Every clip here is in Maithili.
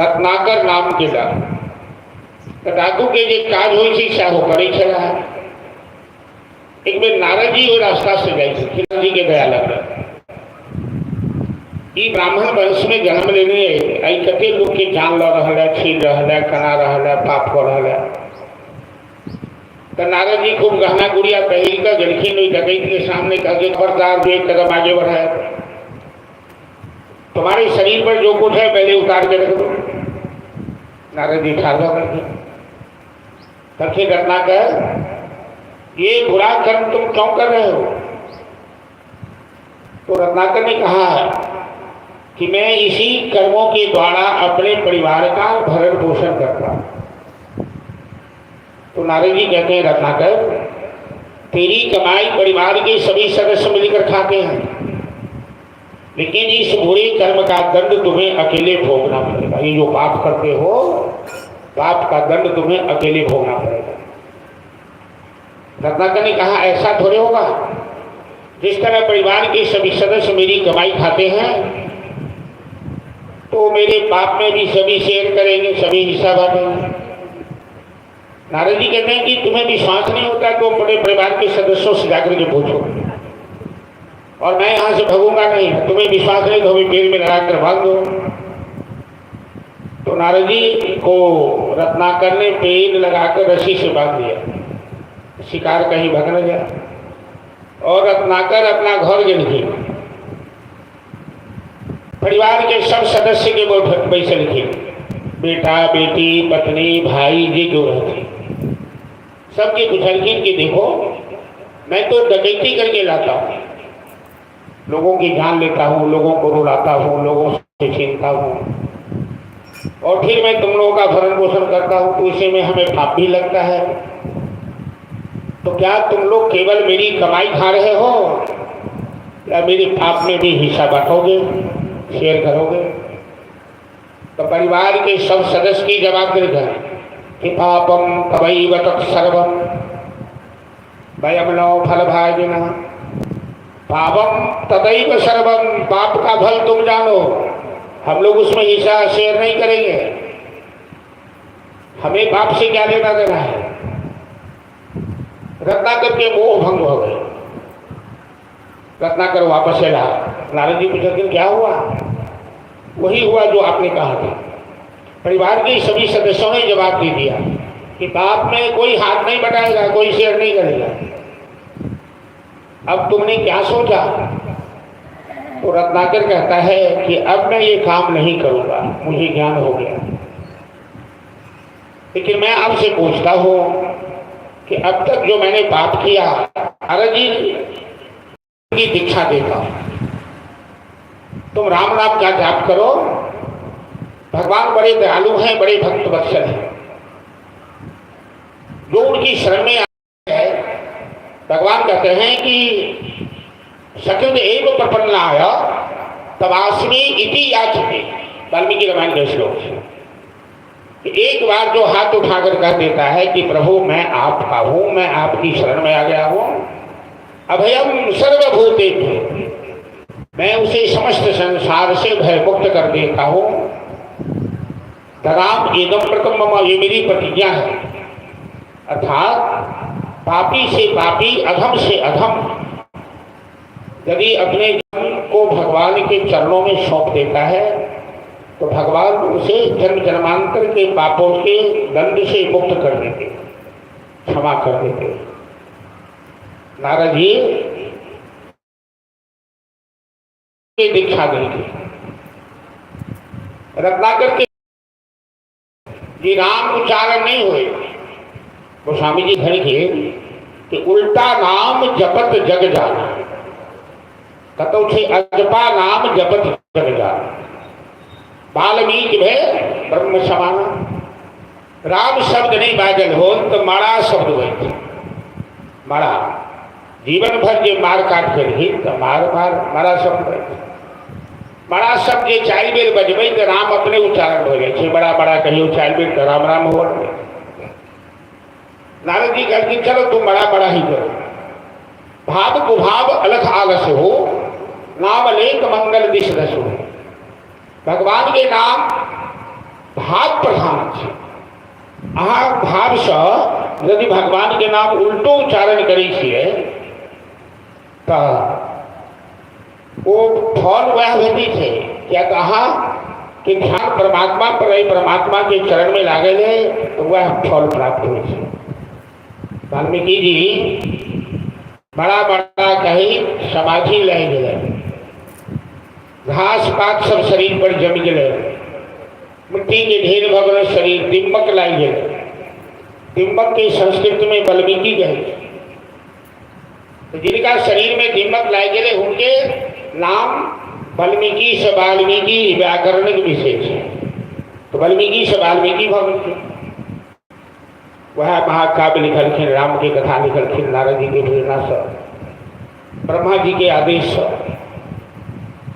रत्नाकर नाम के डाकू। तऽ डाकूके जे काज होइ छै सएह ओ करै छलाह। एक बेर नारद जी ओहि रास्ता से जाइ छलखिन, नारद जी के दया लगल, ई ब्राह्मण वंश में जन्म लेने अइ, आइ कते लोक के जान लऽ रहल है, छीन रहल है, कना रहल है, पाप कऽ रहल है। तऽ नारद जी खूब गहना गुड़िया पहिर कऽ गेलखिन ओहि डकैत के सामने, कहलखिन खबरदार जो एक कदम आगे बढ़ाए, तुम्हारे शरीर पर जो कुछ है पहले उतार के रख दो। नारद जी ठाढ़ भऽ गेलखिन, कहलखिन रत्नाकर ये बुरा कर्म तुम क्यों कर रहे हो? तो रत्नाकर ने कहा कि मैं इसी कर्मों के द्वारा अपने परिवार का भरण पोषण करता हूं। तो नारद जी कहते हैं रत्नाकर तेरी कमाई परिवार के सभी सदस्य मिलकर खाते हैं, लेकिन इस बुरे कर्म का दंड तुम्हें अकेले भोगना पड़ेगा। ये जो पाप करते हो, पाप का दंड तुम्हें अकेले भोगना पड़ेगा। रत्नाकर ने कहा ऐसा थोड़े होगा, जिस तरह परिवार के सभी सदस्य मेरी कमाई खाते हैं तो मेरे पाप में भी सभी शेयर करेंगे, सभी हिस्सा बांटेंगे। नारद जी कहते हैं कि तुम्हें विश्वास नहीं होता तो अपने परिवार के सदस्यों से जाकर के पूछो, और मैं यहाँ से भगूंगा नहीं, तुम्हें विश्वास नहीं तो हमें पेड़ में लगा कर भाग दो। तो नारद जी को रत्नाकर ने पेड़ लगाकर रस्सी से बांध दिया, शिकार कहीं भग न जाए। और रत्नाकर अपना घर गेलखिन, परिवार के सब सदस्य के बैसलखिन, बेटा बेटी पत्नी भाई जी जो रहते सबके पूछलखिन कि देखो मैं तो डकैती करके लाता हूँ, लोगों की जान लेता हूँ, लोगों को रुलाता हूँ, लोगों से छीनता हूँ, और फिर मैं तुम लोगों का भरण पोषण करता हूँ, तो इसी में हमें पाप भी लगता है। तो क्या तुम लोग केवल मेरी कमाई खा रहे हो या मेरे पाप में भी हिस्सा बांटोगे, शेयर करोगे? तो परिवार के सब सदस्य की जवाब दे गए कि पापम तवैव तत्सर्वम वयम नो फल भागिनः। पापम तदैव सर्वम, पाप का फल तुम जानो, हम लोग उसमें हिस्सा शेयर नहीं करेंगे, हमें पाप से क्या लेना देना है। रत्नाकर के मोह भंग हो गए। रत्नाकर वापस आया, नारद जी पूछा क्या हुआ? वही हुआ जो आपने कहा था। परिवार के सभी सदस्यों ने जवाब दे दिया कि पाप में कोई हाथ नहीं बटाएगा, कोई शेयर नहीं करेगा। अब तुमने क्या सोचा? तो रत्नाकर कहता है कि अब मैं ये काम नहीं करूँगा, मुझे ज्ञान हो गया। लेकिन मैं आपसे पूछता हूँ कि अब तक जो मैंने पाप किया, नारद जी की दीक्षा देता हूँ, तुम राम नाम का जाप करो, भगवान बड़े दयालु हैं, बड़े भक्त वत्सल हैं, जो उनकी शरण में आए है। भगवान कहते हैं कि सकृत एव प्रपन्नाय तवास्मी इति याचते, वाल्मीकि रामायण के श्लोक से। एक बार जो हाथ उठाकर कह देता है कि प्रभु मैं आपका हूं, मैं आपकी शरण में आ गया हूं, अभयम सर्वभूतेभ्यो, मैं उसे समस्त संसार से भयमुक्त कर देता हूं। ददाम इदम व्रतम मम, ये मेरी प्रतिज्ञा है। अर्थात पापी से पापी, अधम से अधम, यदि अपने जन्म को भगवान के चरणों में सौंप देता है तो भगवान उसे जन्म जन्मांतर के पापों के दंड से मुक्त कर देते, क्षमा कर देते। नारद जी दीक्षा देंगे। रत्नाकर के जी राम उच्चारण नहीं हुए, गोस्वामी जी घर के कि उल्टा नाम जपत जग जाना, कतौ छे अजपा नाम जपत जग जाना, वाल्मीकि भय ब्रह्म समाना। राम शब्द नहीं बाजल हो तो मारा शब्द हुए, मारा जीवन भर जे मार काट कर ही तो मार मार मारा शब्द हुए। मारा शब्द जे 4 बेर बजबै तो राम अपने उच्चारण हो जाए, बड़ा बड़ा कहियो 4 बेर तो राम राम हो। नारद जी कहलखिन चलो तुम बड़ा बड़ा ही करो, भाव कुभाव अलख आलस हो, नाम लेक मंगल दिश रस हो। भगवान के नाम भाव प्रधान छै। अहाँ भावसँ यदि भगवानके नाम उल्टो उच्चारण करै छियै तऽ ओ फल वएह भेटै छै, किया तऽ अहाँके ध्यान परमात्मा पर अइ, परमात्माके चरणमे लागल अइ, तऽ वएह फल प्राप्त होइ छै। वाल्मीकि जी बड़ा बड़ा कही समाधि लागि गेलै, घास पात सब शरीर पर जमि गेलै, मिट्टी के ढेर भऽ गेलै, शरीर दिम्बक लागि गेलै। दिम्बक के संस्कृत में वाल्मीकि कहै छै। तऽ जिनका शरीर में दिम्बक लागि गेलै हुनके नाम वाल्मीकि से वाल्मीकि व्याकरणिक विषय छै, तऽ वाल्मीकि से वाल्मीकि भऽ गेलखिन। वएह महाकाव्य लिखलखिन, राम के कथा लिखलखिन नारद जी के प्रेरणासँ, ब्रह्मा जी के आदेशसँ।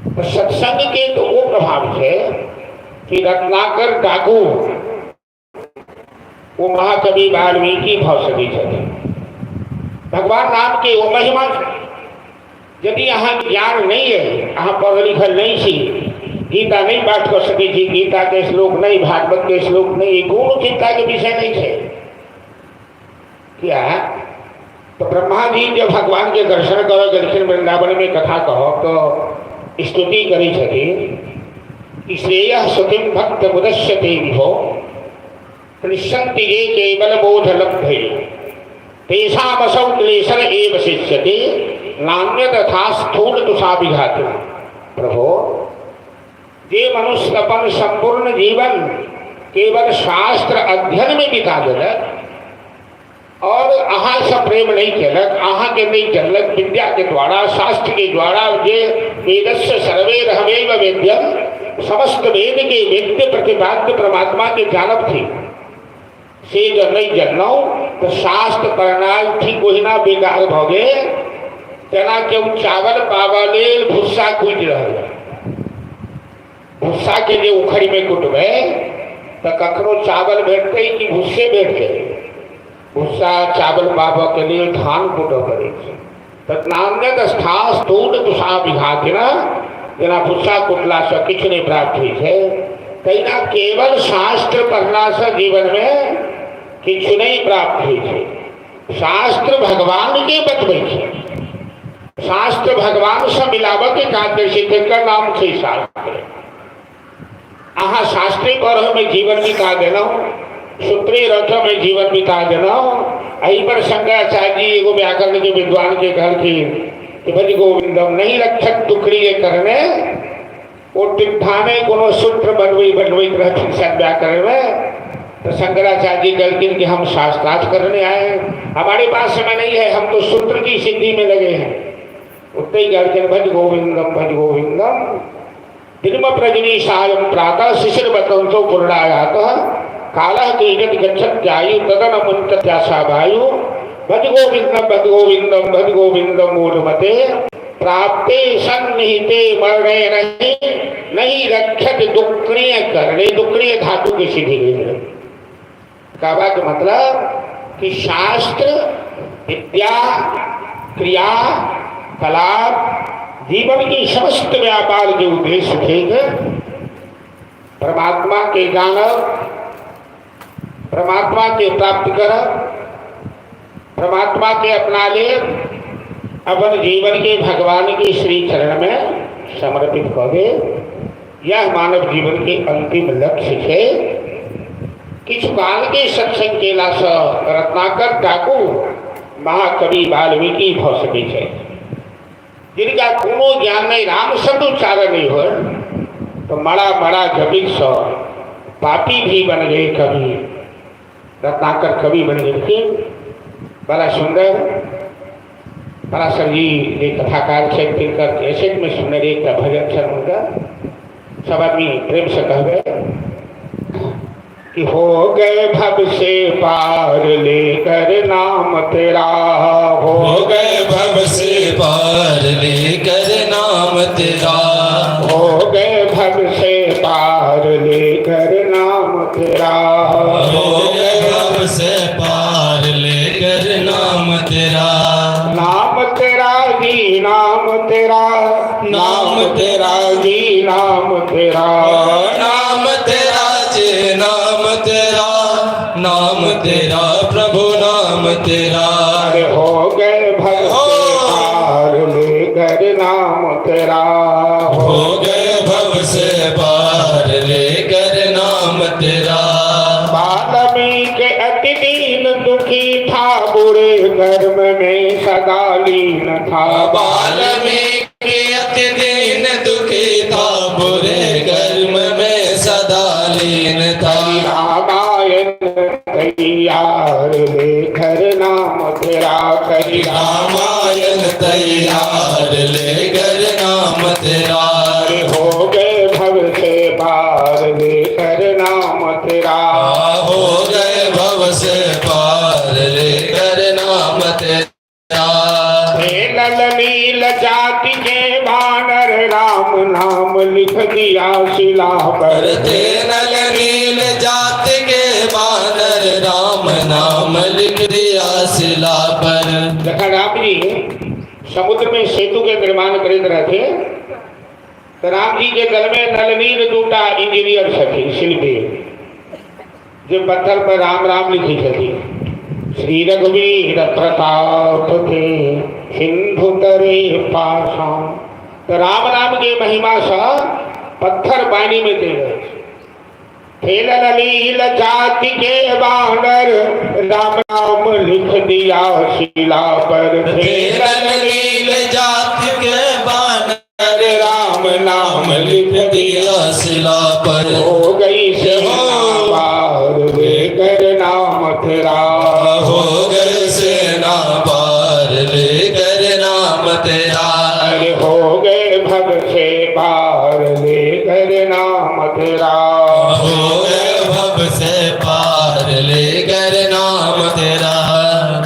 तऽ सत्संग के तऽ ओ प्रभाव छै कि रत्नाकर डाकू ओ महाकवि वाल्मीकि भऽ सकै छथिन। भगवान राम के ओ महिमा छै। यदि अहाँके ज्ञान नहि अइ, अहाँ पढ़ल लिखल नहि छी, गीता नहि पाठ कऽ सकै छी, गीताके श्लोक नहि, भागवतके श्लोक नहि, कोनो चिन्ताके विषय नहि छै। किया तऽ ब्रह्मा जी जब भगवानके दर्शन करऽ गेलखिन वृन्दावनमे कथा कहब तऽ स्तुति करै छथिन कि श्रेयः श्रुतिं भक्त मुदस्यते विभो क्लिशन्ति ये केवल बोध लब्धे तेषामसौ क्लेशर एव शिष्यते नान्य तथा स्थूल तुषाभिघात। प्रभो, जे मनुष्य अपन संपूर्ण जीवन केवल शास्त्र अध्ययन में बिता देलक और अहाँ से प्रेम नहीं केलक, अहाँ के नहीं जनलक, विद्या के द्वारा शास्त्र के द्वारा जे वेदस्य सर्वे रहमेव वेद्यम, समस्त वेद के वेद्य प्रतिपाद्य परमात्मा के जानब थी, से जब नहीं जनलहुँ तो शास्त्र पढ़नाइ ठीक ओहिना बेकार भऽ गेल जेना केओ चावल पाबऽ लेल भुस्सा कुटि रहल है। भुस्साके जे उखड़िमे कुटबै तऽ कखनो चावल भेटतै कि भुस्से भेटतै? भुस्सा चावल पाबऽके लेल धान कुटऽ पड़ै छै। तऽ नान्यत स्थान स्थूल तुषा विघातिन, जेना भुस्सा कुटलासँ किछु नहि प्राप्त होइ छै, तहिना केवल शास्त्र पढ़लासँ जीवनमे किछु नहि प्राप्त होइ छै। शास्त्र भगवानके बतबै छै, शास्त्र भगवानसँ मिलाबऽके काज करै छै, तकर नाम छै शास्त्र। अहाँ शास्त्रे पढ़ऽमे जीवन बिता देलहुँ, सूत्रे रटऽमे जीवन बिता देलहुँ। एहि पर शंकराचार्य जी एगो व्याकरण के विद्वान के कहलखिन कि भज गोविंदम नहीं रक्षक दुखड़ी करने, ओ टिट्ठाने कोनो सूत्र बनबैत रहथिन शायद व्याकरण में। तो शंकराचार्य जी कहलखिन कि हम शास्त्रार्थ करने आए हैं, हमारे पास समय नहीं है, हम तो सूत्र की सिद्धि में लगे हैं। उतने ही कहलखिन भज गोविंदम भज गोविंदम दिनम प्रजनी सायं प्रातः शिशिर बतंसो पूर्णायातः कालः क्रीडति गच्छत्यायु तदन मुञ्चत्याशा वायु भज गोविंदम भज गोविंदम भज गोविंदम मूढ़मते प्राप्ते सन्निहिते मरणे नहीं नहीं रक्षत दुक्रिय करणे। दुक्रिय धातु की सिद्धि गई है। कहवा के मतलब कि शास्त्र विद्या क्रिया कलाप जीवन की समस्त व्यापार के उद्देश्य थे परमात्मा के जानब, परमात्मा के प्राप्त करब, परमात्मा के अपना ले अपन जीवन के भगवान के श्री चरण में समर्पित कर दे। यह मानव जीवन के अंतिम लक्ष्य है। किछु काल के सत्संग केला से रत्नाकर डाकू महाकवि वाल्मीकि भऽ सकै छै, जिनका कोनो ज्ञान नहीं, राम शब्द उच्चारण नहीं हो तो मरा मरा जबिक से पापी भी बन गए कवि। रत्नाकर कवि बन गेलखिन। बड़ा सुंदर पराशर जी जे कथाकार छथि तिनकर कैसेटमे सुनने रही एकटा भजन छनि हुनकर, सब आदमी प्रेम से कहबै कि हो गए भव से पार लेकर नाम तेरा, हो गए भव से पार लेकर नाम तेरा, हो गए भव से पार लेकर नाम तेरा, हो गए भव से पार लेकर नाम तेरा, नाम तेरा जी नाम तेरा, नाम तेरा जी नाम तेरा, नाम तेरा जी तेरा, नाम तेरा प्रभु नाम तेरा। अरे हो गए भव से पार लेकर नाम तेरा। हो गए भव से पार लेकर नाम तेरा। वाल्मीकि अति दीन दुखी था, बुरे कर्म में सदा लीन था। वाल्मीकि अति दीन दुखी था, बुरे कर्म में सदा लीन था। रामायण तैयार लेकर नाम तेरा। करी रामायण तैयार लेकर नाम तेरा। हो गए भव से पार लेकर नाम तेरा। हो गए भव से पार लेकर नाम तेरा। हे नल नील जाति के बानर, राम नाम लिख दिया शिला पर। करते नल नील जात के बानर, राम नाम लिख दिया शिला पर। जखन राम जी समुद्र में सेतु के निर्माण करैत रहते तो राम जी के दल में नल नील दूटा इंजीनियर छथिन, शिल्पी, जे पत्थर पर राम राम लिखी छथिन। श्री रघुवीर प्रताप के सिंधु तरे पासा। तो राम नाम के महिमा से पत्थर पानी में दे रहे। लील जाति के बानर, राम नाम लिख दिया शिला पर। लील जाति के बानर, राम नाम लिख दिया शिला पर। हो गई सेना पार लेकर नाम तेरा। हो गए सेना पार लेकर नाम तेरा। अरे हो गए भव से पार लेकर नाम तेरा। हो गए भव से पार लेकर नाम तेरा।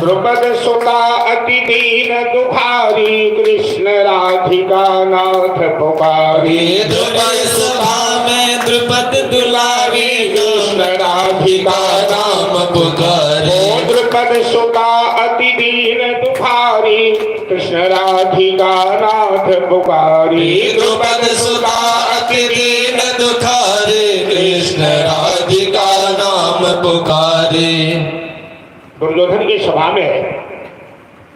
द्रुपद सुता अति दीन दुखारी, कृष्ण राधिका नाथ पुकारी। द्रुपद सभा में द्रुपद दुलारी, कृष्ण राधिका नाम पुकारे। द्रुपद सुता अति दीन दुखारी, कृष्ण राधिका नाथ पुकारी। द्रुपद सुता अति दीन दुखारे, कृष्ण राधिका नाम पुकारे। दुर्योधन की सभा में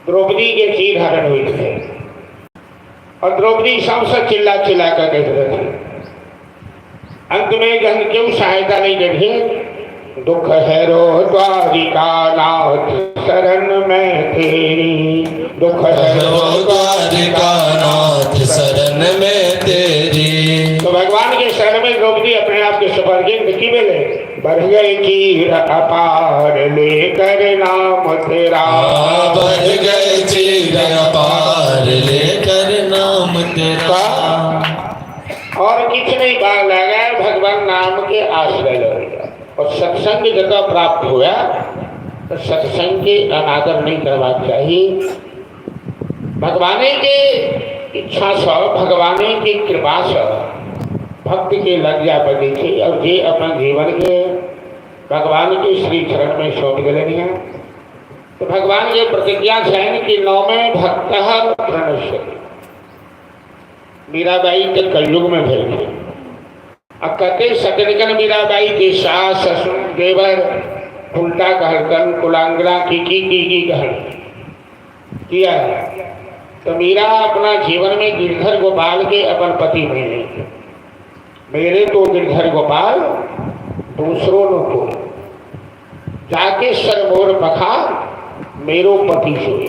द्रौपदी के चीर हरण हुई थे और द्रौपदी सबसे चिल्ला चिल्ला कर कह रहे थे। अंत में जब क्यों सहायता नहीं करी, दुख है रो द्वारिका नाथ शरण में तेरी। दुख है रो द्वारिका नाथ शरण में तेरी। तो भगवान के शरण में द्रौपदी अपने आप के सफर के की मिले बढ़ गए चीर अपार लेकर नाम तेरा। बढ़ गए चीर अपार लेकर नाम तेरा। और किछ नहीं बार लगा, भगवान नाम के आश्रय लो और सत्संग जगह प्राप्त हुआ तो सत्संग के अनादर नहीं करवा चाहिए। भगवान के इच्छा से, भगवान की कृपा से भक्त के लज्जा बनी थी और जे अपन जीवन के भगवान के श्री चरण में सौंप दिलनि है तो भगवान के प्रतिज्ञा छनि कि नौमे भक्त प्रणश्यति। मीराबाई के कलयुग में भेल थे आ कते सदनकन मीराबाई के सास ससुर देवर उल्टा कहलकन कुलांगना की की की की कहल किया। तो मीरा अपना जीवन में गिरधर गोपाल के अपन पति बने थे। मेरे तो गिरधर गोपाल दूसरों न को जाके सरमोर पखा मेरो पति सोए।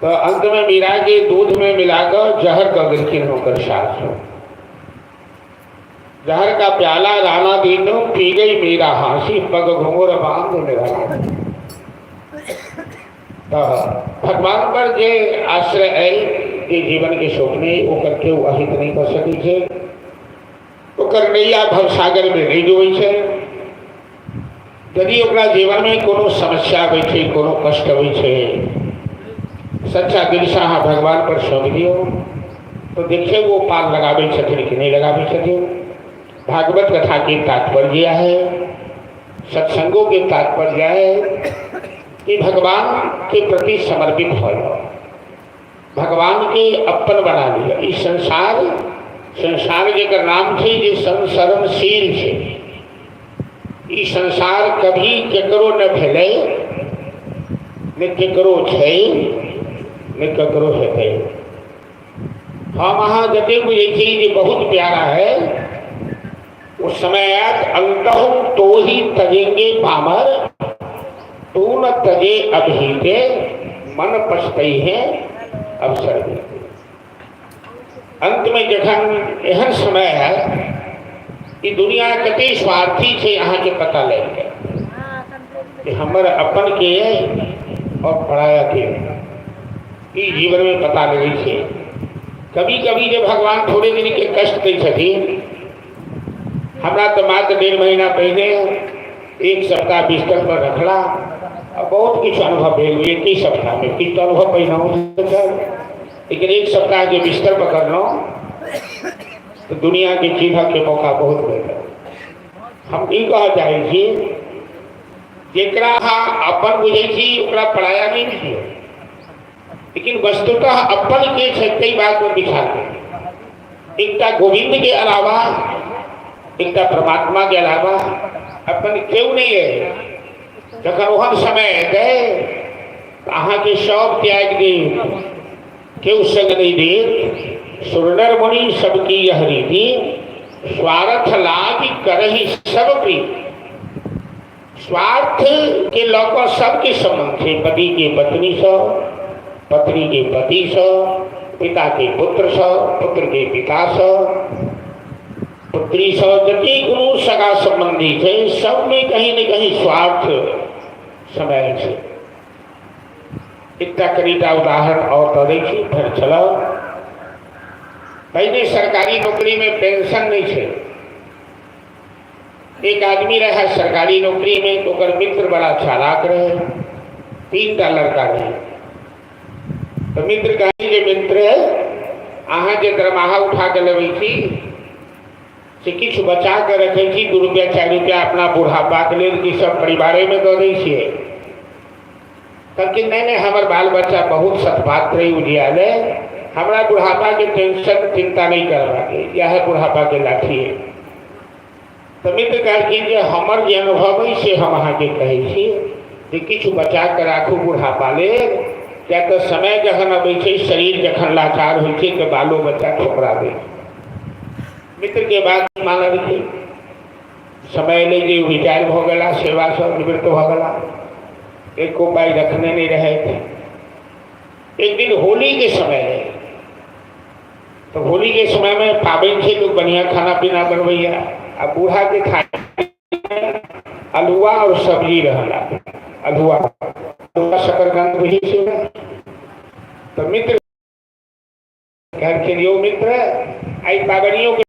तो अंत में मीरा के दूध में मिलाकर जहर का गिरखिन होकर सास जहर का प्याला राणा दीनो पी गई मीरा हासी पग घुंघर बांध मेरा। तो भगवान पर जे आश्रय है जे जीवन के सौंपने ओकर केओ अहित नहीं कर सकै छै, ओकर नैया भवसागर में नहीं डूबै छै। यदि ओकरा जीवन में कोनो समस्या आबै छै, कोनो कष्ट अबै छै, सच्चा दिल से अहाँ भगवान पर सौंप दियौ तो देखिए वो पार लगाबै छथिन कि नहीं लगाबै छथिन। भागवत कथा के तात्पर्य है, सत्संगों के तात्पर्य है कि भगवान के प्रति समर्पित हो जाओ, भगवान के अपन बना लिया। इस संसार संसार जेकर नाम छै जे संसरणशील छै, ई संसार कभी केकरो न भेलै, ने केकरो छै, ने ककरो हेतै। हम अहाँ जतेक बुझै छी जे बहुत प्यारा है, ओ समय आयत अंतहु तो ही तजेंगे भामर, तू न तजे अभी के मन पछतई है अवसर भी। अंत में जखन एहन समय है, ई दुनिया कते स्वार्थी छै अहाँके पता लागि जायत कि हमर अपन के और पराया के, ई जीवन में पता लगै छै। कभी कभी जे भगवान थोड़े दिन के कष्ट दै छथिन, हमरा तऽ मात्र 1.5 महीना पहिने 1 सप्ताह बिस्तर पर रखला, आ बहुत किछु अनुभव भेल एक ही सप्ताह में। किछु तऽ अनुभव पहिने छल, लेकिन 1 सप्ताह जे बिस्तर पकड़लहुँ तऽ दुनिया के चिन्ह के मौका बहुत भेटल। हम ई कहऽ चाहै छी, जेकरा अहाँ अपन बुझै छी ओकरा पराया नहि बुझियौ, लेकिन वस्तुतः अपन के छै ताहि बात पर विचार करू। एकटा गोविंद के अलावा, एकटा परमात्मा के अलावा अपन केओ नहीं है। जखन ओहन समय एतै तऽ अहाँके सब त्याग देत, केओ संग नहीं देत। सुरनर मुनि सबकी यह रीति, स्वार्थ लाग करही सब प्रीति। स्वार्थ के लऽ कऽ सबके संबंध छै, पति के पत्नीसँ, पत्नी के पतिसँ, पिता के पुत्रसँ, पुत्र के पितासँ, पुत्रीसँ, जते कोनो सगा संबंधी छै सबमे कहीं ने कहीं स्वार्थ समायल छै। एकटा कनिटा उदाहरण और दऽ दै छी, फेर चलब। पहिने सरकारी नौकरीमे पेंशन नहि छै। एक आदमी रहे सरकारी नौकरी में, तो ओकर मित्र बड़ा चालाक रहे, 3 टा लड़का रहे। तो मित्र कहे जे मित्र, अहाँ जे दरमाहा उठा के लेबै छी से किछु बचा के रखै छी, 2 रुपया 4 रुपया अपना बुढ़ापाके लेल कि सब परिवारेमे दऽ दै छियै? कहलखिन नहीं नहीं, हमर बाल बच्चा बहुत सतपात्र है, उजियाल है, हमरा बुढ़ापा के टेंशन चिंता नहीं करबाके, यह बुढ़ापा के लाठी है। तो मित्र कहलखिन जे हमर जे अनुभव है से हम अहाँके कहै छी जे किछु बचा के राखू बुढ़ापा लेल, किया तऽ समय जखन अबै छै, शरीर जखन लाचार होइ छै तऽ बालो बच्चा ठोकरा दै छै। मित्र के बात मानलखिन, समय एलै जे रिटायर भऽ गेला, सेवासँ निवृत्त भऽ गेला, एको पाइ रखने नहीं रहे। एक दिन होली के समय रहे, तो होली के समय में पाबनि छै, लोग बढ़िया खाना पीना बनबैया, आ बूढ़ा के थाली अलुआ और सब्जी रहला, अलुआ अलुआ शकरकंद बुझै छियै ने। तो मित्र कहलखिन यौ मित्र, आइ पाबनियो के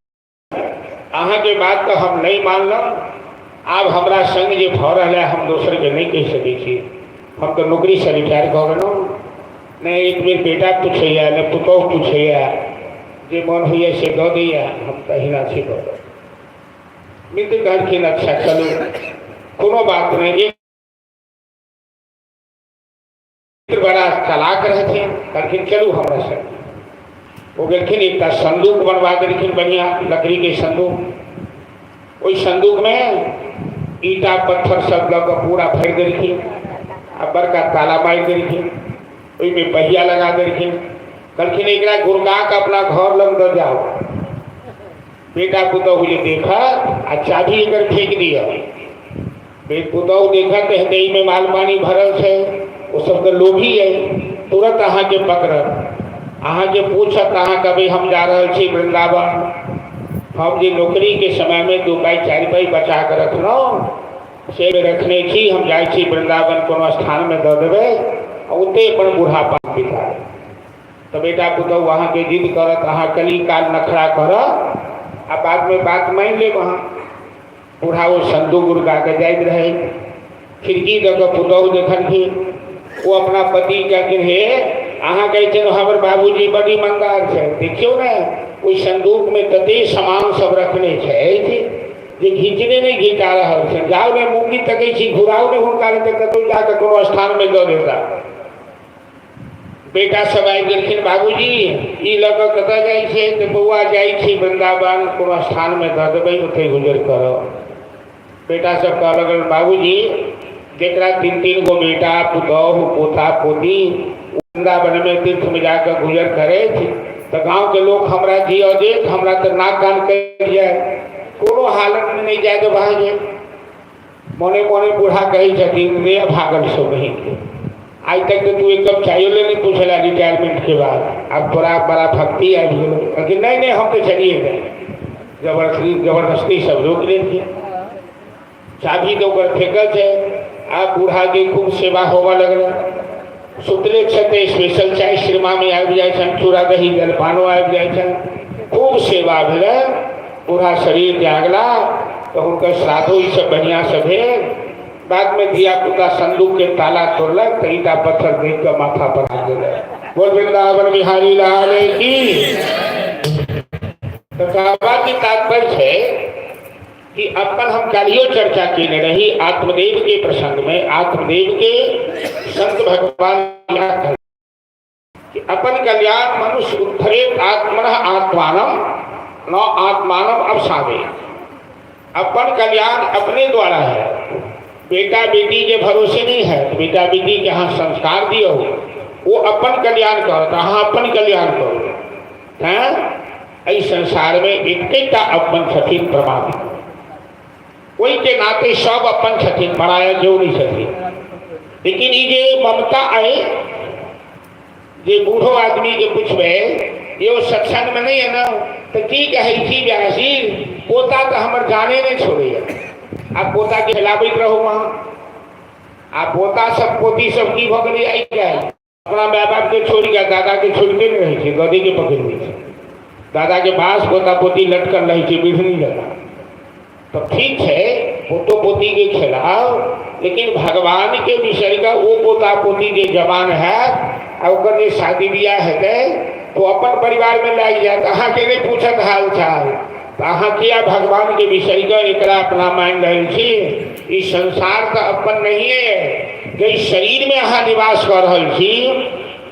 अहाँके बात तऽ हम नहि मानलहुँ, आब हमरा संग जे भऽ रहल है हम दोसरके नहि कहि सकै छी, हम तऽ नौकरीसँ रिटायर भऽ गेलहुँ, नहि एक बेर बेटा पूछैए नहि पुतोहु पूछैए, जे मन होइए से दऽ दैए, हम तऽ अहिना छी दऽ दऽ। मित्र कहलखिन अच्छा चलू कोनो बात नहि। एक मित्र बड़ा चालाक रहथिन, कहलखिन चलू हमरा संग। ओ गेलखिन, एकटा संदूक बनवा देलखिन, बढ़िया लकड़ी के संदूक। ओहि संदूक में ईटा पत्थर सब लऽ कऽ पूरा भरि देलखिन आ बड़का ताला मारि देलखिन, ओहिमे पहिया लगा देलखिन। कहलखिन एकरा गुड़का कऽ अपना घर लग दऽ जाउ, बेटा पुतहु जे देखत आ चाभी एकर फेंक दिअ, पुतहु देखत हेतै एहिमे माल पानी भरल छै, ओ सब तऽ लोभी अइ, तुरंत अहाँके पकड़त, अहाँके पूछत, अहाँ कहबै हम जा रहल छी वृन्दावन, हम जे नौकरीके समयमे 2 पाइ 4 पाइ बचा कऽ रखलहुँ से रखने छी, हम जाइ छी वृन्दावन कोनो स्थानमे दऽ देबै आ ओतहि अपन बुढ़ापा बिता देबै। तऽ बेटा पुतहु अहाँके जिद करत, अहाँ कनी काल नखरा करत आ बादमे बात मानि लेब। अहाँ बूढ़ा ओ संदूक गुड़का के जाइत रहे, खिड़की दऽ कऽ पुतहु देखलखिन, ओ अपना पति कहलखिन हे अहाँ कहै छियै हमर बाबूजी बड ईमानदार छै, देखियौ ने ओहि संदूकमे तते सामान सब रखने छथि जे घिचने नहि घिचा रहल छै, जाउ ने मूँगी तकै छी, घुराउ ने हुनका, नहि तऽ कतहु जाकऽ कोनो स्थानमे दऽ देता। बेटा सब आबि गेलखिन, बाबूजी ई लऽ कऽ कतऽ जाइ छै? तऽ बौआ जाइ छी वृन्दावन, कोनो स्थानमे दऽ देबै, ओतहि गुजर करब। बेटा सब कहऽ लगल, बाबूजी जकरा तीन तीन गो बेटा पुतोहु पोता पोती वृंदावन में तीर्थ में जाकर गुजर करे तऽ गाँव के लोग हमरा जिय देत, हमरा तऽ नाक कान कटि जाय, कोनो हालत में नहीं जाय देब अहाँके। मोने मोने बूढ़ा कहै छथिन, रे भागल सो बहिन, आइ तक तऽ तू एक कप चायो ले नहीं पूछला रिटायरमेंट के बाद, आब तोरा बड़ा भक्ति आबि गेलो। कहलखिन नहीं नहीं हम तऽ चलिए गए। जबरदस्ती जबरदस्ती सब रोक लेलखिन, चाभी तऽ ओकर फेकल छै। आब बूढ़ाके खूब सेवा होबऽ लगल। सुतले छथि, स्पेशल चाय सिरमा में आबि जाइ छनि, चूड़ा दही जलपानो आबि जाइ छनि, खूब सेवा भेलै। बूढ़ा शरीर त्यागला तऽ हुनकर श्राद्धो ईसब बढ़िआँसँ भेल। बादमे धियापुता संदूकके ताला तोड़लक तऽ ईटा पत्थर देख कऽ माथा पर आ गेलै। बोल वृंदावन बिहारी लाल की। तऽ कहबाक तात्पर्य छै कि अपन हम काल्हियो चर्चा केने रही आत्मदेव के प्रसंग में, आत्मदेव के संत भगवान कि अपन कल्याण मनुष्य उद्धरेत आत्मनः आत्मानम न आत्मानम अवसावे। अपन कल्याण अपने द्वारा है, बेटा बेटी के भरोसे नहीं है। तो बेटा बेटी के अहाँ संस्कार दियौ, वो अपन कल्याण करत, अहाँ अपन कल्याण करू। हैं एहि संसार में एकेटा अपन छथिन परमात्मा, ओहि के नाते सब अपन छथिन, पराया केओ नहीं छथिन। लेकिन ई जे ममता अइ, जे बूढ़ो आदमी के पूछबै यो सत्संग में नहीं है ना, तो की कहै छी व्यासी, पोता तो हमर जाने नहीं छोड़ैया। आ पोता के खिलाबैत रहू अहाँ। आ पोता सब पोती सब की भऽ गेलै आइ काल्हि, अपना माय बाप के छोड़ि कऽ दादा के छोड़िते नहि रहै छै, दादी के पकड़ि लै छै, दादा के पास पोता पोती लटकल रहै छै बिढ़नी जकाँ। तऽ ठीक छै पोतो पोती के खेलाउ, लेकिन भगवान के बिसरि कऽ ओ पोता पोती जे जवान हैत आ ओकर जे शादी बियाह हेतै तो अपन परिवार में लागि जायत, अहाँके नहि पूछत हाल चाल। तऽ अहाँ किया भगवान के बिसरि कऽ एकरा अपना मानि रहल छी? ई संसार तऽ अपन नहिए है, जाहि शरीर में अहाँ निवास कऽ रहल छी,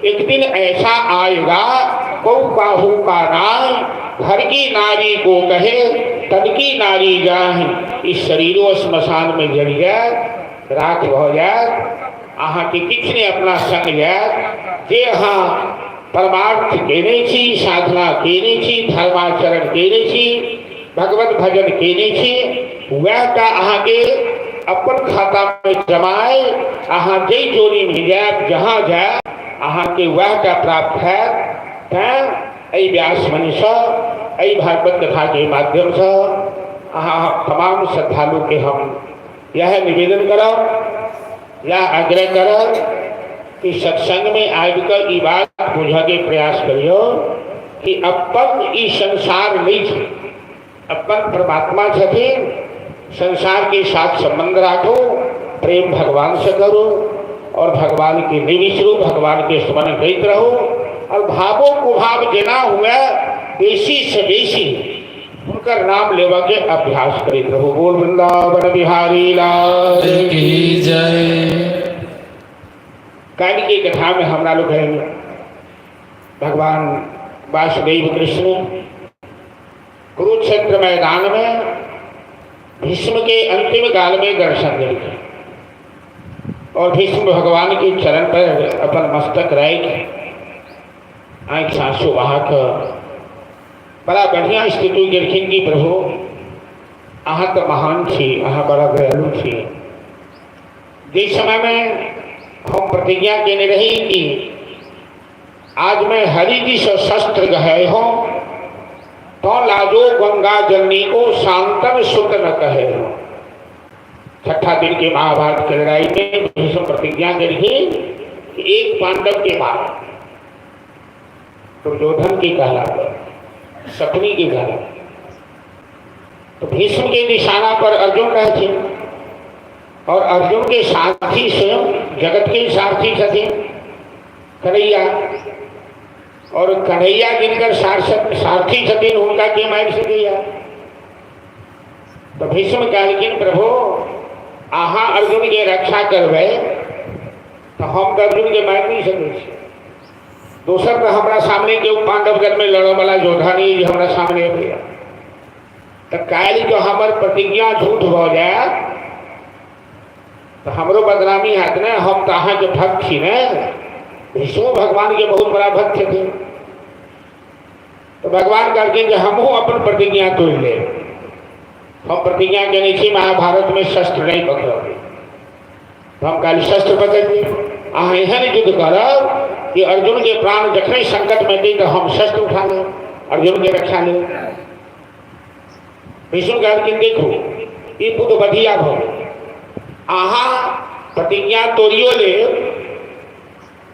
एक दिन ऐसा आएगा कौ काहू का नाम, घर की नारी को कहे तन की नारी जाहि। ई शरीरो श्मशान में जरि जायत, राख भऽ जायत, अहाँके किछु नहि अपना संग जायत। जे अहाँ परमार्थ केने छी, साधना केने छी, धर्माचरण केने छी, भगवत भजन केने छी, वएह टा अहाँके अपन खातामे जमाय अहाँ जाहि जोड़ीमे जायब, जहाँ जायब, अहाँके वएह टा प्राप्त हैत। तैँ एहि व्यास मंचसँ, एहि भागवत कथाके माध्यमसँ अहाँ तमाम श्रद्धालुके हम यह निवेदन करब, यह आग्रह करब कि सत्संग में आबि कऽ ई बात बुझऽके प्रयास करियौ कि अपन ई संसार नहीं छै, अपन परमात्मा छथिन। संसार के साथ संबंध राखो, प्रेम भगवान से करो और भगवान के नहीं बिसरू, भगवान के स्मरण करते रहो और भावों कुभाव जेना हुए बेसी से बेसी हुनकर नाम लेवा के अभ्यास करते रहो। बोल वृंदावन बिहारी लाल की जय। काल्हि के कथा में हमरा लोग भगवान वासुदेव कृष्ण कुरुक्षेत्र मैदान में भीष्म के अंतिम काल में दर्शन दिए और भीष्म भगवान के चरण पर अपन मस्तक राख आँखि आंसू बहा कऽ बड़ा बढ़िया स्थिति गेलखिन कि प्रभु अहाँ तऽ महान छी, अहाँ बड़ा दयालु छी। जिस समय में हम प्रतिज्ञा केने रही कि आज मैं हरि जी से शस्त्र गहे हो तो लाजो गंगा जननी को शांतन सुत न कहे हो। छठा दिन के महाभारत की लड़ाई में भीष्म प्रतिज्ञा करी कि एक पांडव के बाद दुर्योधन के कहला पर, शकुनी के कहला पर, तो भीष्म के निशाना पर अर्जुन रहे थे और अर्जुन के सारथी स्वयं जगत के सारथी छथिन कन्हैया, और कन्हैया जिनकर सारथी छथिन हुनका के मारि सकैया? तो भीष्म कहलखिन प्रभु अहाँ अर्जुन के रक्षा करबै तो हम तो अर्जुन के मारि नहीं सकै छी, दोसर तो हमरा सामने केओ पांडव दल में लड़ऽ वाला योद्धा नहीं जे हमरा सामने अबैया। तऽ काल्हि जँ हमर प्रतिज्ञा झूठ भऽ जायत तऽ हमरो बदनामी हैत ने। हम तऽ अहाँके भक्त छी ने। भीष्मो भगवानके बहुत बड़ा भक्त छथिन। तऽ भगवान कहलखिन जे हमहूँ अपन प्रतिज्ञा तोड़ि लेब। हम प्रतिज्ञा केने छी महाभारतमे शस्त्र नहि पकड़ब, हम काल्हि शस्त्र पकड़ियै, अहाँ एहन युद्ध करब कि अर्जुनके प्राण जखने संकटमे दी तऽ हम शस्त्र उठा लेब, अर्जुनके रक्षा लेब। भीष्म कहलखिन देखू ई बुद्ध बढ़िया भऽ गेल, अहाँ प्रतिज्ञा तोड़ियो लेब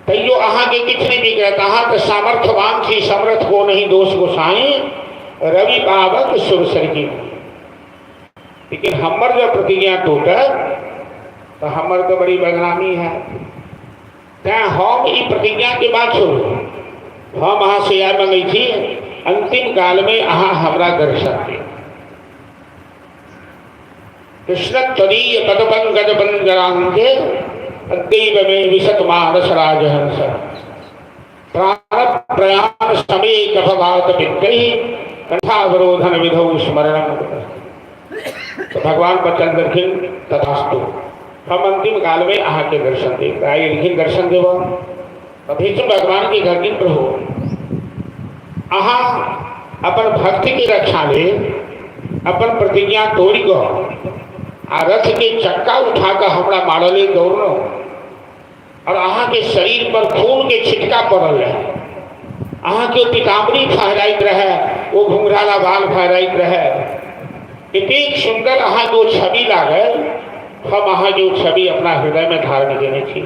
तैयो अहाँके किछु नहि बिगड़त, अहाँ तऽ सामर्थ्यवान छी, समर्थ को नहीं दोष गोसाई रवि पावक सुरसर की। लेकिन हमर जब प्रतिज्ञा टूटत तऽ हमर तऽ बड़ी बदनामी है, तैं हम ई प्रतिज्ञाके बात छोड़ू, हम अहाँसँ इएह मंगै छी अंतिम कालमे अहाँ हमरा दर्शन दिअ। कृष्ण तदीय पद पंकज पंजरांते अद्यैव मे विशत मानस राजहंस प्राण प्रयाण समय कफवात विद्यैः कंठावरोधन विधौ स्मरणम। तो भगवान बचन देलखिन तथास्तु, हम अंतिम काल में अहाँके दर्शन देब। आइ एलखिन दर्शन देब। तऽ भीष्म भगवान के कहलखिन प्रभु अहाँ अपन भक्ति के रक्षा लेल अपन प्रतिज्ञा तोड़ि कऽ आ रथ के चक्का उठा कऽ हमरा मारऽ लेल दौड़लहुँ और अहाँके शरीर पर खून के छिटका पड़ल रहे, अहाँके पीताम्बरी फहराइत रहे, ओ घुंघराला बाल फहराइत रहे, एतेक सुन्दर अहाँके ओ छवि लागल, हम अहाँके ओ छवि अपना हृदयमे धारण केने छी।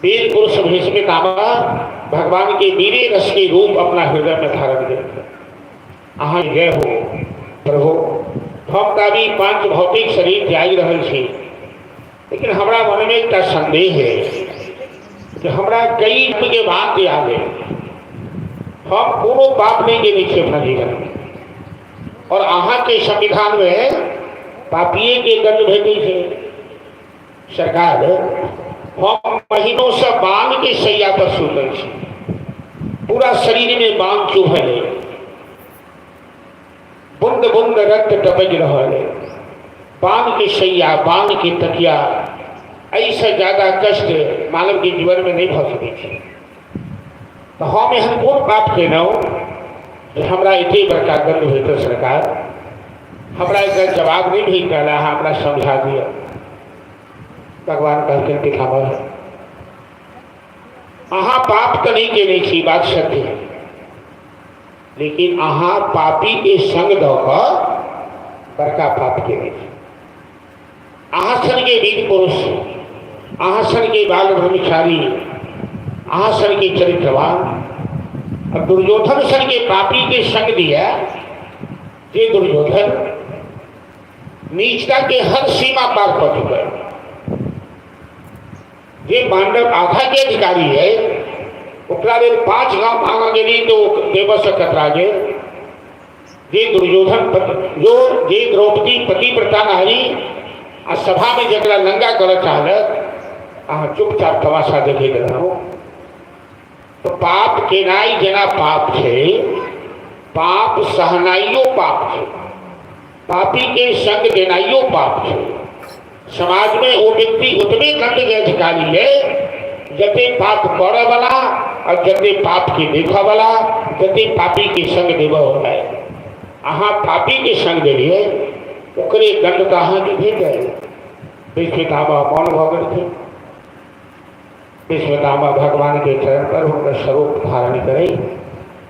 वीर पुरुष भीष्म पितामह भगवान के वीरे रस के रूप अपना हृदय में धारण केलखिन। अहाँ जय हो प्रभु। हम तऽ अभी पांच भौतिक शरीर त्यागि रहल छी, लेकिन हमरा मनमे एकटा संदेह है कि हमरा कई के बात याद है, हम कोनो पाप नहीं केने छी अपना जीवन में, और अहाँके संविधान में पापिये के दंड भेटै छै। सरकार, हम महीनों से बाण के सैया पर सुतल छी, पूरा शरीर में बाण चुभल है, बूंद बूंद रक्त टपकि रहल है, बाण के सैया बाण के तकिया, एहिसँ ज्यादा कष्ट मानव के जीवन में नहीं भऽ सकै छै। तऽ हम एहन कोन पाप केलहुँ जे हमरा एते बड़का दंड भेटल? सरकार, हमरा एकर जवाब नहीं भेट रहल है, अहाँ हमरा समझा दिअ। भगवान कहलखिन पितामह, अहाँ पाप तऽ नहीं केने छी, बात सत्य है, लेकिन अहाँ पापी के संग दऽ कऽ बड़का पाप केने छी। अहाँ सन के वीर पुरुष, अहाँ सन के बाल ब्रह्मचारी, अहाँ सन के चरित्रवान और दुर्योधन सन के पापी के संग दिया, जे दुर्योधन नीचता के हर सीमा पार कर चुका है, जे पांडव आधा के अधिकारी है, ओकरा लेल 5 गांव मांगा गेली तो देवस से कतरा गेल। जे दुर्योधन जो जे द्रौपदी पतिव्रता नारी आ सभा में जकरा नंगा करऽ चाहलक, अहाँ चुपचाप तमाशा देखैत रहू। तो पाप केनाइ जेना पाप छै, पाप सहनाइयो पाप छै, पापी के संग देनाइयो पाप छै। समाज में ओ व्यक्ति उतने दंड के अधिकारी है जते पाप करे वाला और जते पाप के देखे वाला, जते पापी के संग देवे वाला है। अहाँ पापी के संग देलिए ओकरे दंड तो अहाँ के भेट जाए। भीष्म पितामह मौन भऽ गेलखिन। भीष्म पितामह भगवान के चरण पर हुनकर स्वरूप धारण करे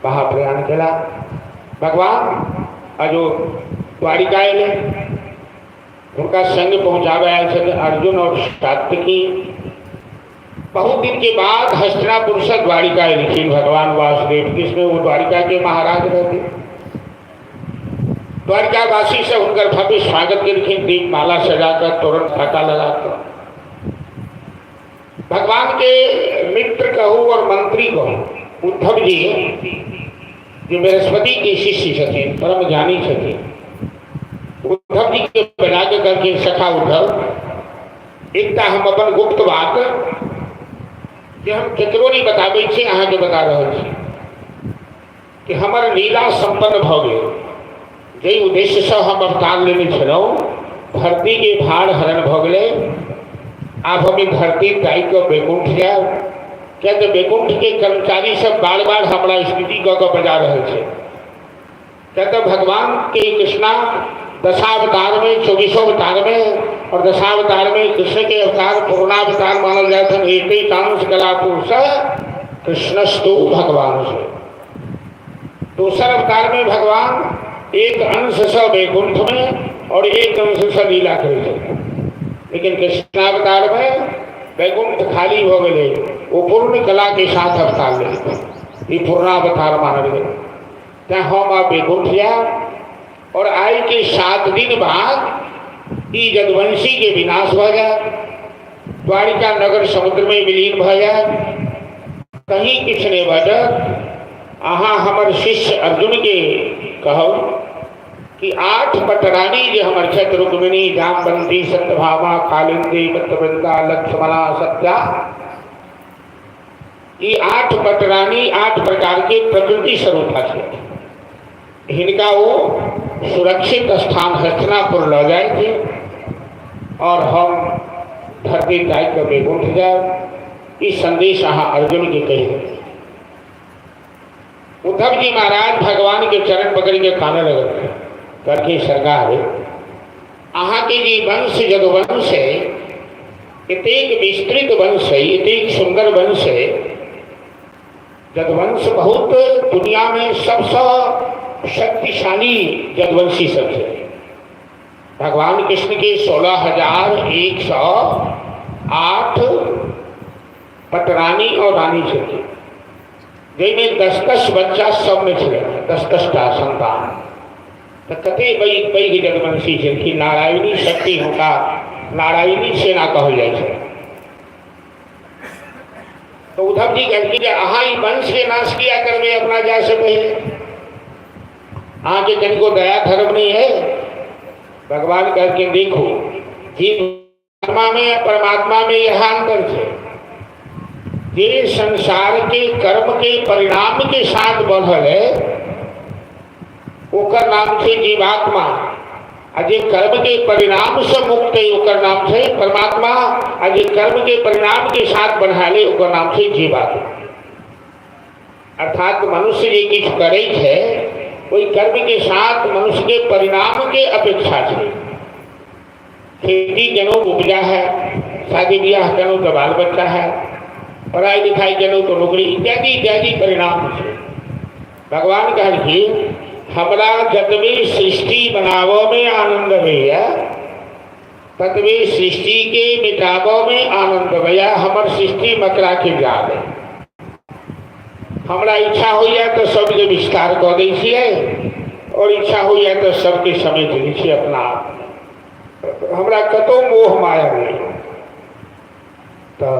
महाप्रयाण केला। भगवान अजो द्वारिका अयलै, हुनका संग पहुंचाबे आयल छथिन अर्जुन और सात्यकी। बहुत दिन के बाद हस्तिनापुर से द्वारिका एलखिन भगवान वासुदेव कृष्ण। वो द्वारिका के महाराज रहते। द्वारिकावासी से हुनकर भव्य स्वागत केलखिन, दीप माला सजाकर तोरण फाका लगाकर। भगवान के मित्र कहू और मंत्री कहू, उद्धव जी जो बृहस्पति के शिष्य छथिन, परम ज्ञानी छथिन, उद्धव जी के बजा के कहलखिन, सखा उद्धव, एकटा हम अपन गुप्त बात जे हम केकरो नहीं बताबै छी, अहाँके बता रहल छी कि हमर लीला संपन्न भऽ गेल। जाहि उद्देश्यसँ हम अवतार लेने छलहुँ, धरतीके भार हरण भऽ गेलै। आब हम ई धरती त्यागि कऽ वैकुण्ठ जायब, किएक तऽ वैकुण्ठके कर्मचारी सब बार बार हमरा स्तुति कऽ कऽ बजा रहल छै। किएक तऽ भगवानके कृष्णा दशावतारमे, चौबीसों अवतारमे, और दशावतारमे कृष्णके अवतार पूर्णावतार मानल जाइत हन। एक अंश कला पुरुष कृष्णस्तु भगवान से। दोसर अवतार में भगवान एक अंश से वैकुंठ में और एक अंश से लीला करै छथिन, लेकिन कृष्णावतार में वैकुंठ खाली हो गए, वो पूर्ण कला के साथ अवतार ले, ई पूर्णावतार मानल गेल। तें हम आब वैकुंठ जायब और आइ के 7 दिन बाद ई यदुवंशी के विनाश भऽ जायत, द्वारिका नगर समुद्र में विलीन भऽ जायत, कहीं किछु नहि बचत। अहाँ हमर शिष्य अर्जुन के कहब कि 8 पटरानी जे हमर छथि, रुक्मिणी, जामवंती, सत्यभामा, कालिंदी, मित्रवृंदा, लक्ष्मणा, सत्या, ई 8 पटरानी 8 प्रकार के प्रकृति स्वरूप छथि। हिनका ओ सुरक्षित स्थान हस्तिनापुर लऽ जाए और हम धरती त्याग कऽ वैकुंठ जायब। ई संदेश अहाँ अर्जुन के कहि देबै। उद्धव जी महाराज भगवान के चरण पकड़ के काने लगल, कहलखिन सरकार, अहाँ के जे वंश यदुवंश है, एतेक विस्तृत वंश है, एतेक सुंदर वंश है। यदुवंश बहुत दुनिया में सबसे शक्तिशाली यदुवंशी सब है। भगवान कृष्ण के 16,108 पटरानी और रानी छथिन, जाहिमे 10-10 बच्चा सबमे छलै, 10-10 टा संतान। तऽ कते पैघ पैघ यदुवंशी छलखिन। नारायणी शक्ति हुनका नारायणी सेना कहल जाइ छै। तऽ उद्धव जी कहलखिन जे अहाँ ई वंश के नाश किया करबै अपना जाय से पहिले? अहाँके कनिको दया धर्म नहीं है? भगवान कहलखिन देखो, जीवात्मा में परमात्मा में यह अंतर है, जे संसार के कर्म के परिणाम के साथ बढ़ल है ओकर नाम छै जीवात्मा, आ जे कर्म के परिणाम से मुक्त है ओकर नाम छै परमात्मा, आ जे कर्म के परिणाम के साथ बढ़ाले है ओकर नाम छै जीवात्मा। अर्थात मनुष्य जे किछु करै छै ओहि कर्म के साथ मनुष्य के परिणाम के अपेक्षा छै। खेती केलहुँ उपजा है, शादी ब्याह केलहुँ तऽ बाल बच्चा है, पढ़ाई लिखाई केलहुँ तऽ नौकरी, इत्यादि इत्यादि परिणाम छै। भगवान कहलखिन हमरा जतबे सृष्टि बनाबऽ में आनंद होइए ततबे सृष्टि के मिटाबऽ में आनंद होइए। हमर सृष्टि मकरा के जाल है, हमरा इच्छा होइए तऽ सबके विस्तार कऽ दै छियै और इच्छा होइए तऽ सबके समेट लै छियै अपना आप। हमरा कतहु मोह माया नहि। तऽ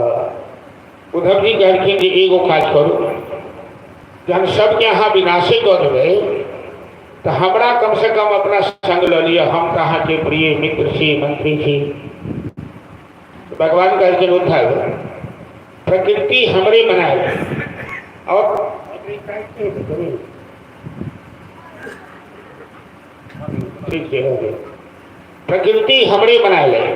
उद्धव जी कहलखिन जे एगो काज करू, जहन सबके अहाँ विनाशे कऽ देबै तऽ हमरा कमसँ कम अपना संग लऽ लिअ, हम तऽ अहाँके प्रिय मित्र छी, मंत्री छी। भगवान कहलखिन उद्धव, प्रकृति हमरे बनायल और ठीक है, हो गया। प्रकृति हमरे बनायल है,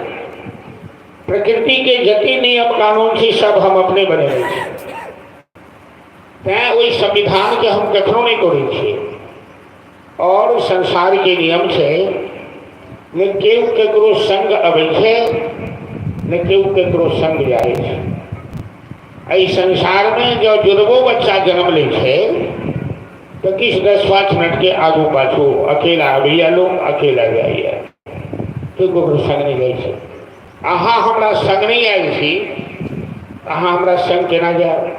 प्रकृति के जते नियम कानून छै सब हम अपने बनेने छी, तैं ओहि संविधान के हम कखनो नहि तोड़ै छियै। और संसार के नियम छै ने केओ केकरो संग अबै छै ने केओ केकरो संग जाइ छै। एहि संसार में जँ जुड़बो बच्चा जन्म लै छै तऽ किछु 10-5 मिनट के आगू पाछू अकेला अबैया लोक, अकेला जाइया, केओ ककरो संग नहि जाइ छै। अहाँ हमरा संग नहि आयल छी, अहाँ हमरा संग केना जायब?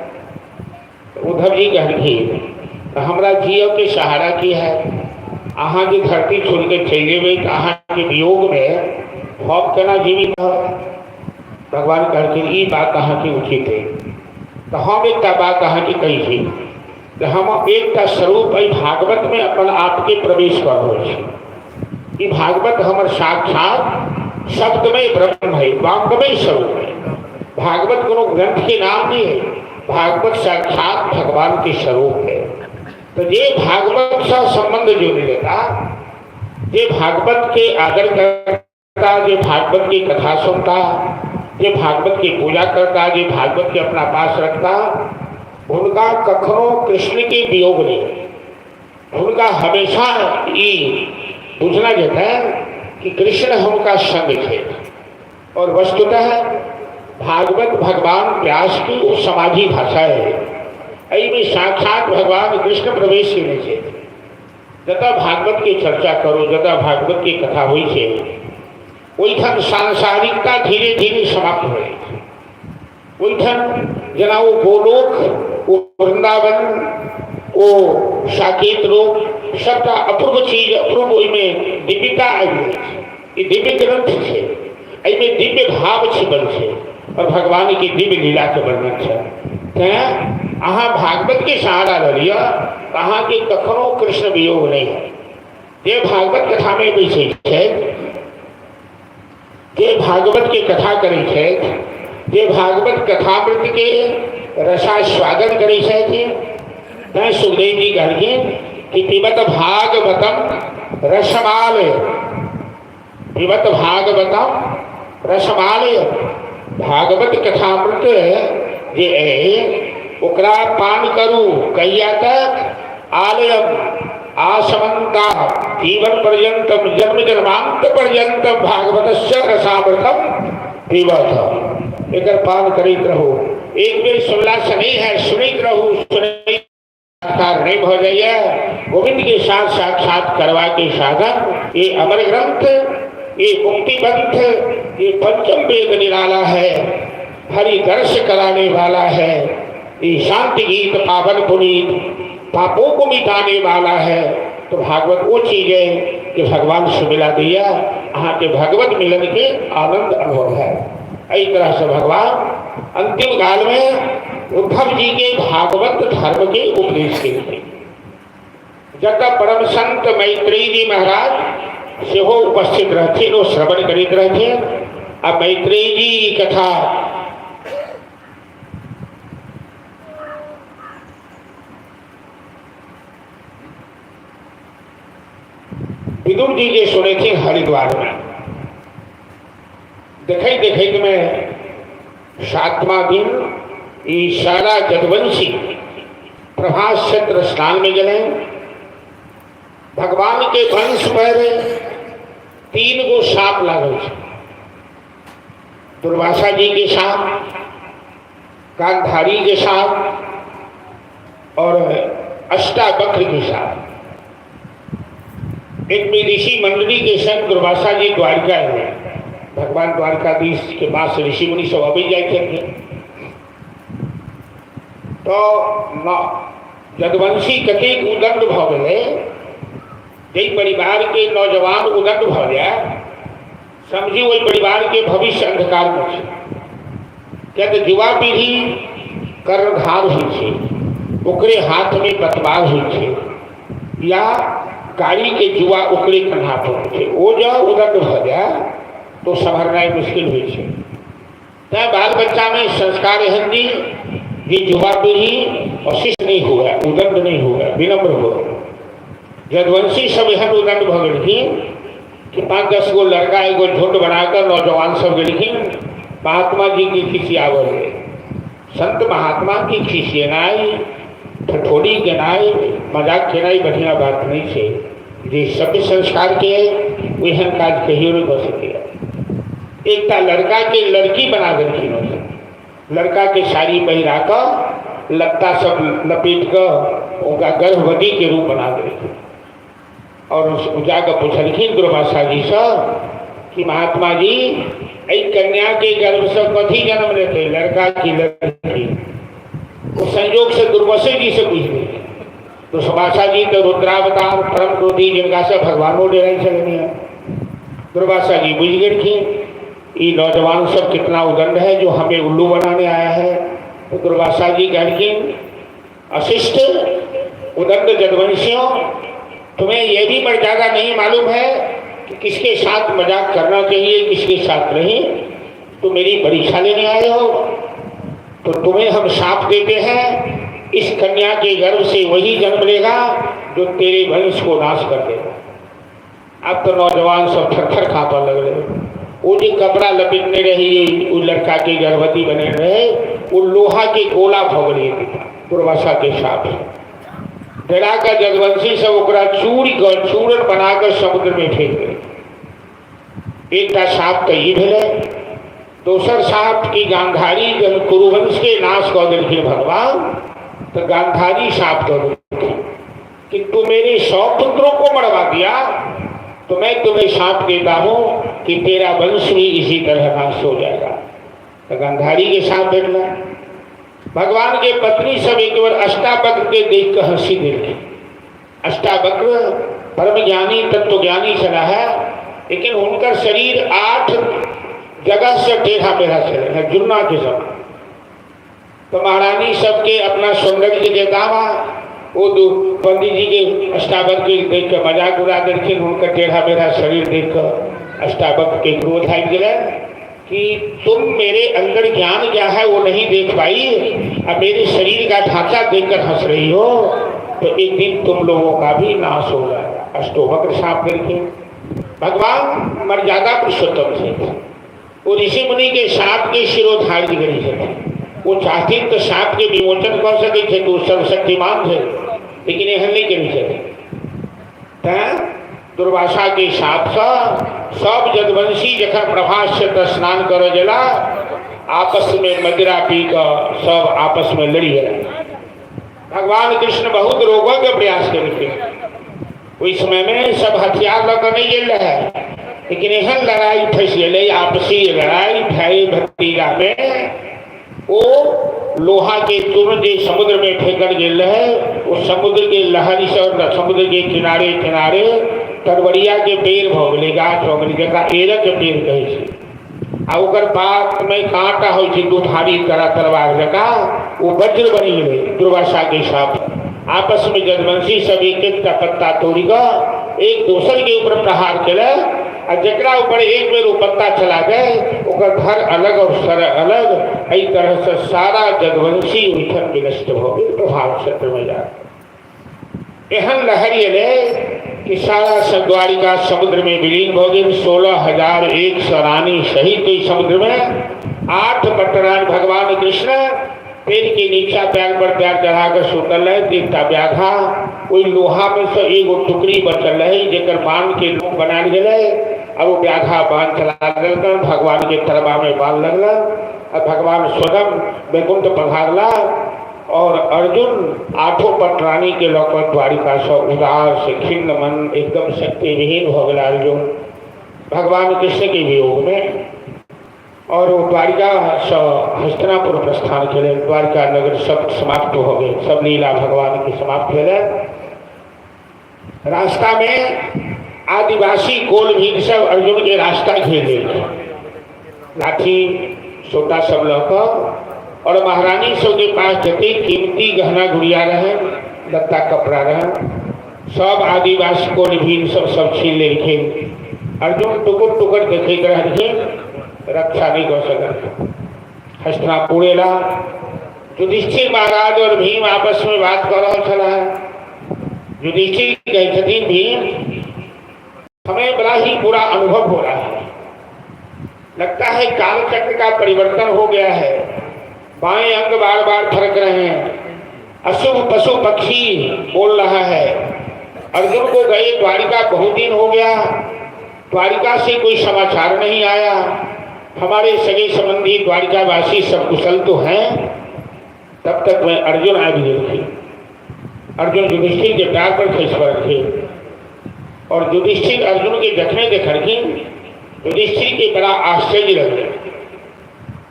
उद्धव जी कहलखिन तऽ हमरा जियऽ के सहारा की है? अहाँ जे धरती छोड़ि कऽ चलि जेबै तऽ अहाँके वियोगमे हम केना जीवित रहब? भगवान कहलखिन ई बात अहाँके उचित है। तऽ हम एकटा बात अहाँके कहै छी जे हम एकटा स्वरूप एहि भागवतमे अपन आपके प्रवेश कऽ रहल छी। ई भागवत हमर साक्षात शब्दमय ब्रह्म है, वांगमय स्वरूप है। भागवत कोनो ग्रंथ के नाम नहीं है, भागवत साक्षात भगवान के स्वरूप है। तो जे भागवत से संबंध जोड़ लेता जे भागवत के आदर करता, जे भागवत की कथा सुनता, जे भागवत की पूजा करता, जे भागवत के अपना पास रखता, हुनका कखनो कृष्ण के वियोग नहीं। हुनका हमेशा ई बुझना जेतै कि कृष्ण हुनका संग छै। और वस्तुतः भागवत भगवान व्यास की वो समाधि भाषा है। एहिमे साक्षात भगवान कृष्ण प्रवेश केने छै। जतऽ भागवत के चर्चा करू, जतऽ भागवत के कथा होइ छै, ओहिठाम सांसारिकता धीरे धीरे समाप्त हो जाइ छै। ओहिठाम जेना ओ गोलोक, ओ वृंदावन, ओ साकेत लोक, सबटा अपूर्व चीज, अपूर्व ओहिमे दिव्यता आबि जाइ छै। ई दिव्य ग्रंथ छै, एहिमे दिव्य भाव छिपल छै और भगवान के दिव्य लीला के वर्णन छै। तैं अहाँ भागवत के सहारा लऽ लिअ तऽ अहाँके कखनो कृष्ण वियोग नहि है। जे भागवत कथामे बैसै छथि, जे भागवत के कथा करै छथि, जे भागवत कथामृत के रसास्वादन करै छथि, तैं सुखदेव जी कहलखिन कि पिबत भागवतम रसमालय, पिबत भागवतम रसमालय। भागवत कथामृत जे अइ ओकरा पान करू कहिया तक? आलयम आसमंता जीवन पर्यंतम जन्म जन्मांत पर्यंतम भागवतस्य रसामृतम पिबत। एकर पान करैत रहू। एक बेर सुनला से नहीं है, सुनैत रहू, सुनैत साक्षात्कार नहीं भऽ जाइए। गोविंद के साथ साक्षात करवा के साधन ये अमर ग्रंथ, ये मुक्ति पंथ, ये पंचम वेद निराला है, हरि दर्श कराने वाला है, ये शांति गीत पावन पुनीत पापों को मिटाने वाला है। तो भागवत वो चीज है कि भगवान से मिला दिया, अहाँ के भगवत मिलन के आनंद अनुभव है। एहि तरह से भगवान अंतिम काल में उद्धव जी के भागवत धर्म के उपदेश के लिए जतऽ परम संत मैत्रेयी जी महाराज सेहो उपस्थित रहथिन, ओ श्रवण करैत रहथिन। आ मैत्रेयी जी कथा विदुर जी जे सुनेथिन हरिद्वार में, देखैत देखैत में सातवां दिन ई सारा जदवंशी प्रभास क्षेत्र स्नान में गए। भगवान के वंश पर 3 गो साप लागल छै, दुर्वासा जी के साप, गांधारी के साप और अष्टावक्र के साप। एक में ऋषि मंडली के संग दुर्वासा जी द्वारिका है, भगवान द्वारकाधीश के पास ऋषि मुनि सब अबै जाइ छथिन। तो जदवंशी कतेक उदंड भऽ गेलै, जाहि परिवार के नौजवान उदंड भऽ जाय, समझी ओहि परिवार के भविष्य अंधकार में छै। किया तऽ युवा पीढ़ी कर्णधार होइ छै, ओकरे हाथ में पतवार होइ छै या गाड़ी के जुआ ओकरे कन्हा पर होइ छै। ओ जँ उदंड भऽ जाय तो सम्हरनाइ मुश्किल होइ छै। तैं बाल बच्चा में संस्कार एहन दी जे युवा पीढ़ी अशिष्ट नहीं हुए, उदंड नहीं हुए, विनम्र हुए। जदवंशी सब एहन उदंड भऽ गेलखिन कि 5-10 गो लड़का एगो झुंड बनाकर नौजवान सब गेलखिन महात्मा जी के खिसियाबऽ लेल। संत महात्मा के खिसियेनाइ, ठठोली केनाइ, मजाक केनाइ बढ़िआँ बात नहीं छै। जे सभ्य संस्कार के एहन काज कहियो नहीं कऽ सकैए। एकटा लड़का के लड़की बना देलखिन, लड़का के साड़ी पहिरा कऽ लत्ता सब लपेट कऽ ओकरा गर्भवती के रूप बना देलखिन। और जाकऽ पुछलखिन दुर्वासा जी सँ कि महात्मा जी एहि कन्या के गर्भ से कथी जन्म लेतै, लड़का की लड़की? ओ संयोग से दुर्वासे जी से पूछि लेलखिन। दुर्वासा जी तो रुद्रावतार परम क्रोधी जिनका से भगवानो डरै छलनि हेँ। दुर्वासा जी बुझि गेलखिन ई नौजवान सब कितना उदंड है जो हमें उल्लू बनाने आया है। तो दुर्वासा जी कहलखिन अशिष्ट उदंड जदवंशियों, तुम्हें यह भी मर्यादा नहीं मालूम है कि किसके साथ मजाक करना चाहिए किसके साथ नहीं। तुम मेरी परीक्षा लेने आए हो तो तुम्हें हम शाप देते हैं, इस कन्या के गर्भ से वही जन्म लेगा जो तेरे वंश को नाश कर देगा। आब तऽ नौजवान सब थर-थर काँपऽ लगलै। ओ जे कपड़ा लपेटने रही ओ लड़का के गर्भवती बने रहे, ओ लोहा के गोला भऽ गेलै दुर्वासा के साथ। डरा कऽ जदवंशी सब ओकरा चूरि कऽ चूरन बना कऽ समुद्र में फेंक देलकै। एकटा साप तऽ ई भेलै। दोसर साप की गांधारी जब कुरुवंश के नाश कऽ देलखिन भगवान, तऽ गांधारी साप दऽ देलखिन कि तू मेरे 100 पुत्रों को मरवा दिया तो मैं तुम्हें साप देता हूं कि तेरा वंश भी इसी तरह नाश हो जाएगा। तो गांधारी के साथ भेटल। भगवान के पत्नी सब एक बार अष्टावक्र के देख कर हंसी देलखिन। अष्टावक्र परम ज्ञानी तत्वज्ञानी छला है, लेकिन हुनकर शरीर 8 जगह से टेढ़ा मेढ़ा छलै, जुन्ना के समान। तो महारानी सबके अपना सौंदर्य के दावा वो दू पंडित जी के अष्टावक्र के देख के मजाक उड़ा देलखिन। हुनकर टेढ़ा मेढ़ा शरीर देख कर अष्टावक्र के क्रोध आबि गेलै कि तुम मेरे अंदर ज्ञान क्या है वो नहीं देख पाई, अब मेरे शरीर का ढांचा देखकर हंस रही हो, तो एक दिन तुम लोगों का भी नाश हो जाएगा। अष्टोवक्र साफ करके भगवान मर्यादा पुरुषोत्तम थे, वो ऋषि मुनि के साप के शिरोधार्य करी थे। वो चाहती तो साप के विमोचन कर सके थे, तो सर्वशक्तिमान थे, लेकिन एहन नहीं करी थे। तैं दुर्वासा के साप से सब जदवंशी जखन प्रभास से तो स्नान कर गेला, आपस में मदिरा पी कऽ सब आपस में लड़ी गेला। भगवान कृष्ण बहुत रोगों के प्रयास केलखिन। ओहि समय में सब हथियार लऽ कऽ नहीं गेल रहे, लेकिन एहन लड़ाई फंसि गेलै, आपसी लड़ाई भाई भतीजा में। ओ लोहा के चूर्ण जे समुद्र में फेंकल गेल रहे, ओ समुद्र के लहरी से और समुद्र के किनारे किनारे तरवरिया के पेड़ भऽ गेलै, गाछ भऽ गेलै, जकरा एरक के पेड़ कहै छै। आ ओकर पात में कांटा होइ छै दू धारी तरह तलवार जकाँ, ओ वज्र बनि गेलै दुर्वासा के साथ। आपस में जदवंशी सब एक एकटा पत्ता तोड़ि कऽ एक दोसर के ऊपर प्रहार केलक, आ जकरा ऊपर एक बेर ओ पत्ता चला जाय ओकर धर अलग और सर अलग। एहि तरह से सारा जदवंशी ओहिठाम विनष्ट भऽ गेल प्रभाव क्षेत्र में जा। एहन लहरि एलै कि सारा सब द्वारिका समुद्र में विलीन भऽ गेल। 16,100 रानी सहित ओहि समुद्र में 8 पटरान भगवान कृष्ण पेड़ के नीचा पैर पर पैर चढ़ा कऽ सुतल रहथि। एकटा व्याधा ओहि लोहा में से एगो टुकड़ी बचल रहे जेकर बाण के लोक बनायल गेलै, और वो व्याधा बाण चला देलकनि, भगवान के तरबा में बाण लगलन आ भगवान स्वयं वैकुंठ पधारला और अर्जुन आठों पटरानी के लऽ कऽ द्वारिका से उदास खिन्न मन एकदम शक्तिविहीन भऽ गेला अर्जुन भगवान कृष्ण के वियोग में। और वो द्वारिका से हस्तिनापुर प्रस्थान केलनि। द्वारिका नगर सब समाप्त भऽ गेल, सब लीला भगवान के समाप्त भेलै। रास्ता में आदिवासी कोल भील सब अर्जुन के रास्ता घेर लेलकै, लाठी सोटा सब लऽ कऽ। और महारानी सबके पास जते कीमती गहना गुड़िया रहे, लत्ता कपड़ा रहे, सब आदिवासी कोल भील सब सब छीन लेलखिन। अर्जुन टुकुर टुकुर देखैत रहलखिन, रक्षा नहीं कर सकल। हस्तिनापुर एला, युधिष्ठिर महाराज और भीम आपस में बात कर रहल छलाह। युधिष्ठिर कहै छथिन, भीम हमें बड़ा ही बुरा अनुभव हो रहा है, लगता है कालचक्र का परिवर्तन हो गया है, बाएं अंग बार बार फरक रहे हैं, अशुभ पशु पक्षी बोल रहा है। अर्जुन को गए द्वारिका बहुत दिन हो गया, द्वारिका से कोई समाचार नहीं आया, हमारे सगे संबंधी द्वारिकावासी सब कुशल तो हैं। तब तक मैं अर्जुन आबि गेलखिन। अर्जुन युधिष्ठिर के पैर पर खसि पड़लखिन और युधिष्ठिर अर्जुन के जखने देखलखिन, युधिष्ठिर के बड़ा आश्चर्य लगलै।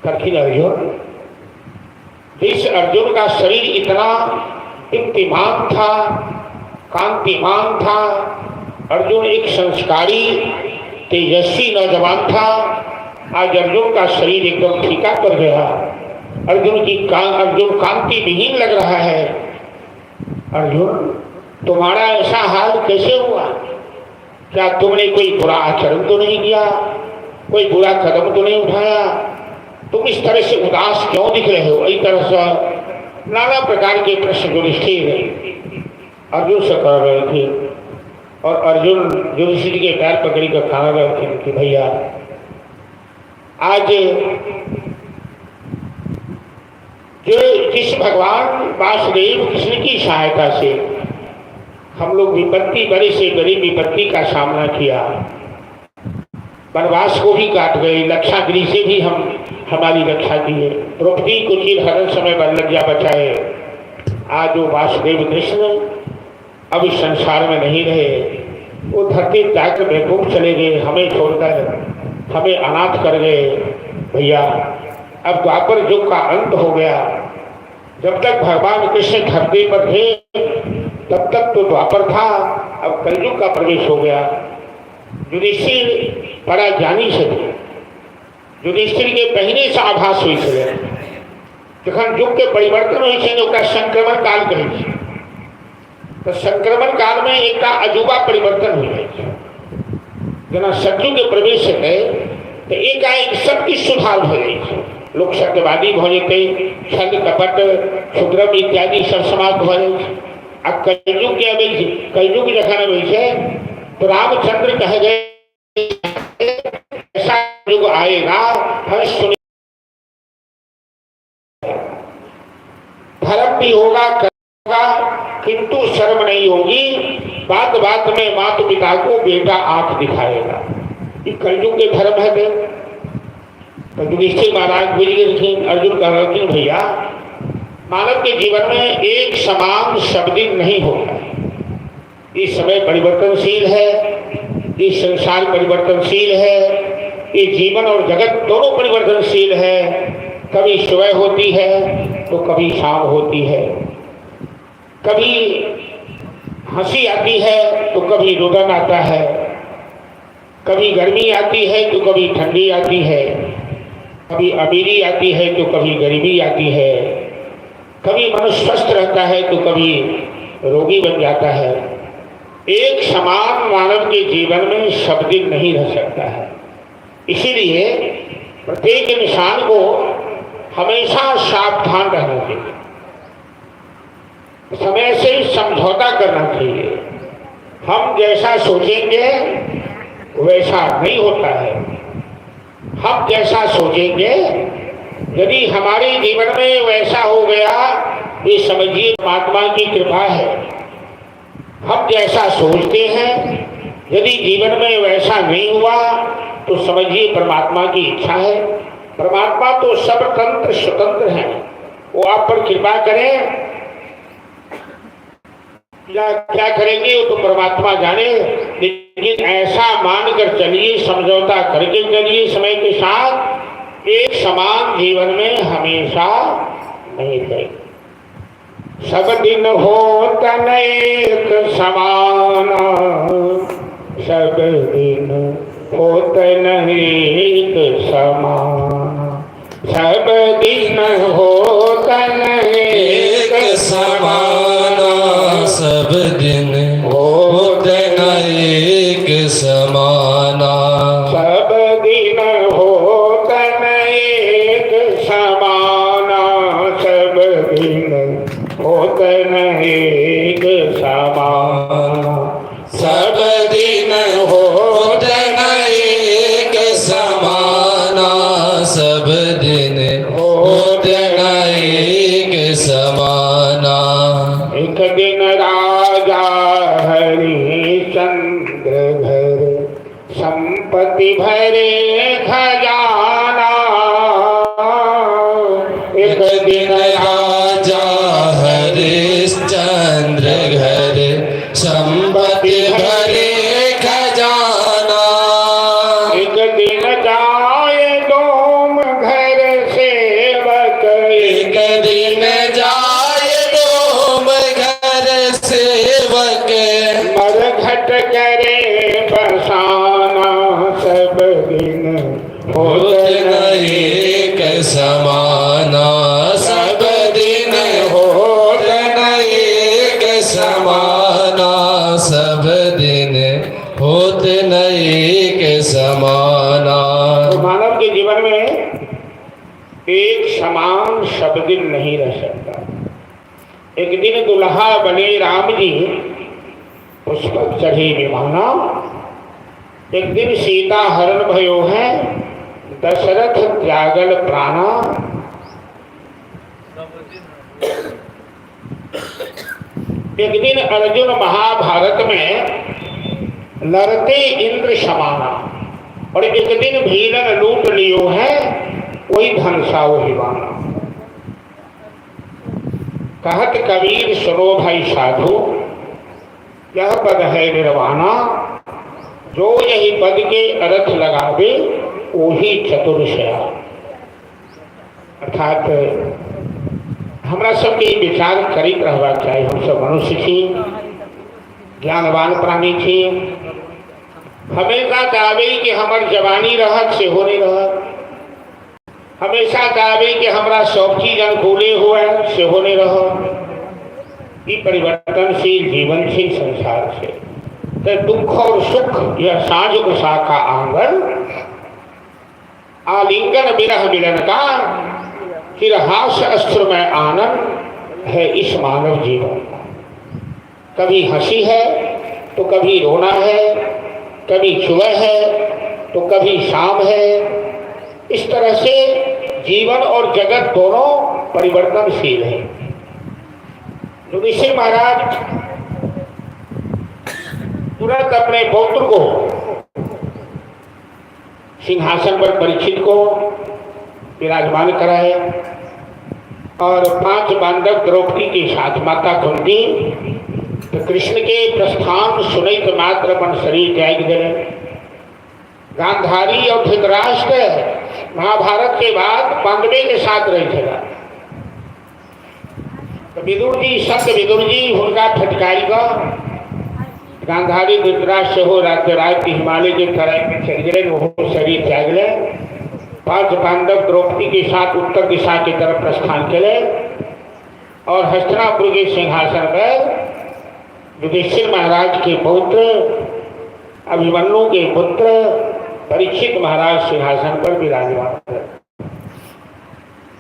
कहलखिन, अर्जुन, जिस अर्जुन का शरीर इतना दीप्तिमान था, कांतिमान था, अर्जुन एक संस्कारी तेजस्वी नौजवान था, आज अर्जुन का शरीर एकदम फीका पड़ गया, अर्जुन कांति विहीन लग रहा है। अर्जुन, तुम्हारा ऐसा हाल कैसे हुआ? क्या तुमने कोई बुरा आचरण तो नहीं किया, कोई बुरा कदम तो नहीं उठाया? तुम इस तरह से उदास क्यों दिख रहे हो? इस तरह से नाना प्रकार के प्रश्न युधिष्ठिर अर्जुन से कर रहे थे। और अर्जुन युधिष्ठिर के पैर पकड़ी कर खाना लगलखिन कि भैया आज जो जिस भगवान वासुदेव कृष्ण की सहायता से हम लोग विपत्ति, बड़ी से बड़ी विपत्ति का सामना किया, वनवास को भी काट गए, लक्षागिरी से भी हम हमारी रक्षा की है, द्रौपदी को चीर हरण समय पर लज्जा बचाए, आज वो वासुदेव कृष्ण अब इस संसार में नहीं रहे, वो धरती त्याग वैकुंठ चले गए, हमें छोड़कर हमें अनाथ कर गए। भैया अब द्वापर युग का अंत हो गया। जब तक भगवान कृष्ण धरती पर थे तब तक तो द्वापर था, अब कलयुग का प्रवेश हो गया। युधिष्ठिर बड़ा ज्ञानी से थे। युधिष्ठिर के पहिने से आभास हुई छलै, जखन युग के परिवर्तन होइ छै ने ओकरा संक्रमण काल कहै छै। तऽ संक्रमण काल में एकटा अजूबा परिवर्तन हो जाइ छै। जेना सतयुग के प्रवेश हेतै तऽ एकाएक सब किछु सुधार भऽ जाइ छै, लोक सत्यवादी भऽ जेतै, छल कपट क्षुद्रम इत्यादि सब समाप्त भऽ जाइ छै। आ कलयुग के अबै छै, कलयुग जखन अबै छै तो रामचंद्र कह गए ऐसा युग आएगा, हम सुने धर्म भी होगा होगा किंतु शर्म नहीं होगी, बात बात में माता पिता को बेटा आंख दिखाएगा। ये कलयुग के धर्म है। तो युधिष्ठिर महाराज बुझ गेलखिन। अर्जुन कहलखिन भैया मानव के जीवन में एक समान सब दिन नहीं होता है, इस समय परिवर्तनशील है, ये संसार परिवर्तनशील है, ये जीवन और जगत दोनों परिवर्तनशील है। कभी सुबह होती है तो कभी शाम होती है, कभी हंसी आती है तो कभी रुदन आता है, कभी गर्मी आती है तो कभी ठंडी आती है, कभी अमीरी आती है तो कभी गरीबी आती है, कभी मनुष्य स्वस्थ रहता है तो कभी रोगी बन जाता है। एक समान मानव के जीवन में सब दिन नहीं रह सकता है। इसीलिए प्रत्येक इंसान को हमेशा सावधान रहना चाहिए, समय से समझौता करना चाहिए। हम जैसा सोचेंगे वैसा नहीं होता है, हम जैसा सोचेंगे यदि हमारे जीवन में वैसा हो गया ये समझिए परमात्मा की कृपा है। हम जैसा सोचते हैं यदि जीवन में वैसा नहीं हुआ तो समझिए परमात्मा की इच्छा है। परमात्मा तो सब तंत्र स्वतंत्र हैं, वो आप पर कृपा करें या क्या करेंगे वो तो परमात्मा जाने, लेकिन ऐसा मानकर चलिए, समझौता करके चलिए समय के साथ, एक समान जीवन में हमेशा नहीं रहेगी। सब दिन हो तन एक समान, सब दिन हो तन एक समान, सब दिन हो तन एक समाना, सब दिन होत न एक समाना, सब दिन हो तन एक समाना, सब दिन हो तन एक समाना, सब दिन होत न एक समाना, सब दिन होत न एक समाना। एक दिन राजा हरिश्चंद्र घर संपत्ति भरे खजाना, एक दिन राजा हरिश्चंद्र घर संपत्ति भरे खजाना, एक दिन जाए डोम घर सेवक, एक दिन जाय डोम घर सेवक, मरघट करे बसाना, सब दिन होत होत न एक समाना, सब दिन होत न एक समाना, सब दिन होत न एक समाना। तो मानव के जीवन में एक समान सब दिन नहीं रह सकता। एक दिन दुल्हा बने राम जी पुष्पक चढ़ी विमाना। एक दिन सीता हरण भयो है, दशरथ त्यागल प्राणा। एक दिन अर्जुन महाभारत में लड़ते इंद्र समाना, और एक दिन भीलन लूट लियो है, वही धनसा वही बाना। कहत कबीर सुनो भाई साधु, यह पद है निर्वाणा। जो यही पद के अर्थ लगावे, वही चतुर सयाना। अर्थात हमरा सबके ई विचार करैत रहबाक चाही। हमसब मनुष्य छी, ज्ञानवान प्राणी छी। हमेशा चाहबै कि हमर जवानी रहत, सेहो नहि रहत। हमेशा चाहबै कि हमरा सब चीज अनुकूले हुए, सेहो नहि रहत। ई परिवर्तनशील जीवन छै, संसार छै। तऽ दुख और सुख यह साँझ उषा का आंगन, आलिंगन विरह मिलन का, फिर हास अस्त्र में आनंद है इस मानव जीवन का। कभी हंसी है तो कभी रोना है, कभी सुबह है तो कभी शाम है। इस तरह से जीवन और जगत दोनों परिवर्तनशील है। युधिष्ठिर महाराज तुरंत अपने पौत्र को सिंहासन पर परीक्षित को विराजमान कराए और 5 पांडव द्रौपदी के साथ माता कुंती तो कृष्ण के प्रस्थान सुनैत मात्र अपन शरीर त्याग दिले। गांधारी और धृतराष्ट्र महाभारत के बाद पांडवे के साथ रहे थे। तो विदुर जी, संत विदुर जी हुनका फटकारी कऽ गांधारी धृतराष्ट्र सेहो रात रात हिमालय के तराई में चलि गेलै, ओहो शरीर त्याग गेलै। 5 पांडव द्रौपदी के साथ उत्तर दिशा के तरफ प्रस्थान केले और हस्तिनापुर के सिंहासन पर युधिष्ठिर महाराज के पौत्र, अभिमन्यु के पुत्र परीक्षित महाराज सिंहासन पर विराजमान थे।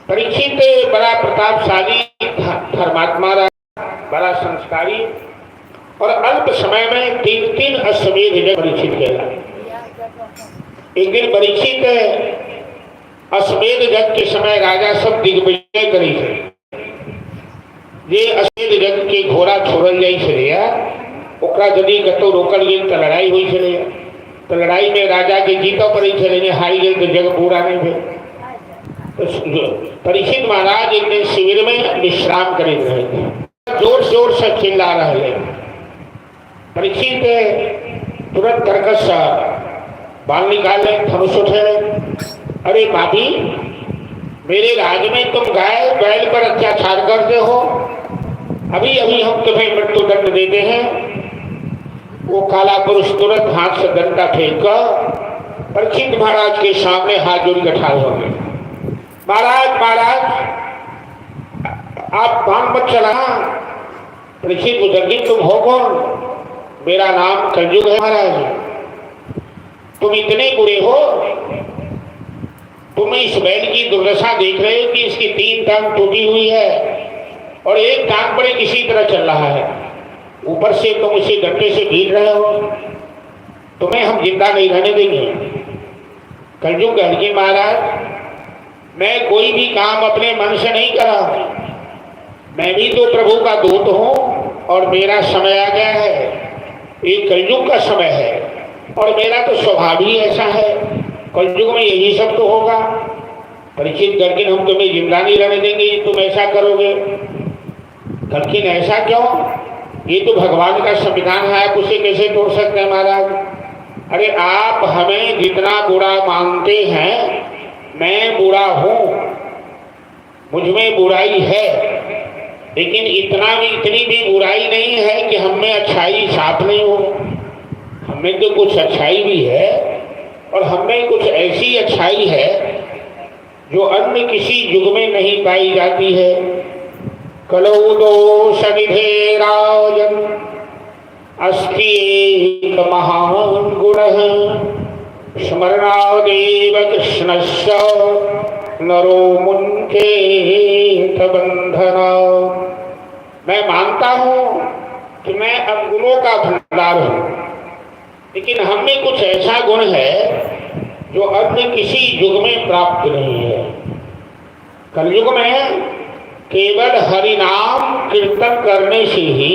परीक्षित बड़ा प्रतापशाली धर्मात्मा रहा, बड़ा संस्कारी और अल्प समय में 3-3 अश्वमेध यज्ञ परीक्षित किया। एक दिन परीक्षित अश्वमेध यज्ञ के समय राजा सब दिग्विजय करी थे। जे अश्वमेध यज्ञ के घोड़ा छोड़ल जाइ छलैया, ओकरा यदि कतौ रोकल गेल तऽ लड़ाई होइ छलैया, तऽ लड़ाई में राजा के जीतऽ पड़ै छलै, नहि हारि गेल तऽ यज्ञ पूरा नहि भेल। तो परीक्षित महाराज एक दिन शिविर में विश्राम करैत रहे, जोर जोर से चिल्ला रहे। परीक्षित तुरंत तरकस से बाल निकाल ले, धनुष उठे। अरे भाभी, मेरे राज में तुम गाय बैल पर अत्याचार करते हो, अभी अभी हम तुम्हें मृत्यु दंड देते हैं। वो काला पुरुष तुरंत हाथ से डंडा फेंक कर परीक्षित महाराज के सामने हाथ जोड़ के ठाड़ हो गए। महाराज महाराज, आप बाण मत चला। परीक्षित बुजुर्ग, तुम हो कौन? मेरा नाम कलयुग है महाराज। तुम इतने बुरे हो, तुम इस बैल की दुर्दशा देख रहे हो कि इसकी 3 टांग टूटी हुई है और एक टांग पर किसी तरह चल रहा है, ऊपर से तुम उसे डंडे से पीट रहे हो, तुम्हें हम जिंदा नहीं रहने देंगे। कलयुग कहलखिन महाराज, मैं कोई भी काम अपने मन से नहीं करा, मैं भी तो प्रभु का दूत हूँ और मेरा समय आ गया है, ये कलयुग का समय है और मेरा तो स्वभाव ही ऐसा है, कलयुग में यही सब तो होगा। परीक्षित कहलखिन हम तुम्हें जिंदा नहीं रहने देंगे, तुम ऐसा करोगे। कहलखिन ऐसा क्यों, ये तो भगवान का संविधान है, आप उसे कैसे तोड़ सकते हैं महाराज। अरे आप हमें जितना बुरा मानते हैं, मैं बुरा हूँ, मुझ में बुराई है, लेकिन इतनी भी बुराई नहीं है कि हम में अच्छाई साफ नहीं हो। हमें तो कुछ अच्छाई भी है और हमें कुछ ऐसी अच्छाई है जो अन्य किसी युग में नहीं पाई जाती है। कलौ दोष निधे राजन अस्ति एक महान गुण, स्मरणादेव कृष्णस्य नरो मुंचेत बंधना। मैं मानता हूँ कि मैं अवगुणों का भंडार सरदार हूं, लेकिन हम में कुछ ऐसा गुण है जो अन्य किसी युग में प्राप्त नहीं है। कलयुग में केवल हरिनाम कीर्तन करने से ही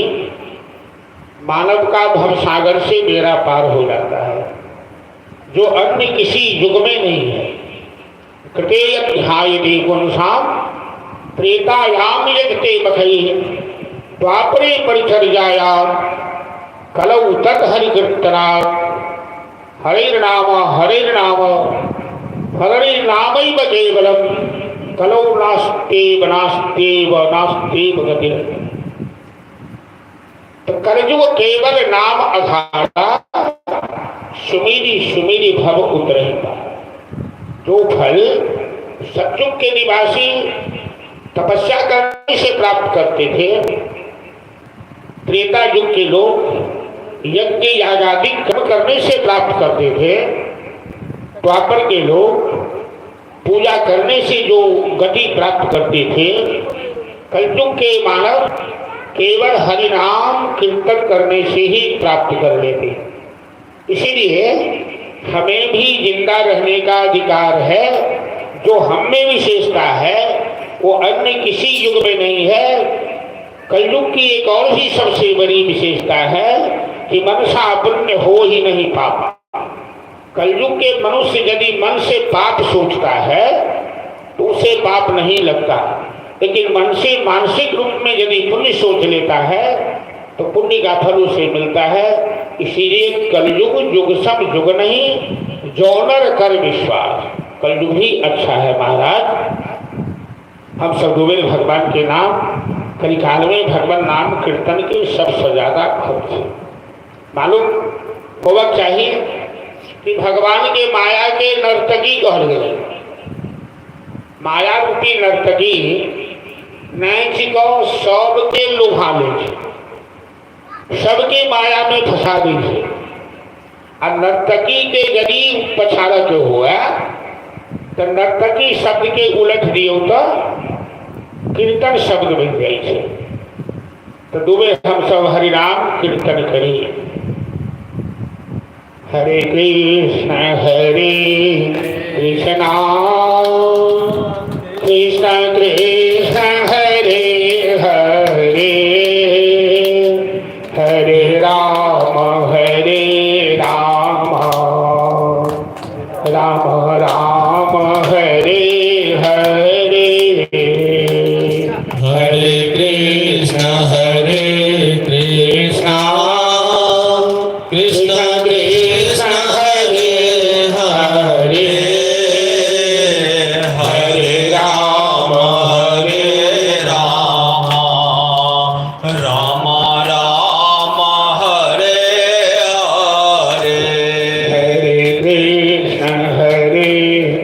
मानव का भवसागर से बेड़ा पार हो जाता है, जो अन्य किसी युग में नहीं है। कृते ध्यायते पुंसाम त्रेतायाम यजते बखई द्वापरे परिचर्यायाम कलौ तत् हरि कीर्तनात् हरिर्नाम हरिर्नाम हरिर्नामैव केवलम कलौ नास्तेव नास्तेव नास्तेव गतिर्। तो कलयुग केवल नाम अखाड़ा सुमेरी सुमेरी भव उतरता। जो फल सतयुग के निवासी तपस्या करने से प्राप्त करते थे, त्रेता युग के लोग यज्ञ यागादि कर्म करने से प्राप्त करते थे, द्वापर के लोग पूजा करने से जो गति प्राप्त करते थे, कलयुग के मानव केवल हरिनाम कीर्तन करने से ही प्राप्त कर लेते। इसीलिए हमें भी जिंदा रहने का अधिकार है। जो हम में विशेषता है वो अन्य किसी युग में नहीं है। कलयुग की एक और ही सबसे बड़ी विशेषता है कि मनसा पुण्य हो ही नहीं पापा। कलयुग के मनुष्य यदि मन से पाप सोचता है तो उसे पाप नहीं लगता, लेकिन मन से मानसिक रूप में यदि पुण्य सोच लेता है तो पुण्य का फल उसे मिलता है। इसीलिए कलयुग युग सब युग नहीं, जौनर कर विश्वास। कलयुग ही अच्छा है महाराज। हम सब डूबे भगवान के नाम, कलिकाल में भगवान नाम कीर्तन के सबसे ज्यादा भक्त हैं। मालूम होगा चाहिए कि भगवान के माया के नर्तकी कहल गए। माया रूपी नर्तकी नाचि कऽ सबके लोभा लै छै, सबके माया में फंसा दै छै। आ नर्तकी के यदि पछाड़ऽ के हुए तो नर्तकी शब्द के उलट दियौ तो कीर्तन शब्द बनि जाइ छै। तो डूबे हम सब हरिनाम कीर्तन करी। हरे कृष्ण हरे कृष्णा कृष्ण कृष्ण हरे हरे, हरे राम हरे राम राम राम हरे हरे। हरे कृष्ण हरे कृष्ण कृष्ण कृष्ण हरे हरे, हरे राम हरे राम राम राम हरे हरे। हरे कृष्ण हरे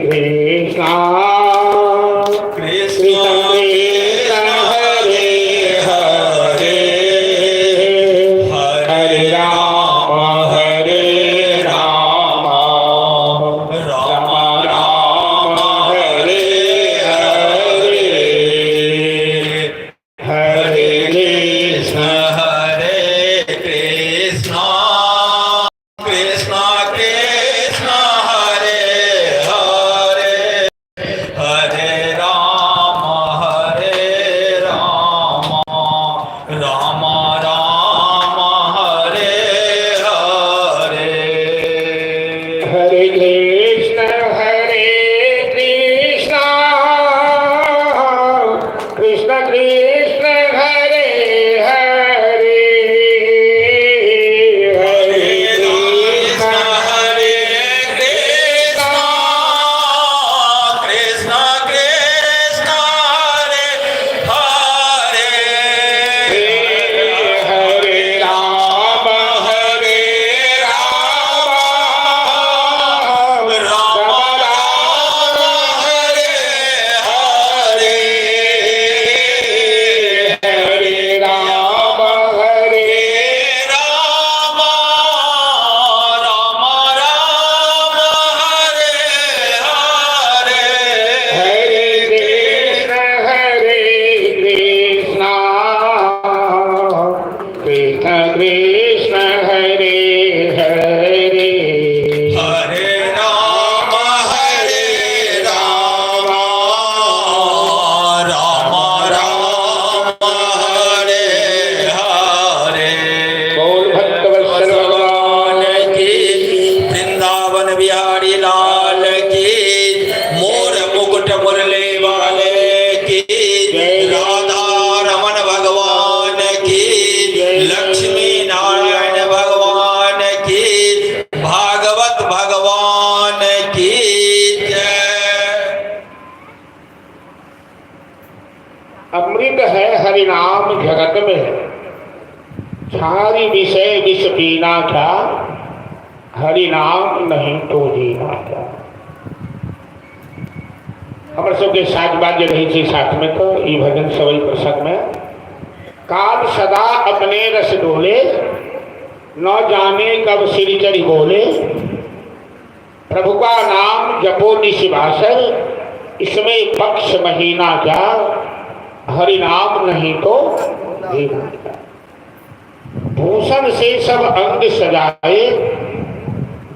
कृष्ण कृष्ण कृष्ण हरे हरे, हरे राम हरे राम राम राम हरे हरे। हरे कृष्ण हरे कृष्ण कृष्ण कृष्ण हरे हरे, अमृत है हरि नाम जगत में, छारी विषय विष पीना क्या, हरि नाम नहीं तो जीना क्या। हमर सबके साथ बात जे रहै छै साथ में, तो ई भजन सब एहि प्रसंग में काल सदा अपने रस डोले, न जाने कब सिर चढ़ी बोले, प्रभु का नाम जपो निशिवासर, इसमें पक्ष महीना क्या, हरि नाम नहीं तो जीना क्या। भूषण से सब अंग सजाए,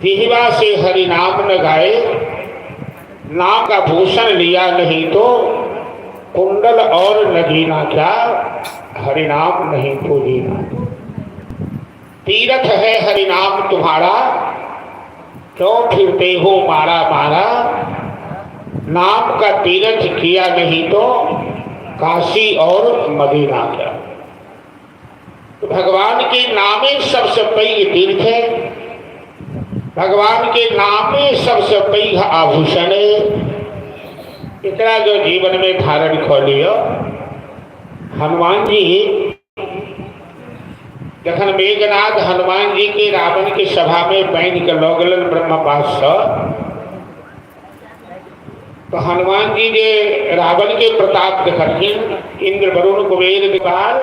जिहवा से हरि नाम न गाए, नाम का भूषण लिया नहीं तो कुंडल और नगीना क्या, हरि नाम नहीं तो जीना। तीर्थ है हरि नाम तुम्हारा, क्यों फिरते हो मारा मारा, नाम का तीर्थ किया नहीं तो काशी और मदीना क्या। तो भगवान के नामे सबसे पैघ तीर्थ है, भगवान के नामे सबसे पैघ आभूषण है। एकरा जो जीवन में धारण कऽ लिअ। हनुमान जी जखन मेघनाथ हनुमान जी के रावण के सभा में बांधि के लऽ गेलन ब्रह्मपाश सँ, तो हनुमान जी जे रावण के प्रताप देखलखिन, इंद्र वरुण कुबेर दिवाल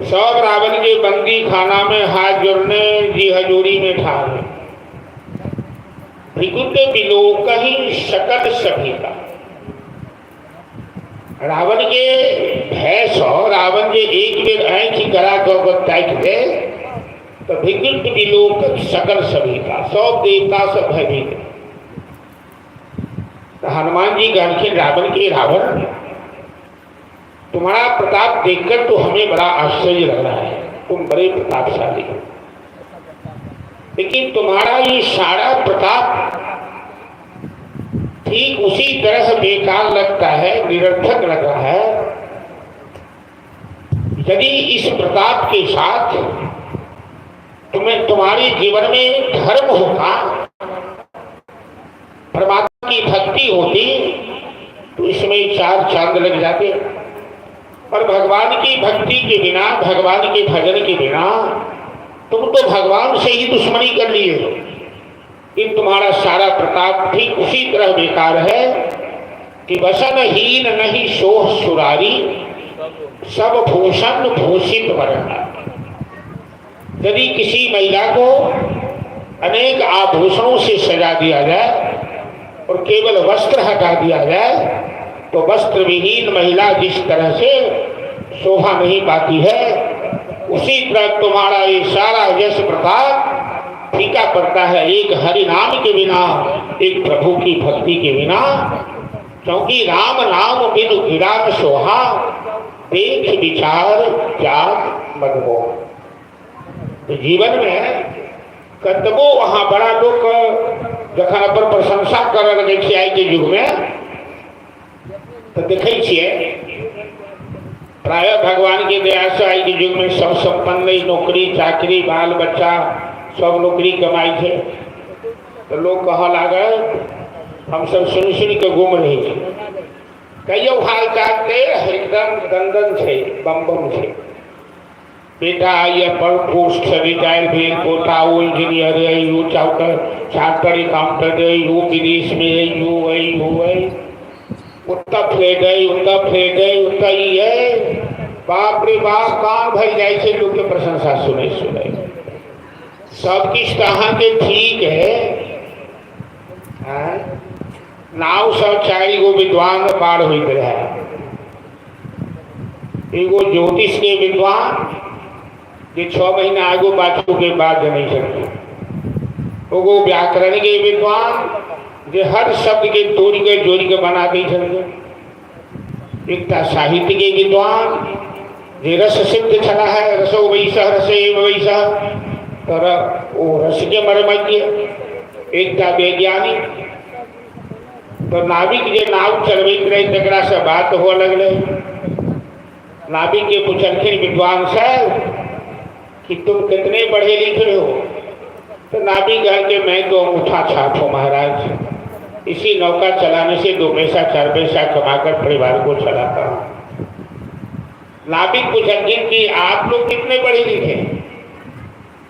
सब रावण के बंदी खाना में हाथ जोड़ने जी हजूरी में ठाड़, भृकुट बिलोक ही सकल सभी का। रावण के भय सँ रावण जे एक बेर आँखि गड़ा कऽ कऽ ताकि दे तऽ भृकुट बिलोक सकल सभी का, सब देवता सब भयभीत। तो हनुमान जी कहलखिन रावण के, रावण तुम्हारा प्रताप देखकर तो हमें बड़ा आश्चर्य लग रहा है, तुम बड़े प्रतापशाली हो, लेकिन तुम्हारा ये सारा प्रताप ठीक उसी तरह बेकार लगता है, निरर्थक लग रहा है। यदि इस प्रताप के साथ तुम्हें तुम्हारे जीवन में धर्म होता, परमात्मा की भक्ति होती, तो इसमें चार चांद लग जाते। और भगवान की भक्ति के बिना, भगवान के भजन के बिना तुम तो भगवान से ही दुश्मनी कर लिए हो। इन तुम्हारा सारा प्रताप ठीक उसी तरह बेकार है कि वसनहीन नहीं सोह सुरारी, सब भूषण भूषित वरना। यदि किसी महिला को अनेक आभूषणों से सजा दिया जाए और केवल वस्त्र हटा दिया जाए, तो वस्त्र विहीन महिला जिस तरह से शोभा नहीं पाती है, उसी तरह तुम्हारा ये सारा यश प्रताप फीका पड़ता है एक हरि नाम के बिना, एक प्रभु की भक्ति के बिना। क्योंकि राम नाम बिनु गिरा न सोहा, देख विचार त्याग मदमोह। तो जीवन में कतबो अहाँ बड़ा लोक जखन अपन प्रशंसा करऽ लगै छै आइ के युग में, तऽ देखै छियै प्रायः भगवान के दया से आइ के युग में सब संपन्न, नौकरी चाकरी बाल बच्चा सब नौकरी कमाइ छै, तऽ लोक कहऽ लागल हमसब सुनि सुनि कऽ गुम रहै छी। कहियो हाल चाल ते एकदम दंदन छै, बम बम छै। बेटा I per post Se retire भेल, पोता ओ इंजीनियर है, ओ चार्टर चार्टर अकाउंटेंट है, ओ विदेश में है, ओ है ओ है, ओतऽ फ्लैट है, ओतऽ फ्लैट है, ओतऽ ई है। बाप रे बाप, कान भरि जाइ छै लोक के प्रशंसा सुनै सुनै। सब किछु तऽ अहाँके ठीक है। नाव सब चारि गो विद्वान पार होइत रहै, एगो ज्योतिष के विद्वान जे 6 महीना आगू पाछू के बात जनै छलखिन, एगो व्याकरण के विद्वान जे हर शब्द के तोड़ि के जोड़ि के बना दै छलखिन, एकटा साहित्य के विद्वान जे रस सिद्ध छला है, रसो वैसह रसेव वैसह, तर ओ रस के मर्मज्ञ, एकटा वैज्ञानिक। तो नाविक जे नाव चलबैत रहे तकरा से बात हुअ लगलै। नाविक के पुछलखिन विद्वान साहब कि तुम कितने पढ़े लिखे हो? तो नाविक कहलकै मैं तो अंगूठा छाप हूँ महाराज, इसी नौका चलाने से 2 पैसा 4 पैसा कमाकर परिवार को चलाता हूँ। नाविक पूछलखिन कि आप लोग कितने पढ़े लिखे?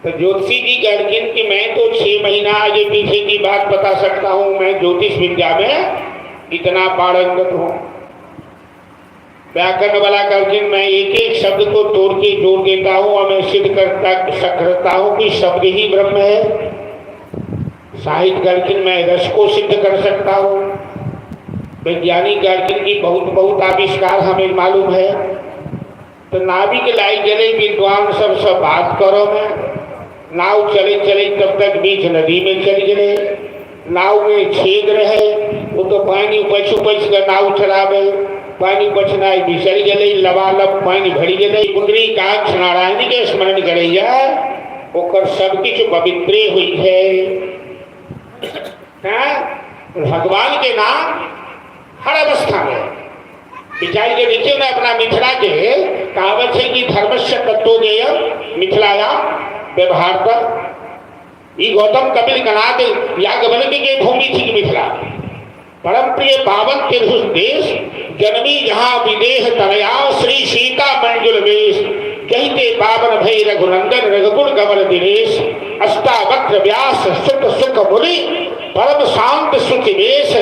तो ज्योतिषी जी कहलखिन कि मैं तो 6 महीना आगे पीछे की बात बता सकता हूँ, मैं ज्योतिष विद्या में इतना पारंगत हूँ। व्याकरण वाला कहलखिन मैं एक एक शब्द को तोड़ के जोड़ देता हूँ और मैं सिद्ध करता सकता हूँ कि शब्द ही ब्रह्म है। साहित्य कहलखिन मैं रस को सिद्ध कर सकता हूँ। वैज्ञानिक कहलखिन कि बहुत बहुत आविष्कार हमें मालूम है। तो नाविक लाई गए विद्वान सबसे बात करो, में नाव चले चले तब तक बीच नदी में चल गए, नाव में छेद रहे, वो तो पानी उपछ उपछ के नाव चलावे, पानी उपछनाइ बिसरि गेलै, लबालब पानि भरि गेलै। पुंडरीकाक्ष नारायण के स्मरण करैया, ओकर सब किछु पवित्रे होइ छै। भगवान के नाम हर अवस्था में विचार के देखियो ना, अपना मिथिला के कहावत है कि धर्मस्य तत्वोदय मिथिलाया व्यवहार पर। ई गौतम कपिल कनाद याज्ञवल्क्य के भूमि थी मिथिला। परम प्रिय पावन तिरहुत देश, जनमी जहाँ विदेह तनया, श्री सीता मंजुल वेश, जहिते पावन भई रघुनंदन रघुकुल कमल दिनेश, अष्टावक्र व्यास सुख सुख मुनि, परम शांत सुख वेश,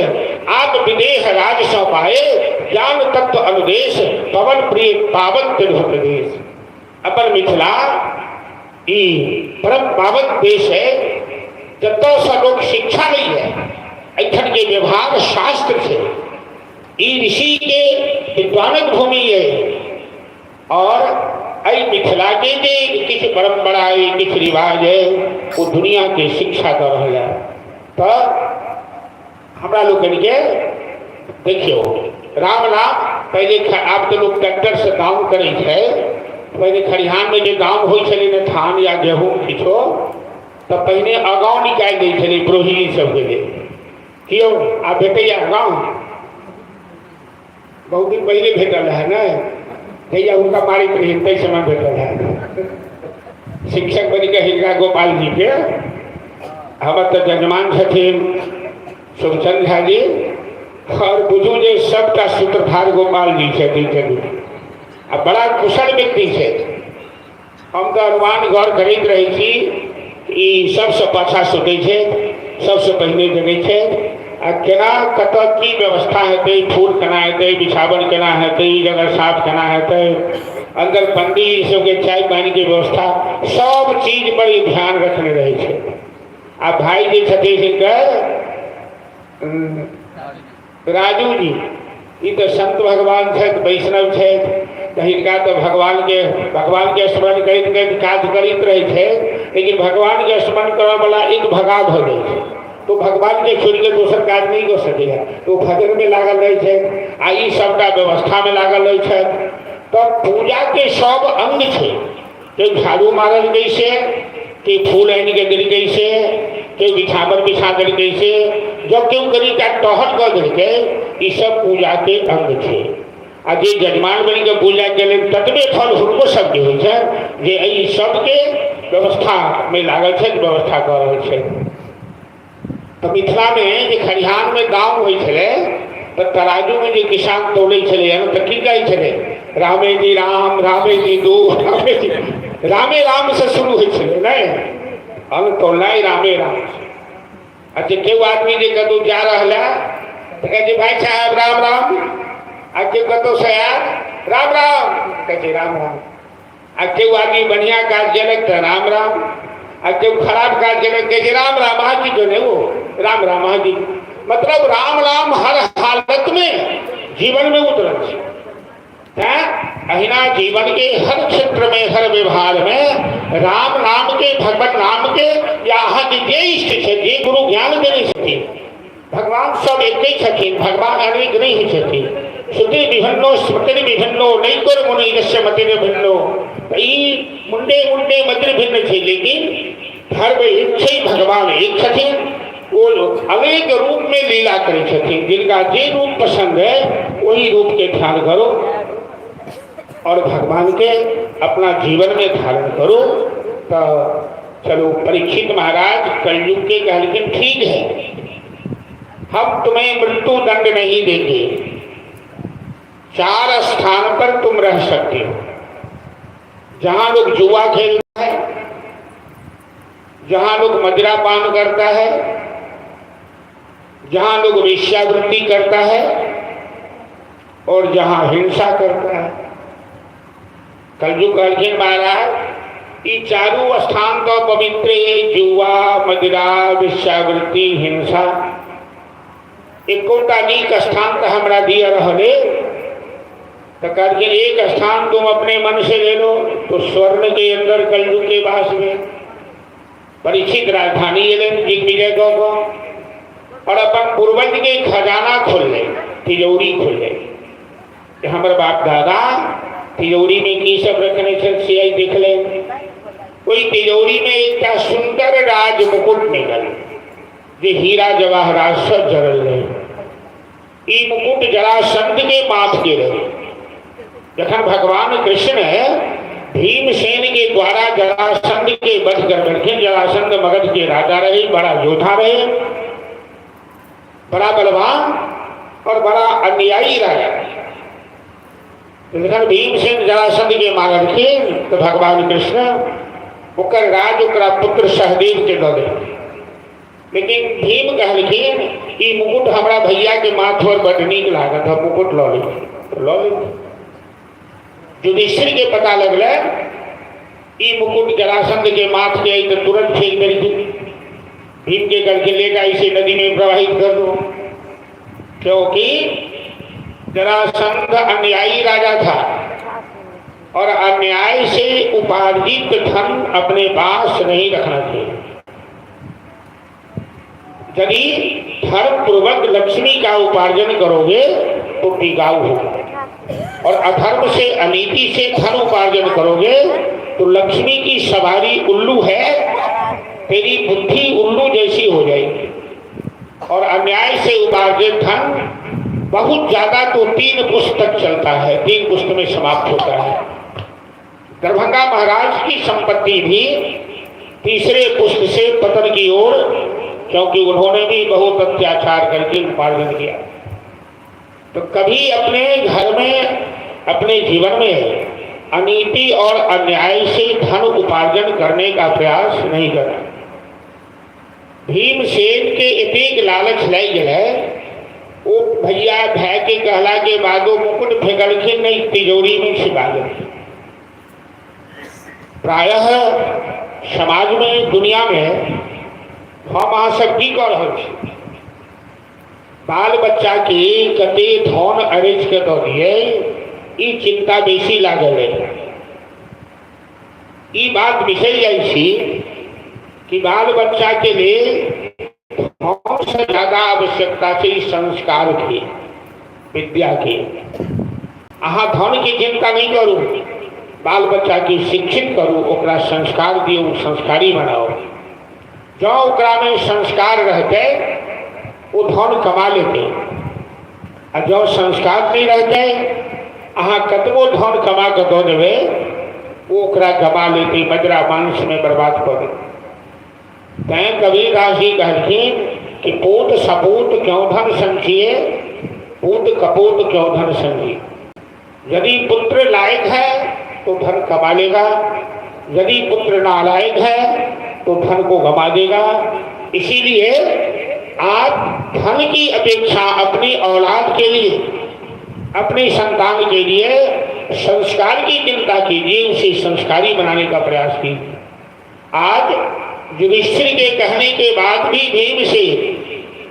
आप विदेह राज सौंपाए, ज्ञान तत्व अनुदेश, पवन प्रिय पावन तिरहुत देश। अपन मिथिला ई परम पावन देश है, जतऽ से लोग शिक्षा नहीं है, एखन के व्यवहार शास्त्र से ई ऋषि के विद्वानक भूमि है। और एहि मिथिला के जे किछु परंपरा है, किछु रिवाज है, वो दुनिया के शिक्षा दऽ रहल है। तो हमरा लोकनि के देखियो राम नाम पहले आब तो लोग ट्रैक्टर से दाम करै छै, पहले खरिहान में जे दाम होइ छलै ने धान या गेहूँ किछो, तऽ पहिने अगाउ निकालि दै छलै पुरोहित सबके लेल। कियो आब भेटैया अगाउ? बहुत दिन पहले भेटल है ने, जहिया हुनका मारैत रहियनि ताहि समय भेटल है। शिक्षक बनि कऽ हिनका गोपाल जी के हमर तऽ जजमान छथिन शुभचंद्र झा जी, और बुझू जे सबटा सूत्रधार गोपाल जी छथिन आ बड़ा कुशल व्यक्ति छथि। हम तऽ अनुमान गौर करैत रहै छी ई सबसँ पाछा सुतै छथि, सबसँ पहिने जगै छथि, आ केना कतऽ की व्यवस्था हेतै, फूल केना हेतै, बिछावन केना हेतै, ई जगह साफ केना हेतै, अंदर पंडी सबके चाय पानिके व्यवस्था, सब चीज पर ई ध्यान रखने रहै छै। आ भाई जे छथिन हिनकर राजू जी, ई तऽ संत भगवान छथि, वैष्णव छथि, तऽ हिनका तऽ भगवान के स्मरण करैत करैत काज करैत रहै छै, लेकिन भगवान के स्मरण करऽवला एक भगा भऽ जाइ छै, तो भगवान के छोड़ि के दोसर काज नहि कऽ सकैए, तो भजन में लागल रहै छै आ ई सबटा व्यवस्था में लागल रहै छथि। तऽ पूजा के सब अंग छै, के झाड़ू मारल कैसे, के फूल आनि के देलकै से, के बिछावन बिछा देलकै से, जब केओ कनि टा टहल कऽ देलकै, ई सब पूजा के अंग छै। आ जे जजमान बनि के पूजा केलनि ततबे फल हुनको सबके होइ छनि जे एहि सबके व्यवस्था में लागल छथि, व्यवस्था कऽ रहल छथि। तऽ मिथिला में जे खरिहान में गाँव होइ छलै तऽ तराजू में जे किसान तौलै छलै हन तऽ की कहै छलै, रामे जी राम, रामे जी दू, रामे जी रामे राम से शुरू होइ छलै ने, अन्न तौलनाइ रामे राम से। अच्छा केओ आदमी जे कतहु जा रहल है तऽ कहै छै भाई साहब राम राम, आ केओ कतहु से आयल राम राम, कहै छै राम राम। आ केओ आदमी बढ़िया काज केलक तऽ राम राम, आ केओ खराब काज केलक कहै छै राम राम अहाँ की केने ओ राम राम अहाँ की, मतलब राम राम हर हालत में जीवन में उतरल छै। तैं अहिना जीवन के हर क्षेत्र में हर व्यवहार में राम नाम के, भगवान नाम के, या अहाँ के जे इष्ट छै, जे गुरु ज्ञान देने छथिन, भगवान सब एके छथिन, भगवान अनेक नहीं होइ छथिन। श्रुति विभिन्नो स्मृति विभिन्नो नैकोर मुनि यस्य मति विभिन्नो, तऽ ई मुंडे मुंडे मति भिन्न छै, लेकिन धर्म एक छै, भगवान एक छथिन, ओ अनेक रूप में लीला करै छथिन। जिनका जे रूप पसंद है वही रूप के ध्यान करो और भगवान के अपना जीवन में धारण करो। तो चलो परीक्षित महाराज कलयुग के कहलखिन ठीक है, हम तुम्हें मृत्यु दंड नहीं देंगे। 4 स्थान पर तुम रह सकते हो, जहां लोग जुआ खेलता है, जहां लोग मदिरा पान करता है, जहां लोग वेश्यावृत्ति करता है और जहां हिंसा करता है। कलयुग कहलखिन महाराज ई चारू स्थान तो पवित्र है, जुआ मदिरा वेश्यावृत्ति हिंसा, एकोटा नीक स्थान तो हमरा दिया रहले। तो कहलखिन एक स्थान तुम अपने मन से ले लो, तो स्वर्ण के अंदर कलयुग के वास में परीक्षित राजधानी एलन दिग्विजय को और अपन पूर्वज के खजाना खोल ले, तिजोरी खोल ले। हमर बाप दादा तिजोरी में की सब रखने छल से आई देख ले। ओहि तिजोरी में एकटा सुंदर राज मुकुट निकल जे हीरा जवाहरात सब जड़ल रहे। ई मुकुट जरासंध के माथ के रहे। जखन भगवान कृष्ण भीमसेन के द्वारा जरासंध के वध कर देलखिन, जरासंध मगध के राजा रहे, बड़ा योद्धा रहे, बड़ा बलवान और बड़ा अन्यायी राजा। तो जखन भीमसेन जरासंध के मारलखिन तो भगवान कृष्ण ओकर राज ओकरा पुत्र सहदेव के दऽ देलखिन। लेकिन भीम कहलखिन ई मुकुट हमरा भैया के माथ पर बड नीक लागत, हम मुकुट लऽ लै छी। तो लऽ लेलखिन। युधिष्ठिर के पता लगलै ई मुकुट जरासंध के माथ के तो तुरंत फेंक देलखिन। भीम के कहलखिन ले जा इसे नदी में प्रवाहित कर दो, क्योंकि जरासंध अन्यायी राजा था और अन्याय से उपार्जित धन अपने पास नहीं रखना चाहिए। यदि धर्म पूर्वक लक्ष्मी का उपार्जन करोगे तो टिकाऊ होगा, और अधर्म से अनीति से धन उपार्जन करोगे तो लक्ष्मी की सवारी उल्लू है, तेरी बुद्धि उल्लू जैसी हो जाएगी। और अन्याय से उपार्जित धन बहुत ज्यादा तो 3 पुस्त तक चलता है, 3 पुस्त में समाप्त होता है। दरभंगा महाराज की संपत्ति भी तीसरे पुस्त से पतन की ओर, क्योंकि उन्होंने भी बहुत अत्याचार करके उपार्जन किया। तो कभी अपने घर में अपने जीवन में अनीति और अन्याय से धन उपार्जन करने का प्रयास नहीं करना। भीमसेन के एतेक लालच लागि गेलै, ओ भैया भाई के कहला के बादो मुकुट फेंकलखिन नहीं, तिजोरी में छिपा देलखिन। प्रायः समाज में दुनिया में हम अहाँ सब की कऽ रहल छी, बाल बच्चा के कते धन अरजि के दऽ दियै ई चिंता बेसी लागल है। ई बात बिसरि जाइ छी कि बाल बच्चा के लेल धन से ज्यादा आवश्यकता छै संस्कार के, विद्या के। अहाँ धन के चिंता नहीं करू, बाल बच्चा के शिक्षित करू, ओकरा संस्कार दियौ, संस्कारी बनाओ। जँ ओकरा में संस्कार रहतै ओ धन कमा लेतै, आ जँ संस्कार नहीं रहतै अहाँ कतबो धन कमा कऽ दऽ देबै ओ ओकरा गमा लेतै, मदिरा मांस में बर्बाद कऽ देतै। तैं कबीरदास जी कहलखिन कि पूत सपूत क्यों धन संचिए, पूत कपूत क्यों धन संचिए। यदि पुत्र लायक है तो धन कमा लेगा, यदि पुत्र नालायक है तो धन को गमा देगा। इसीलिए आप धन की अपेक्षा अपनी औलाद के लिए, अपनी संतान के लिए संस्कार की चिंता कीजिए, उसे संस्कारी बनाने का प्रयास कीजिए। आज युधिष्ठिर के कहने के बाद भी भीम से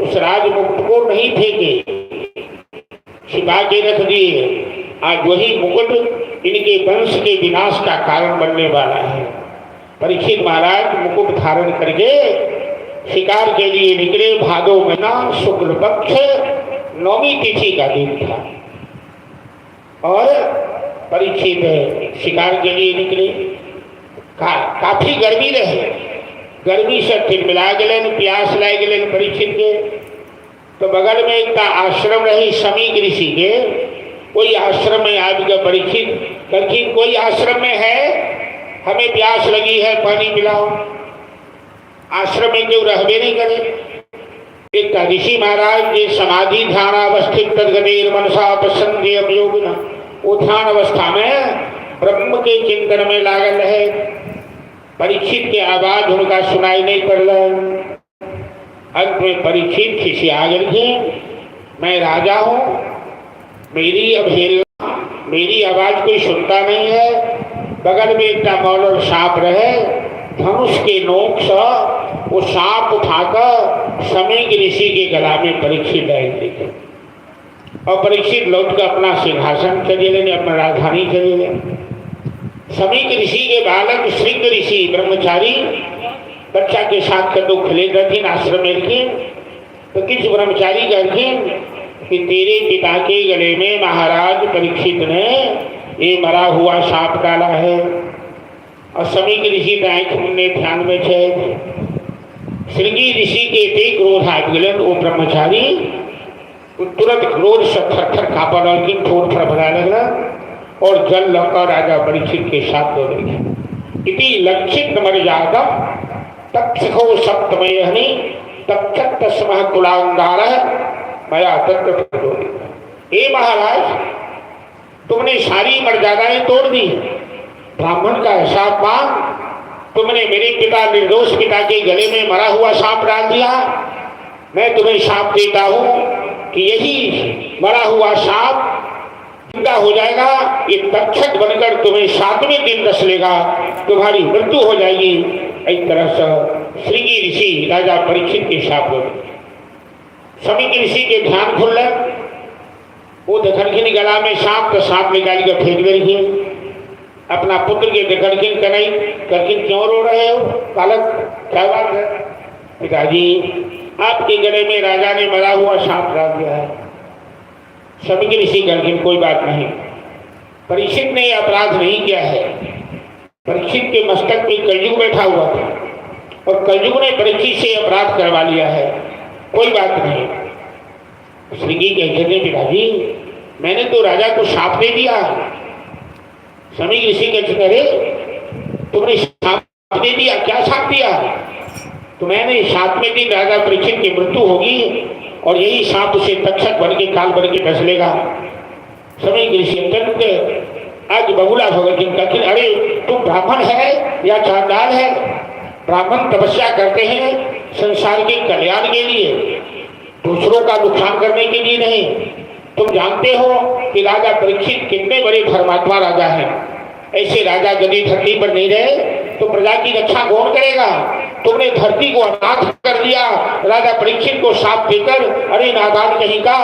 उस राजमुकुट को नहीं फेंके, छिपा के रख दिए। आज वही मुकुट इनके वंश के विनाश का कारण बनने वाला है। परीक्षित महाराज मुकुट धारण करके शिकार के लिए निकले। भादो महीना शुक्ल पक्ष नौवीं तिथि का दिन था और परीक्षित शिकार के लिए निकले। काफी गर्मी रहे, गर्मी से तिलमिला गेलनि, प्यास लागि गेलनि परीक्षित के। तो बगल में एक आश्रम रही शमीक ऋषि के, कोई आश्रम में आबि के परीक्षित कहलखिन कोई आश्रम में है, हमें प्यास लगी है, पानी पिलाओ। आश्रम में क्यों रहबे नहीं करे, एकटा ऋषि महाराज जे समाधि ध्यानावस्थित तदगतिर मनसा पसंद योगिना, ओ ध्यान अवस्था में ब्रह्म के चिंतन में लागल रहे। परीक्षित के आवाज हुनका सुनाई नहीं पड़ल। अंत में परीक्षित खिसिया गेलखिन, मैं राजा हूँ, मेरी अवहेलना, मेरी आवाज कोई सुनता नहीं है। बगल में एकटा मौलर सांप रहे, धनुष के नोक से वो सांप उठाकर शमीक ऋषि के गला में परीक्षित डाल देखे और परीक्षित लौट कर अपना सिंहासन चले गए, अपना राजधानी चले गए। शमीक ऋषि के बालक श्रृंग ऋषि ब्रह्मचारी बच्चा के साथ कतौ खेलैत रहथिन, आश्रम में एलखिन तो किछु ब्रह्मचारी कहलखिन कि तेरे पिता के गले में महाराज परीक्षित ने ये मरा हुआ सांप डाला है। और शमीक ऋषि तऽ आँखि मुनने ध्यान में छथि। श्रृंगी ऋषि के एते क्रोध आबि गेलनि, ओ ब्रह्मचारी तुरंत क्रोध से थर थर काँपऽ लगलखिन, ठोर फड़फड़ा लगलन और जल लऽ कऽ राजा परीक्षित के साथ दऽ देलखिन। इति लक्षित मर्यादम तक्षको सप्तमय हनि तक्षक तस्मः कुलांगार मया तत्र प्रचोदित। हे महाराज, तुमने सारी मर्यादाएं तोड़ दी, ब्राह्मण का ऐसा अपमान, तुमने मेरे पिता निर्दोष पिता के गले में मरा हुआ सांप डाल दिया। मैं तुम्हें सांप देता हूं कि यही मरा हुआ सांप जिंदा हो जाएगा, ये तक्षक बनकर तुम्हें सातवें दिन डस लेगा, तुम्हारी मृत्यु हो जाएगी। इस तरह से श्रृंगी ऋषि राजा परीक्षित के साथ हो गए। शमीक ऋषि के ध्यान खुलल, ओ देखलखिन गला में सांप तो सांप निकाल के फेंक देलखिन। अपना पुत्र के देखलखिन कनई, कहलखिन क्यों रो रहे हो बालक, क्या बात है? पिताजी आपके गले में राजा ने मरा हुआ सांप डाल दिया है। शमीक ऋषि कहलखिन कोई बात नहीं, परीक्षित ने अपराध नहीं किया है। परीक्षित के मस्तक पे कलयुग बैठा हुआ था और कलयुग ने परीक्षित से अपराध करवा लिया है, कोई बात नहीं। श्रृंगी कहते थे पिताजी मैंने तो राजा को सांप दे दिया। शमीक ऋषि कहते थे अरे तुमने सांप दे दिया, क्या सांप दिया? तो मैंने सातवें दिन राजा परीक्षित की मृत्यु होगी और यही सांप उसे तक्षक बन के काल बन के डस लेगा। शमीक ऋषि अत्यंत आज बबूला भगत जी कहते अरे तुम ब्राह्मण है या चांडाल है? ब्राह्मण तपस्या करते हैं संसार के कल्याण के लिए, दूसरों का नुकसान करने के लिए नहीं। तुम जानते हो कि राजा परीक्षित कितने बड़े धर्मात्मा राजा हैं। ऐसे राजा यदि धरती पर नहीं रहे तो प्रजा की रक्षा कौन करेगा? तुमने धरती को अनाथ कर दिया राजा परीक्षित को शाप देकर। अरे नादान कहीं का,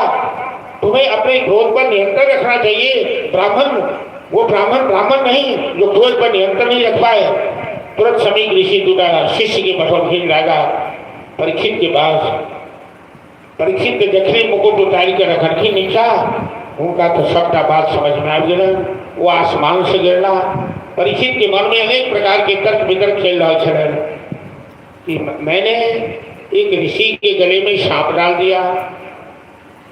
तुम्हें अपने क्रोध पर नियंत्रण रखना चाहिए। ब्राह्मण वो ब्राह्मण ब्राह्मण नहीं जो क्रोध पर नियंत्रण नहीं रख पाए। तुरंत शमीक ऋषि दूटा शिष्य के पठौलखिन राजा परीक्षित के पास। परीक्षित के जखने मुकुट उतारि के रखलखिन नीचा, उनका तो सबटा बात समझ में आबि गेलनि। वो आसमान से गिरला। परीक्षित के मन में अनेक प्रकार के तर्क वितर्क चलि रहल छलनि कि मैंने एक ऋषि के गले में सांप डाल दिया,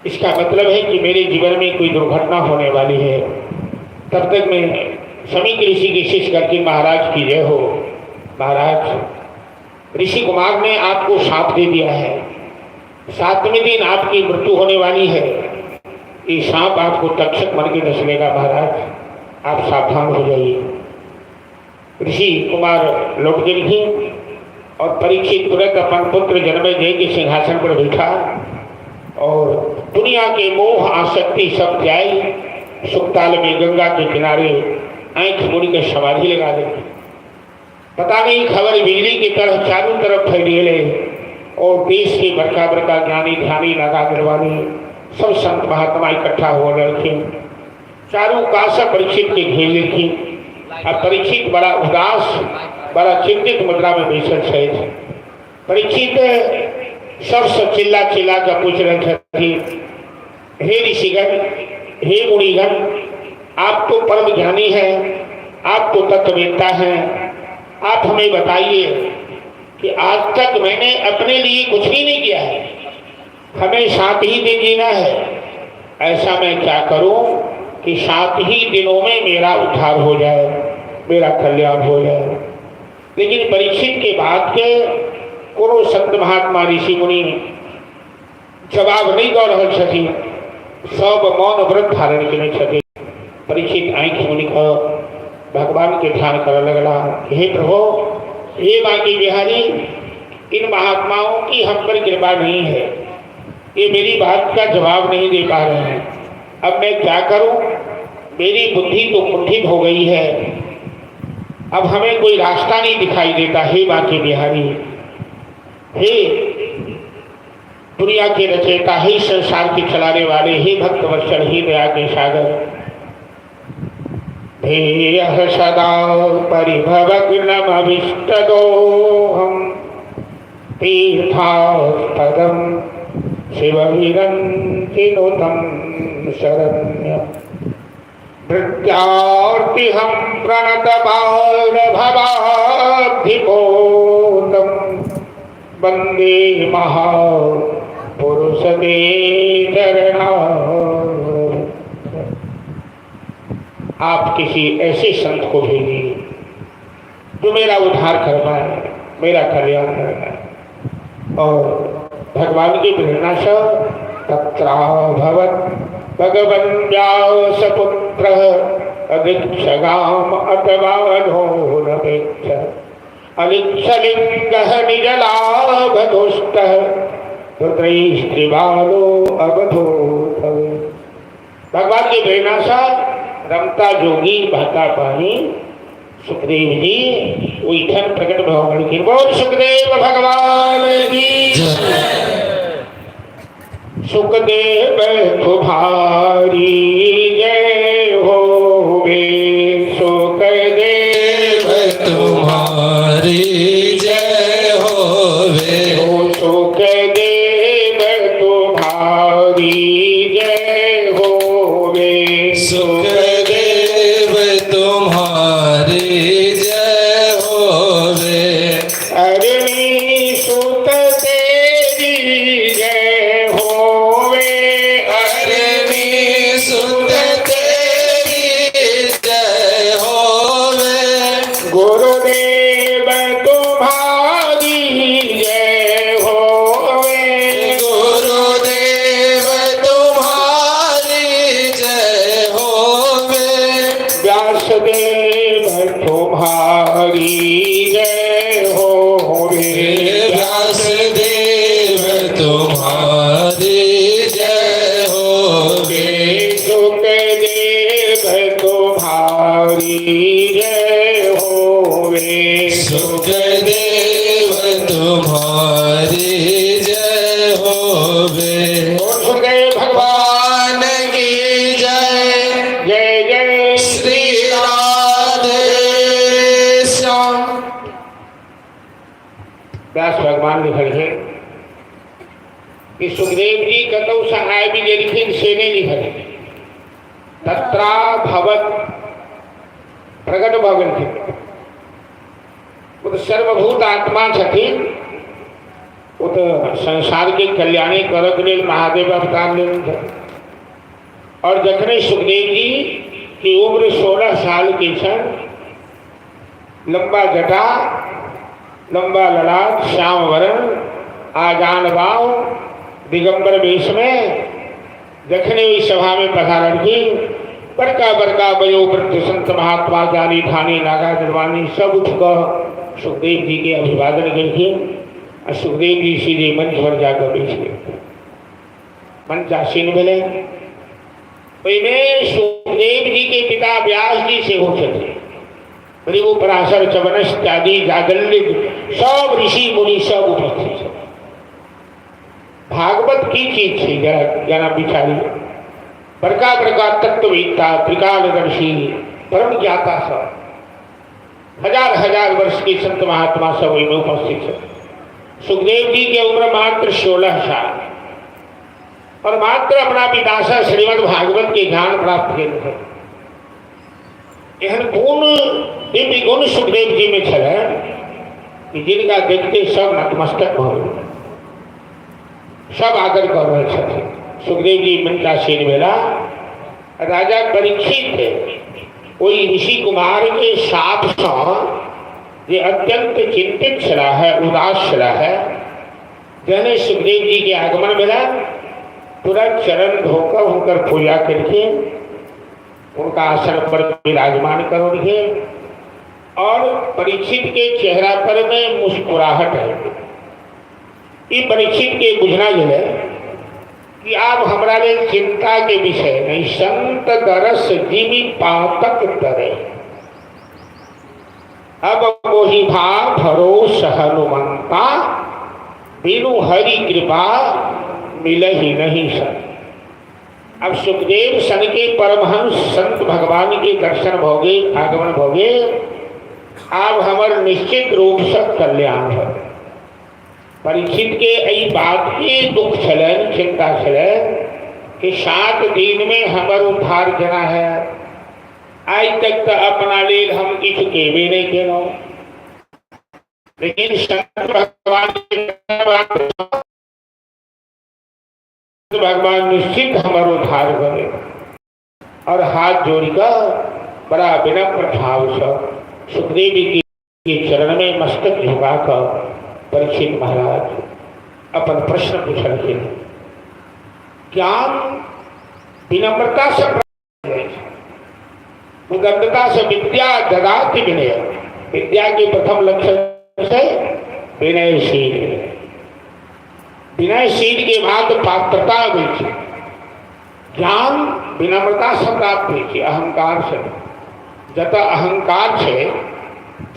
इसका मतलब है कि मेरे जीवन में कोई दुर्घटना होने वाली है। तब तक मैं शमीक ऋषि के शिष्य करके महाराज की जय हो। महाराज ऋषि कुमार ने आपको सांप दे दिया है, सातवें दिन आपकी मृत्यु होने वाली है, ये सांप आपको तक्षक बन के डस लेगा। महाराज आप सावधान हो जाइए। ऋषि कुमार लौट गेलखिन और परीक्षित तुरंत अपन पुत्र जन्मेजय के सिंहासन पर बैठा और दुनिया के मोह आसक्ति सब त्याग सुखताल में गंगा के किनारे आंख मुड़ के समाधि लगा दी। पता नहीं खबर बिजली की तरह चारों तरफ फैल गए और देश के बड़का बड़का ज्ञानी ध्यानी नागा दरबारी सब संत महात्मा इकट्ठा हो रहे। चारों कात परीक्षित के घेर लेलखिन। आ परीक्षित बड़ा उदास बड़ा चिंतित मुद्रा में बैसल छथि। परीक्षित सबसे चिल्ला चिल्ला के पूछ रहे छथिन, हे ऋषिगण, हे मुनिगण, आप तो परम ज्ञानी हैं, आप तो तत्ववेत्ता हैं, आप हमें बताइए कि आज तक मैंने अपने लिए कुछ भी नहीं किया है, हमें 7 ही दिन जीना है, ऐसा मैं क्या करूं कि 7 ही दिनों में मेरा उद्धार हो जाए, मेरा कल्याण हो जाए। लेकिन परीक्षित के बाद के कोनो संत महात्मा ऋषि मुनि जवाब नहि दऽ रहल छथिन, सब मौन व्रत धारण केने छथिन। परीक्षित आँखि मुनि कऽ भगवान के ध्यान करऽ लगला, हे प्रभु, हे बाकी बिहारी, इन महात्माओं की हम पर कृपा नहीं है, ये मेरी बात का जवाब नहीं दे पा रहे हैं। अब मैं क्या करूं? मेरी बुद्धि तो कुंठित हो गई है, अब हमें कोई रास्ता नहीं दिखाई देता। हे बाकी बिहारी, हे दुनिया के रचयिता, हे संसार के चलाने वाले, हे भक्त वत्सल, हे दया के सागर, ध्येय सदा परिभवग्नमविष्टदोहं तीर्थास्पदं शिवविरञ्चिनुतं शरण्यं भृत्यार्तिहं प्रणतबालभवाब्धिपोतं वंदे महापुरुषते चरणा। आप किसी ऐसे संत को भेजिए जो मेरा उद्धार कर पाए, मेरा कल्याण कर पाए। और भगवान की प्रेरणा से तत्राभवत् भगवन् व्यासपुत्र अभिक्षगाम अतवाधोरपेक्ष अलिक्षलिंगः निजलाभदुष्टः रुद्रैस्त्रिबालो अवधूत। भगवान की प्रेरणा से रमता जोगी भाता पानी सुखदेव जी ओहिठाम प्रकट भऽ गेलखिन। बोल सुखदेव भगवान की। सुखदेव तुम्हारी जय हो वे, सुखदेव तुम्हारी जय हो वे, सुखदेव तुम्हारी जय हो वे, सुखदेव तुम्हारी जय हो वे, अग्नि सुत तेरी जय होवे, अग्नि सुत तेरी जय होवे, गुरुदेव तुम्हारी जय होवे, गुरुदेव तुम्हारी जय होवे, व्यासदेव तुम्हारी जय होवे, व्यासदेव तुम्हारी जय होवे, सुखदेव तुम्हारी जय होवे, सुखदेव तुम्हारी जय होवे। बोल सुखदेव भगवान भगवान की जय। जय जय श्री राधे श्याम। व्यास भगवान लिखल है कि सुखदेव जी कतौ से आबि गेलखिन से नहीं लिखल है, तत्रा भवत प्रकट भऽ गेलखिन। ओ तऽ सर्वभूत आत्मा छथिन, ओ तऽ संसार के कल्याणे करऽ के लेल महादेव अवतार लेने छथिन। और जखने सुखदेव जी के उम्र 16 साल के छनि, लंबा जटा, लंबा ललाट, श्याम वर्ण, आजान बाव, दिगंबर वेश में जखने ओहि सभा में पधारलखिन, बड़का बड़का वयोवृद्ध संत महात्मा ज्ञानी ठानी नागा निर्वाणी सब उठ कऽ सुखदेव जी के अभिवादन केलखिन आ सुखदेव जी सीधे मंच पर जाकऽ बैस गेलखिन। मंचासीन भेलै। ओहिमे सुखदेव जी के पिता व्यास जी सेहो छथिन, भृगु पराशर चवनस इत्यादि जागल्य सब ऋषि मुनि सब उपस्थित छथिन। भागवत की चीज छै जरा जरा विचारियौ। बड़का बड़का तत्ववेत्ता त्रिकालदर्शी परम ज्ञाता सब हजार हजार वर्ष के संत महात्मा सब ओहिमे उपस्थित छथिन। सुखदेव जी के उम्र मात्र 16 साल और मात्र अपना पिता से श्रीमद् भागवत के ज्ञान प्राप्त केने छथिन। एहन कोन दिव्य गुण सुखदेव जी में छलै कि जिनका देखते सब नतमस्तक भऽ गेल, सब आदर कऽ रहल छथिन। सुखदेव जी मंचासीन भेला। राजा परीक्षित ओहि ऋषि कुमार के साथ सँ जे अत्यंत चिंतित छला है, उदास छला है, जहने सुखदेव जी के आगमन भेला तुरंत चरण धोकर हुनकर पूजा केलखिन, हुनका आसन पर विराजमान करौलखिन और परीक्षित के चेहरा पर में मुस्कुराहट है। ई परीक्षित के बुझना गेलै कि आब हमरा लेल चिंता के विषय नहीं। संत दरस जिमि पातक तरे, अब मोहि भा भरोस हनुमंता, बिनु हरि कृपा मिलहि नहीं सन। अब सुखदेव सन के परमहंस संत भगवान के दर्शन भोगे, आगमन भोगे, आब हमर निश्चित रूप से कल्याण है। परीक्षित के एहि बात के दुख छलनि, चिंता छलनि कि 7 दिन में हमर उद्धार केना है। आइ तक तो अपना लेल हम किछु केबे नहीं केलहुँ, लेकिन संत भगवान भगवान निश्चित हमर उद्धार करे। और हाथ जोड़कर बड़ा विनम्र भाव से सुखदेव जी के चरण में मस्तक झुकाकर परीक्षित महाराज अपन प्रश्न पूछलखिन। ज्ञान विनम्रता से प्राप्त होइ छै, उदंडता से विद्या ददाति विनय। विद्या के प्रथम लक्षण छै विनयशील। विनयशील के बाद पात्रता अबै छै। ज्ञान विनम्रता से प्राप्त होइ छै, अहंकार से। जतऽ अहंकार छै,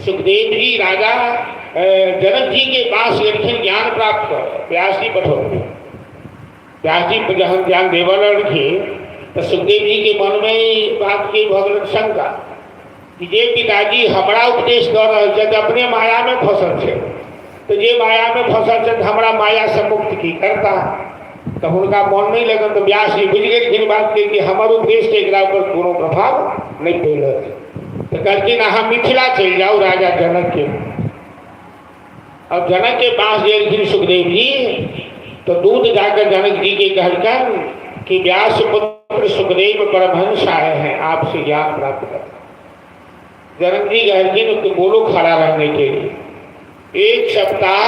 सुखदेव जी राजा जनक जी के पास गेलखिन ज्ञान प्राप्त कर, व्यास जी पठौलखिन। व्यास जी जहन ज्ञान देबऽ लगलखिन तऽ सुखदेव जी के मन में ई बात के भऽ गेलनि शंका कि जे पिताजी हमरा उपदेश दऽ रहल छथि अपने माया में फंसल छै, तऽ जे माया में फंसल छथि हमरा माया से मुक्त की करता। तऽ हुनका मन नहि लगल। तऽ व्यास जी बुझि गेलखिन बात के कि हमर उपदेश के एकरा पर कोनो प्रभाव नहि पड़ि रहल छै। तऽ कहलखिन अहाँ मिथिला चलि जाउ राजा जनक के। अब जनक के पास गेलखिन सुखदेव जी, तो दूत जाकर जनक जी के कहलकन कि व्यास पुत्र सुखदेव परमहंस आए हैं, आपसे ज्ञान प्राप्त कर। जनक जी कहलखिन कि बोलो खड़ा रहने के लिए। एक सप्ताह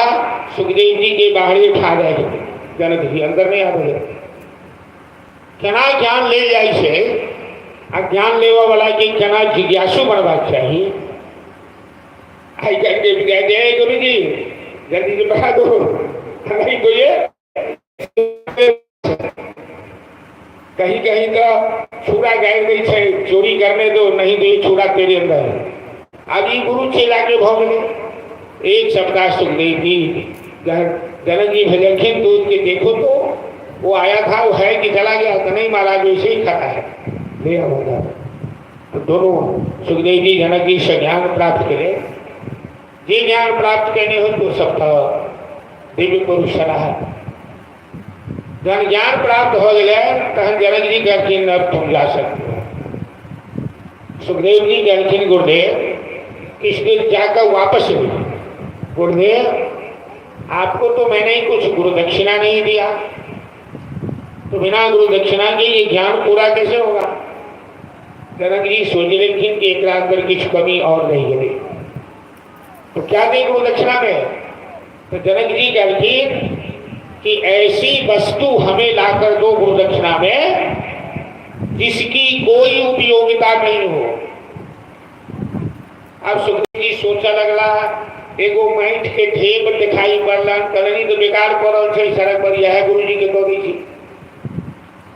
सुखदेव जी के बाहर ही ठा रहे जनक जी, अंदर नहीं आ रहे। केना ज्ञान ले जाइ छै आ ज्ञान लेबऽ वाला के केना जिज्ञासु बनबाक चाही। आई काल्हि के विद्यार्थी, जय गुरु जी जल्दी से बता दो, नहीं तो ये कहीं कहीं तो छुरा गाड़ि दै छै, चोरी करने दो नहीं तो ये छुरा तेरे अंदर है। अब ई गुरु चेला के भऽ गेलै। एक सप्ताह सुखदेव जी जनक जी भेजलखिन दूध के, देखो तो वो आया था वो है कि चला गया। तो नहीं महाराज वैसे ही खड़ा है, ले आओ। तो दोनों सुखदेव जी जनक जी से ज्ञान प्राप्त करे। जे ज्ञान प्राप्त करने हो तो सब तो दिव्य पुरुष सलाह। जहन ज्ञान प्राप्त हो गए तहन जनक जी कहलखिन अब तुम जा सकते हो। सुखदेव जी कहलखिन गुरुदेव किस दिन जाकर वापस हुई। गुरुदेव आपको तो मैंने ही कुछ गुरु दक्षिणा नहीं दिया, तो बिना गुरु दक्षिणा के ये ज्ञान पूरा कैसे होगा। जनक जी सोच लेलखिन कि एकरा अंदर किछु कमी और रहि गेलै, तो क्या दे गुरु दक्षिणा में। तो जनक जी कहलखिन कि ऐसी वस्तु हमें लाकर दो गुरु दक्षिणा में जिसकी कोई उपयोगिता नहीं हो। अब सुखदेव जी सोचऽ लगला, एगो माटि के ढेप दिखाई पड़लन, कहलनि तो बेकार पड़ल छै सड़क पर, इएह गुरुजी के दऽ दै छी।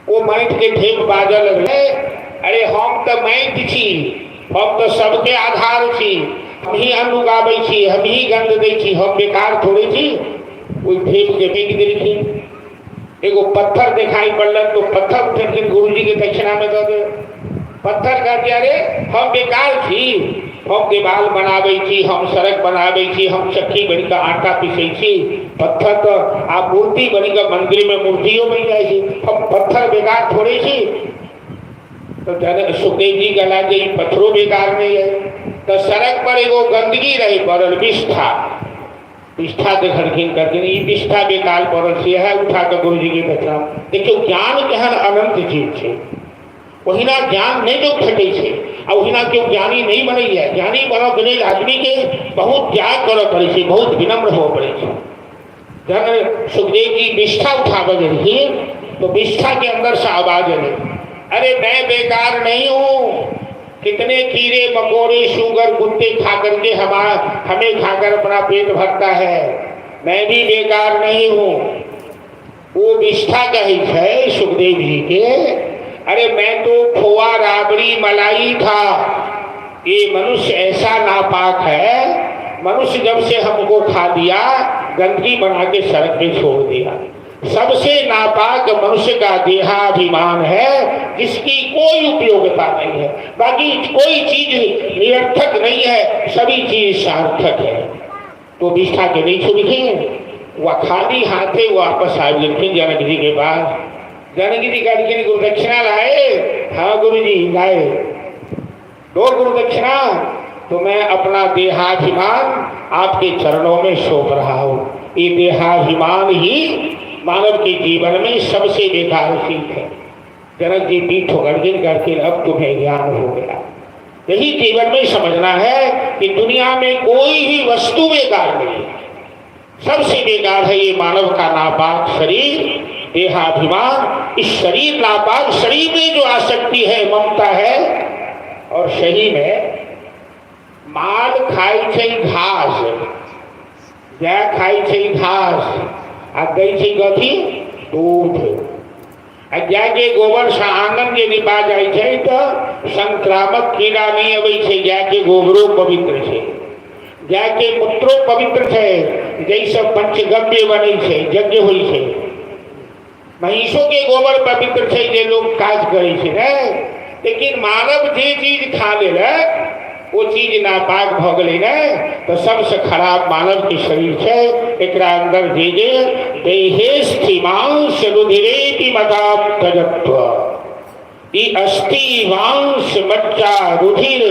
ओ माटि के ढेप बाजऽ लगलै, अरे हम तऽ माटि छी, हम तऽ सबके आधार छी, हमही अन्न उगाबै छी, हमही गंध दै छी, हम बेकार थोड़े छी। ओहि ढेप के फेंक देलखिन। एगो पत्थर दिखाई पड़लन तो पत्थर उठेलखिन, गुरुजी के दक्षिणा में दऽ दे। पत्थर कहलकै अरे हम बेकार छी, हम देवाल बनाबै छी, हम सड़क बनाबै छी, हम चक्की बनि कऽ आटा पीसै छी, पत्थर तऽ आब मूर्ति बनि कऽ मंदिर में मूर्तियो बनि जाइ छै, हम पत्थर बेकार थोड़े छी। तो जनक सुखदेव जी कहला जे ई पत्थरो बेकार नहीं है। तो सड़क पर एगो गंदगी रही पड़ल, विष्ठा, विष्ठा देखलखिन, कहलखिन ई विष्ठा बेकार पड़ल छै, इएह उठा कऽ गुरुजी के दक्षिणा। देखियौ ज्ञान केहन अनंत चीज छै। ओहिना ज्ञान नहि लोक भेटै छै आ ओहिना केओ ज्ञानी नहि बनैया। ज्ञानी बनऽके लेल आदमीके बहुत त्याग करऽ पड़ै छै, बहुत विनम्र होबऽ पड़ै छै। जहन सुखदेव जी विष्ठा उठाबऽ गेलखिन तो विष्ठा के अंदर से आवाज आई, अरे मैं बेकार नहीं हूँ, कितने कीड़े मकोड़े शुगर कुत्ते खा करके हमें खाकर अपना पेट भरता है, मैं भी बेकार नहीं हूँ। वो विष्ठा कहै छै सुखदेव जी के, अरे मैं तो खोआ राबड़ी मलाई था, ये मनुष्य ऐसा नापाक है, मनुष्य जब से हमको खा दिया गंदगी बना के सड़क पे छोड़ दिया। सबसे नापाक मनुष्य का देहाभिमान है, जिसकी कोई उपयोगिता नहीं है, बाकी कोई चीज निरर्थक नहीं है, सभी चीज सार्थक है। तो विष्ठा के नहीं छुड़खिन, वह खाली हाथे वापस आबि गेलखिन जनक जी के पास। जनक जी कहलखिन गुरुदक्षिणा लाए? हाँ गुरु जी लाए। दो गुरुदक्षिणा। तो मैं अपना देहाभिमान आपके चरणों में सौंप रहा हूँ। ये देहाभिमान ही मानव के जीवन में सबसे बेकार चीज है। जनक जी पीठ ठोकरखिन, कहलखिन अब तुम्हें ज्ञान हो गया। यही जीवन में समझना है कि दुनिया में कोई भी वस्तु बेकार नहीं है, सबसे बेकार है ये मानव का नापाक शरीर, देहाभिमान। इस शरीर नापाक शरीर में जो आसक्ति है, ममता है, और सही में माल खाई छै घास, गाय खाई छै घास आ दै छै कथी दूध, आ गाय के गोबर से आंगन जे निपा जाइ छै तऽ संक्रामक कीड़ा नहीं अबै छै। गाय के गोबरो पवित्र छै, गाय के मूत्रो पवित्र छै, जैसे पंचगव्य बनै छै, यज्ञ होइ छै। महीषों के गोबर पवित्र छै जे लोग काज करै छै ने, लेकिन मानव जे चीज खा लेलक ओ चीज नापाक भऽ गेलै ने, तऽ सबसे खराब मानव के शरीर छै। एकरा अंदर जे जे देहेस्थि मांस रुधिरेति मतात्मजत्व, ई अस्थि मांस मज्जा रुधिर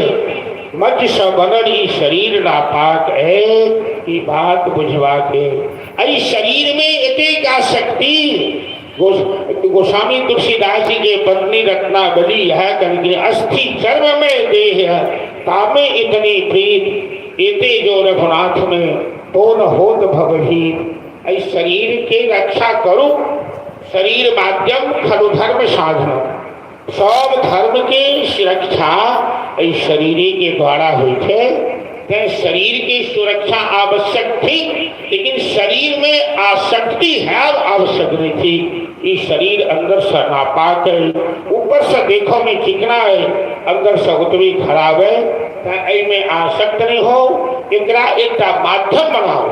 मज्ज से बनल ई शरीर नापाक है। ई बात बुझवा के एहि शरीर में एतेक आसक्ति। गोस्वामी तुलसीदास जी के पत्नी रत्नावली यह करके अस्थि चर्म में देह तामे इतनी प्रीत, एते जो रघुनाथ में तो न होत भवभीत। एहि शरीर के रक्षा करू, शरीर माध्यम खलु धर्म साधन, सब धर्म के सुरक्षा एहि शरीर के द्वारा होइ छै। तें शरीर के सुरक्षा आवश्यक थी, लेकिन शरीर में आसक्ति है आवश्यक नहीं थी। ये शरीर अंदर से नापाक है, ऊपर से देखो में चिकना है, अंदर से उतनी खराब है। तें एहिमे आसक्त नहीं हो, एकरा एकटा माध्यम बनाओ,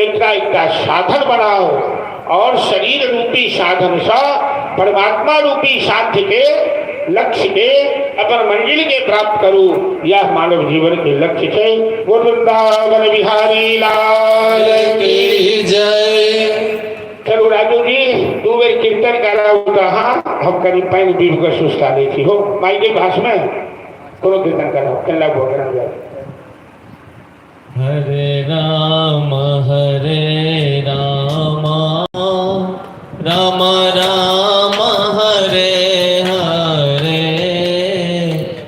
एकरा एकटा साधन बनाओ, और शरीर रूपी साधन से परमात्मा रूपी साध्य के लक्ष्य के अपन मंजिल के प्राप्त करू, यह मानव जीवन के लक्ष्य छै। वो वृंदावन बिहारी लाल की जय। चलू राजू जी, दू बेर कीर्तन कराउ तऽ अहाँ, हम कनि पानि पीब कऽ सुस्ता लै छी। हो माई के भाष में कोनो कीर्तन कराउ, केला भऽ गेल। हरे राम हरे राम राम राम हरे हरे,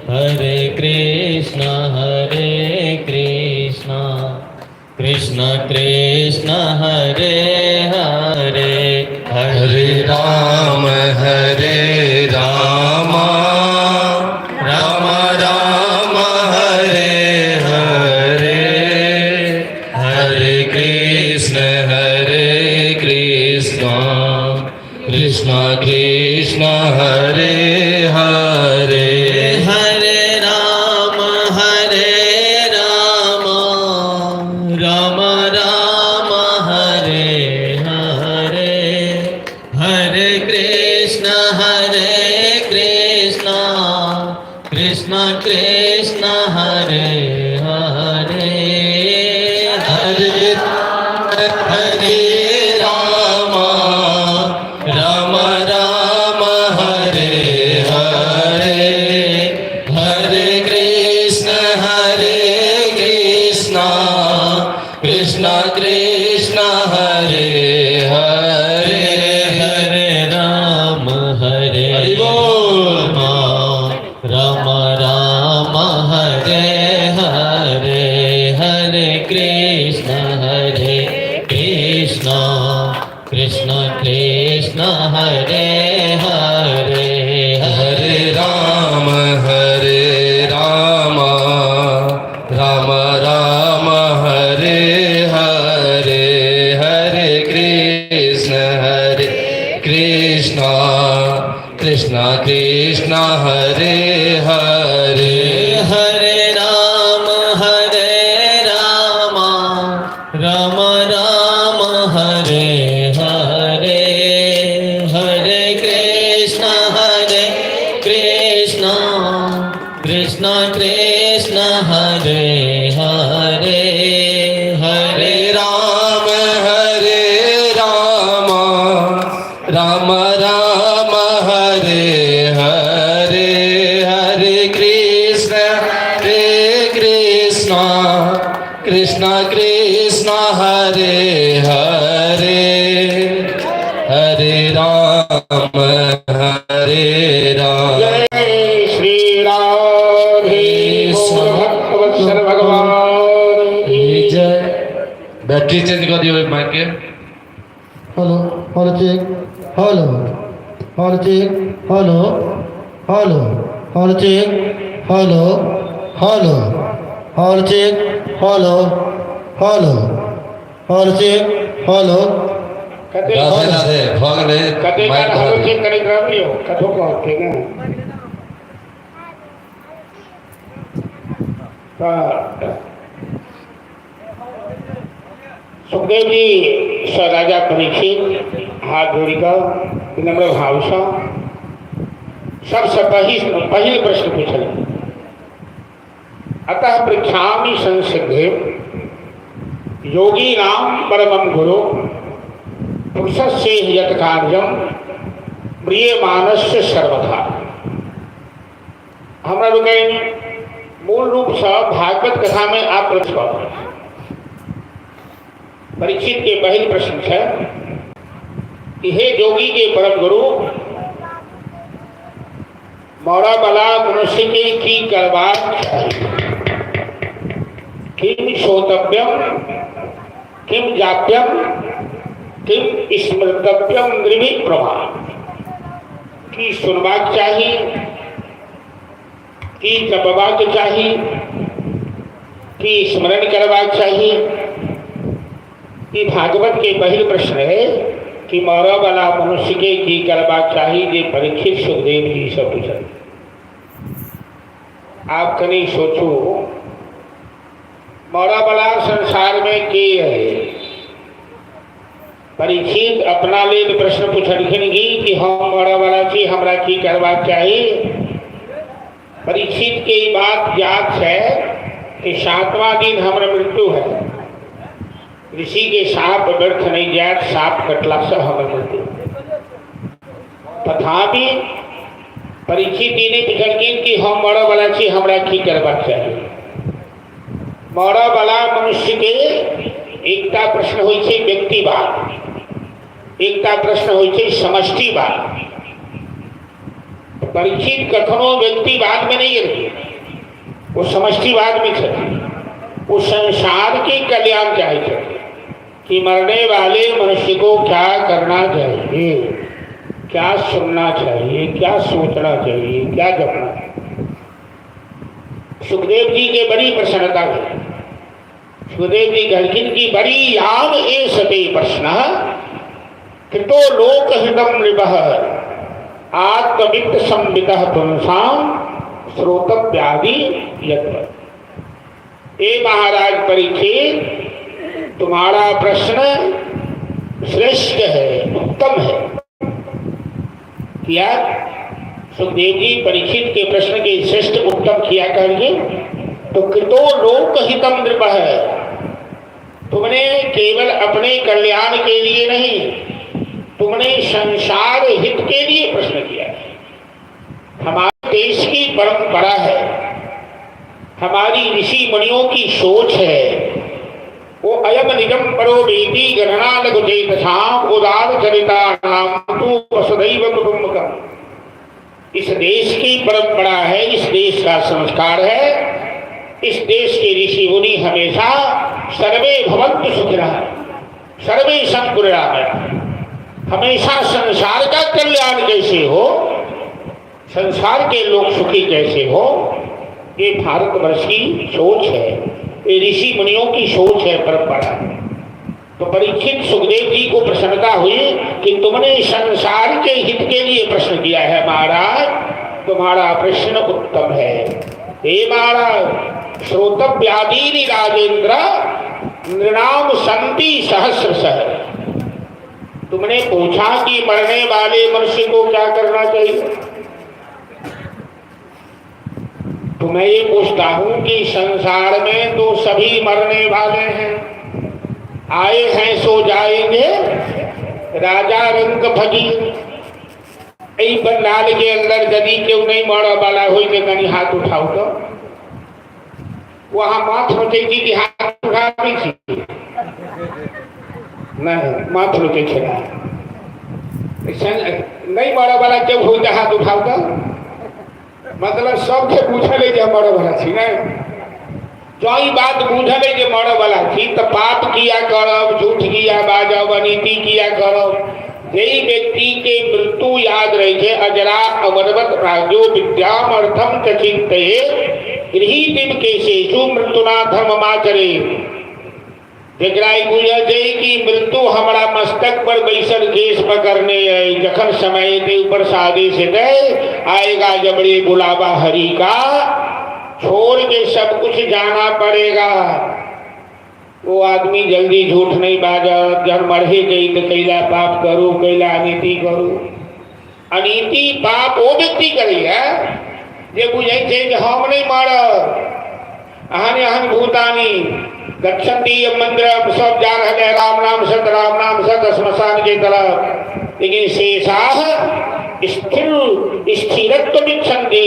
हरे कृष्ण हरे कृष्ण कृष्ण कृष्ण हरे हरे, हरे राम हरे राम राम राम हरे हरे, हरे कृष्ण हरे कृष्ण कृष्ण कृष्ण हरे हरे, हरे राम हरे राम राम राम हरे हरे, हरे कृष्ण हरे कृष्ण कृष्ण कृष्ण हरे हरे, हरे हरे राम राम राम हरे हरे, हरे कृष्ण हरे कृष्ण कृष्ण कृष्ण हरे हरे, हरे राम हरे हरि बोल राम राम हरे हरे। हरे हरे। हरे राम हरे राम राम राम हरे हरे। हरे कृष्ण हरे कृष्ण कृष्ण कृष्ण हरे हरे। हरे राम हरे राम राम राम हरे हरे। हरे कृष्ण हरे कृष्ण कृष्ण कृष्ण हरे हरे। हरे राम हरे राम। जय श्री राधे भक्तवत्सल भगवान की। जय। बैटरी चेंज कर दियो माइक के। Hello hello check hello hello check hello hello hello check hello hello hello check hello hello hello check hello. कते राधे राधे भऽ गेलै। कते माइक काल धरा हेलो दियौ। चेक करैत रहलियौ, कथो कहते ने। तऽ सुखदेव जी सँ राजा परीक्षित हाथ जोड़ि कऽ विनम्र भावसँ सबसँ पहिल पहिल प्रश्न पूछल। अतः पृच्छामि संसिद्धे योगी नाम परमं गुरु पुरुषस्य यत् कार्यम म्रियमाणस्य सर्वथा। हमरा लोकनि मूल रूपसँ भागवत कथामे आब प्रश्न परीक्षित के पहिल प्रश्न छै कि हे योगी के परम गुरु, मरऽ वाला मनुष्य के की करबाक चाही? किम श्रोतव्यम किम जाप्यम किम स्मृतव्यम नृभिः प्रमाण। की सुनबाक चाही, की जपबाक चाही, की स्मरण करबाक चाही? ई भागवत के पहिल प्रश्न है कि मरऽ वाला मनुष्य के की करबाक चाही, जे परीक्षित सुखदेव जी से पूछल। आप कनी सोचू, मरऽ वाला संसार में के है? परीक्षित अपना लेल प्रश्न पूछलखिन की कि हम मरऽ वाला छी, हमरा की करबाक चाही? परीक्षित के ई बात याद है कि सातवां दिन हमर मृत्यु है। ऋषि के साप व्यर्थ नहीं जात, साप कटला से हमर मृत्यु। तथापि परीक्षित ई नहीं पूछलखिन कि हम मरऽ वाला छी, हमरा की करबाक चाही। मरऽ वाला मनुष्य के एकटा प्रश्न होइ छै व्यक्तिवाद, एकटा प्रश्न होइ छै समष्टिवाद। परीक्षित कखनो व्यक्तिवाद में नहीं गेलखिन, वो समष्टिवाद में छथिन। वो संसार के कल्याण चाहे छथिन कि मरने वाले मनुष्य को क्या करना चाहिए, क्या सुनना चाहिए, क्या सोचना चाहिए, क्या जपना चाहिए। सुखदेव जी के बड़ी प्रसन्नता हुई। सुखदेव जी कहलखिन कि बड़ी याम ए सते प्रश्न कृतो लोक हितम नृपः आत्मवित्त संवितः पुंसाम श्रोतव्यादि यत्वत्। ए महाराज परीक्षित, तुम्हारा प्रश्न श्रेष्ठ है, उत्तम है। किया सुखदेव जी परीक्षित के प्रश्न के श्रेष्ठ उत्तम किया कहेंगे तो कृतो लोक हितम नृप है। तुमने केवल अपने कल्याण के लिए नहीं, तुमने संसार हित के लिए प्रश्न किया है। हमारे देश की परंपरा है, हमारी ऋषि मुनियों की सोच है। वो अयम निजम परो वेदी गणना लघु चेतसाम उदार चरिता नाम तु वसुधैव कुटुंबकम। इस देश की परंपरा है, इस देश का संस्कार है, इस देश के ऋषि मुनि हमेशा सर्वे भवन्तु सुखिनः सर्वे सन्तु निरामयाः, हमेशा संसार का कल्याण कैसे हो, संसार के लोग सुखी कैसे हो, ये भारतवर्ष की सोच है, ये ऋषि मुनियों की सोच है, परंपरा है। तो परीक्षित सुखदेव जी को प्रसन्नता हुई कि तुमने संसार के हित के लिए प्रश्न किया है महाराज। तुम्हारा प्रश्न उत्तम है। हे महाराज, श्रोतव्यादीनि राजेंद्र नृणाम संति सहस्रशः। तुमने पूछा कि मरने वाले मनुष्य को क्या करना चाहिए, तो मैं ये पूछता हूं कि संसार में तो सभी मरने वाले हैं, आए हैं सो जाएंगे, राजा रंग फकीर। एहि पंडाल के अंदर यदि केओ नहीं मरऽ वाला होय तो कनी हाथ उठाउ। तो वहाँ माथ नोचै छी कि हाथ उठाबै छी? नहीं, माथ नोचै छै। नहीं मरऽ वाला केओ होय तऽ हाथ उठाउ। तो मतलब सबके बुझल है जे मरऽ वाला छी। नहीं, जँ ई बात बुझल है जे मरऽ वाला छी तऽ पाप किया करब, झूठ किया बाजब, अनीति किया करब? जहि व्यक्ति के मृत्यु याद रहे छै, अजरा अमरवत प्राज्ञो विद्याम अर्थम च चिन्तये गृहीतिम केशेषु मृत्युना धर्ममाचरे। जकरा ई बुझल छै कि मृत्यु हमरा मस्तक पर बैसल केश पकड़ने अइ, जखन समय एतै ऊपर से आदेश एतै, आएगा जब रे बुलावा हरि का, छोड़ के सब कुछ जाना पड़ेगा। वो आदमी जल्दी झूठ नहीं बाजत। जहन मरहे गई तो कैला पाप करू, कैला अनीति करू। अनीति पाप ओ व्यक्ति करैया जे बुझै छै जे हम नहीं मरब, अहन अहन भूतानी गच्छन्ति मंदिर, सब जा रहल है राम नाम सत राम नाम सत श्मशान के तरफ, लेकिन शेषाह स्थिर स्थिरत्व इच्छन्ति,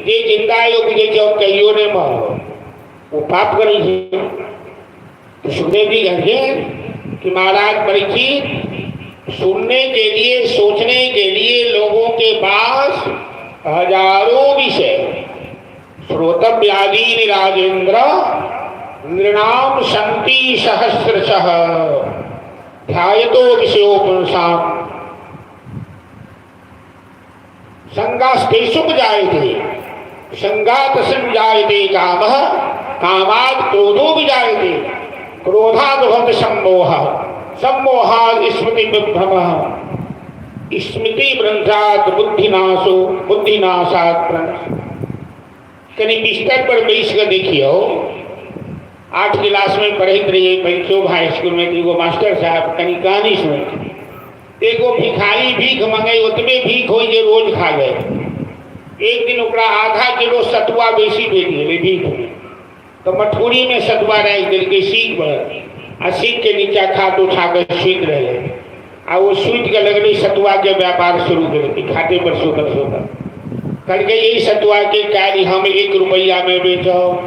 जे जिंदा है बुझै छै हम कहियो नहीं मरब, वो पाप करै छै। तो सुखदेव जी कहते कि महाराज परीक्षित, सुनने के लिए सोचने के लिए लोगों के पास हजारों विषय। श्रोतव्यादीनि राजेंद्र नृणाम संति सहस्रशः ध्यायतो विषयो पुंसाम संगास्तेषु जायते संगात संजायते कामः कामात् क्रोधो विजायते क्रोधात् भवति सम्मोहः सम्मोहात् स्मृति विभ्रमः स्मृति भ्रंशात् बुद्धिनाशो बुद्धिनाशात् प्रणश। कनी बिस्तर पर बैस के देखियो, 8 क्लास में पढ़ैत रहिए पंचोभ हाई स्कूल में, एगो मास्टर साहब कनी कहानी सुनै, एगो भिखारी भीख मंगे, ओतबे भीख हो जे रोज खा जाए। एक दिन ओकरा आधा किलो सतुआ बेसी भेट गेलै भीख में, तो मटकुरी में सतुआ राखि देलकै सीख पर, आ सीख के नीचा खाट उठा के सुति रहलै, आ ओ सुति के लगलै सतुआ के व्यापार शुरू केलकै। खाटे पर सुतल सुतल कहलकै यही सतुआ के काल्हि हम 1 रुपैआ में बेचब,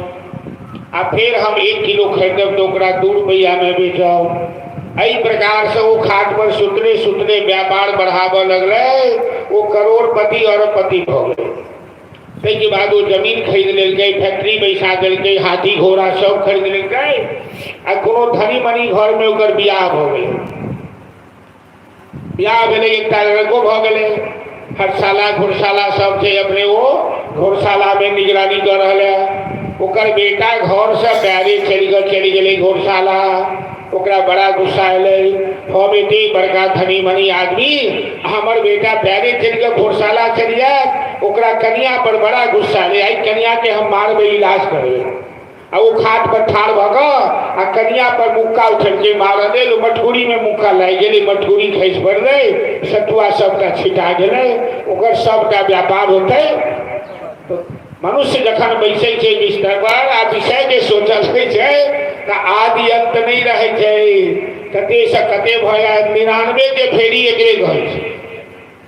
आ फेर हम 1 किलो खरीदब तो ओकरा 2 रुपैआ में बेचब। एहि प्रकार से ओ खाट पर सुतले सुतले व्यापार बढ़ाबऽ लगलै, ओ करोड़पति अरबपति भऽ गेलै। ताहिके बाद ओ जमीन खरीद लेलकै, फैक्ट्री बैसा देलकै, हाथी घोड़ा सब खरीद लेलकै, आ कोनो धनी मनी घरमे ओकर बियाह भऽ गेलै। बियाह भेलै, एकटा लड़को भऽ गेलै, हरशाला घोड़शाला सब छै अपने, ओ घोड़शालामे निगरानी कऽ रहल है। ओकर बेटा घरसँ पैरे चलि कऽ चलि गेलै घोड़शाला। ओकरा बड़ा गुस्सा एलै, हम एते बड़का धनी मनी आदमी, हमर बेटा पैरे चलि कऽ घोड़शाला चलि जायत। ओकरा कनिया पर बड़ा गुस्सा एलै, आइ कनिया के हम मारबै, इलाज करबै। आ ओ खाट पर ठाढ़ भऽ कऽ आ कनिया पर मुक्का उठेलकै मारऽ लेल, मटकुरी में मुक्का लागि गेलै, मटकुरी खसि पड़लै, सतुआ सबटा छिटा गेलै, ओकर सबटा व्यापार होतै। तो मनुष्य जखन बैसै छै बिस्तर पर आ विषय के सोचल रहै छै तऽ आदि अंत नहि रहै छै, कते से कते भऽ जायत, 99 के फेरी एकरे कहै छै।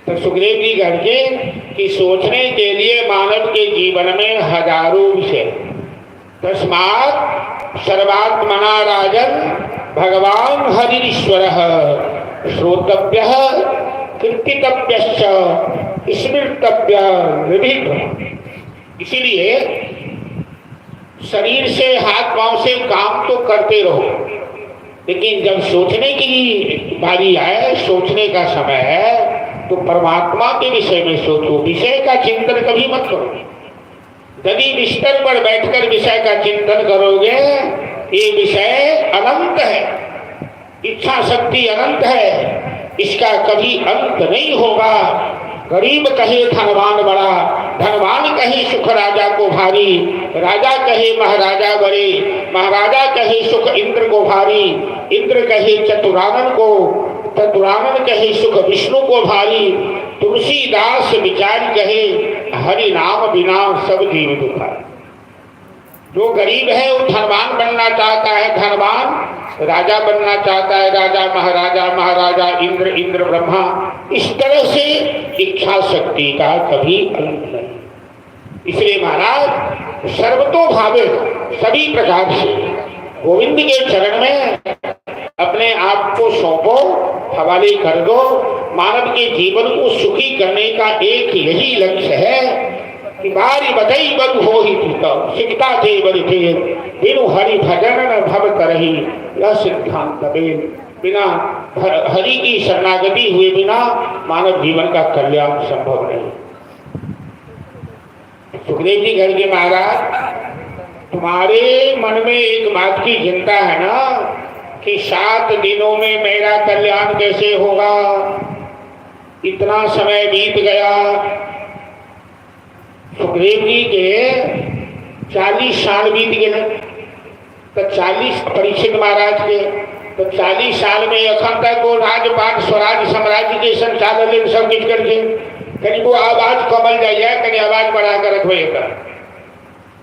तो सुखदेव जी कहलखिन कि सोचने के लिए मानव के जीवन में हजारों विषय, तस्मात् सर्वात्मना राजन भगवान हरिश्वरः श्रोतव्यः कीर्तितव्यश्च स्मृतव्यः विभिन्न। इसीलिए शरीर से हाथ पांव से काम तो करते रहो, लेकिन जब सोचने की बारी आए, सोचने का समय है, तो परमात्मा के विषय में सोचो, विषय का चिंतन कभी मत करो। यदि बिस्तर पर बैठकर विषय का चिंतन करोगे, ये विषय अनंत है, इच्छा शक्ति अनंत है, इसका कभी अंत नहीं होगा। गरीब कहे धनवान बड़ा, धनवान कहे सुख राजा को भारी, राजा कहे महाराजा बड़े, महाराजा कहे सुख इंद्र को भारी, इंद्र कहे चतुरानन को, चतुरानन कहे सुख विष्णु को भारी, तुलसीदास विचार कहे हरि नाम बिना सब जीव दुखारी। जो गरीब है वो धनवान बनना चाहता है, धनवान राजा बनना चाहता है, राजा महाराजा, महाराजा इंद्र, इंद्र ब्रह्मा। इस तरह से इच्छा शक्ति का कभी अंत नहीं। इसलिए महाराज सर्वतोभावे सभी प्रकार से गोविंद के चरण में अपने आप को सौंपो, हवाले कर दो। मानव के जीवन को सुखी करने का एक यही लक्ष्य है कि बारी बधई बरु हो ही तू सिकता थे बरु थे बिनु हरि भजन न भव करही, यह सिद्धांत बेन। बिना हरि की शरणागति हुए बिना मानव जीवन का कल्याण संभव नहीं। सुखदेव जी घर के महाराज, तुम्हारे मन में एक बात की चिंता है ना कि 7 दिनों में मेरा कल्याण कैसे होगा, इतना समय बीत गया। सुखदेव जी के 40 साल बीत गए, तो 40 परीक्षित महाराज के, तो 40 साल में अखन तक वो राजपाट स्वराज साम्राज्य के संचालन सब कुछ करके कहीं वो आवाज कमल जाइए, कहीं आवाज बढ़ा कर रखबे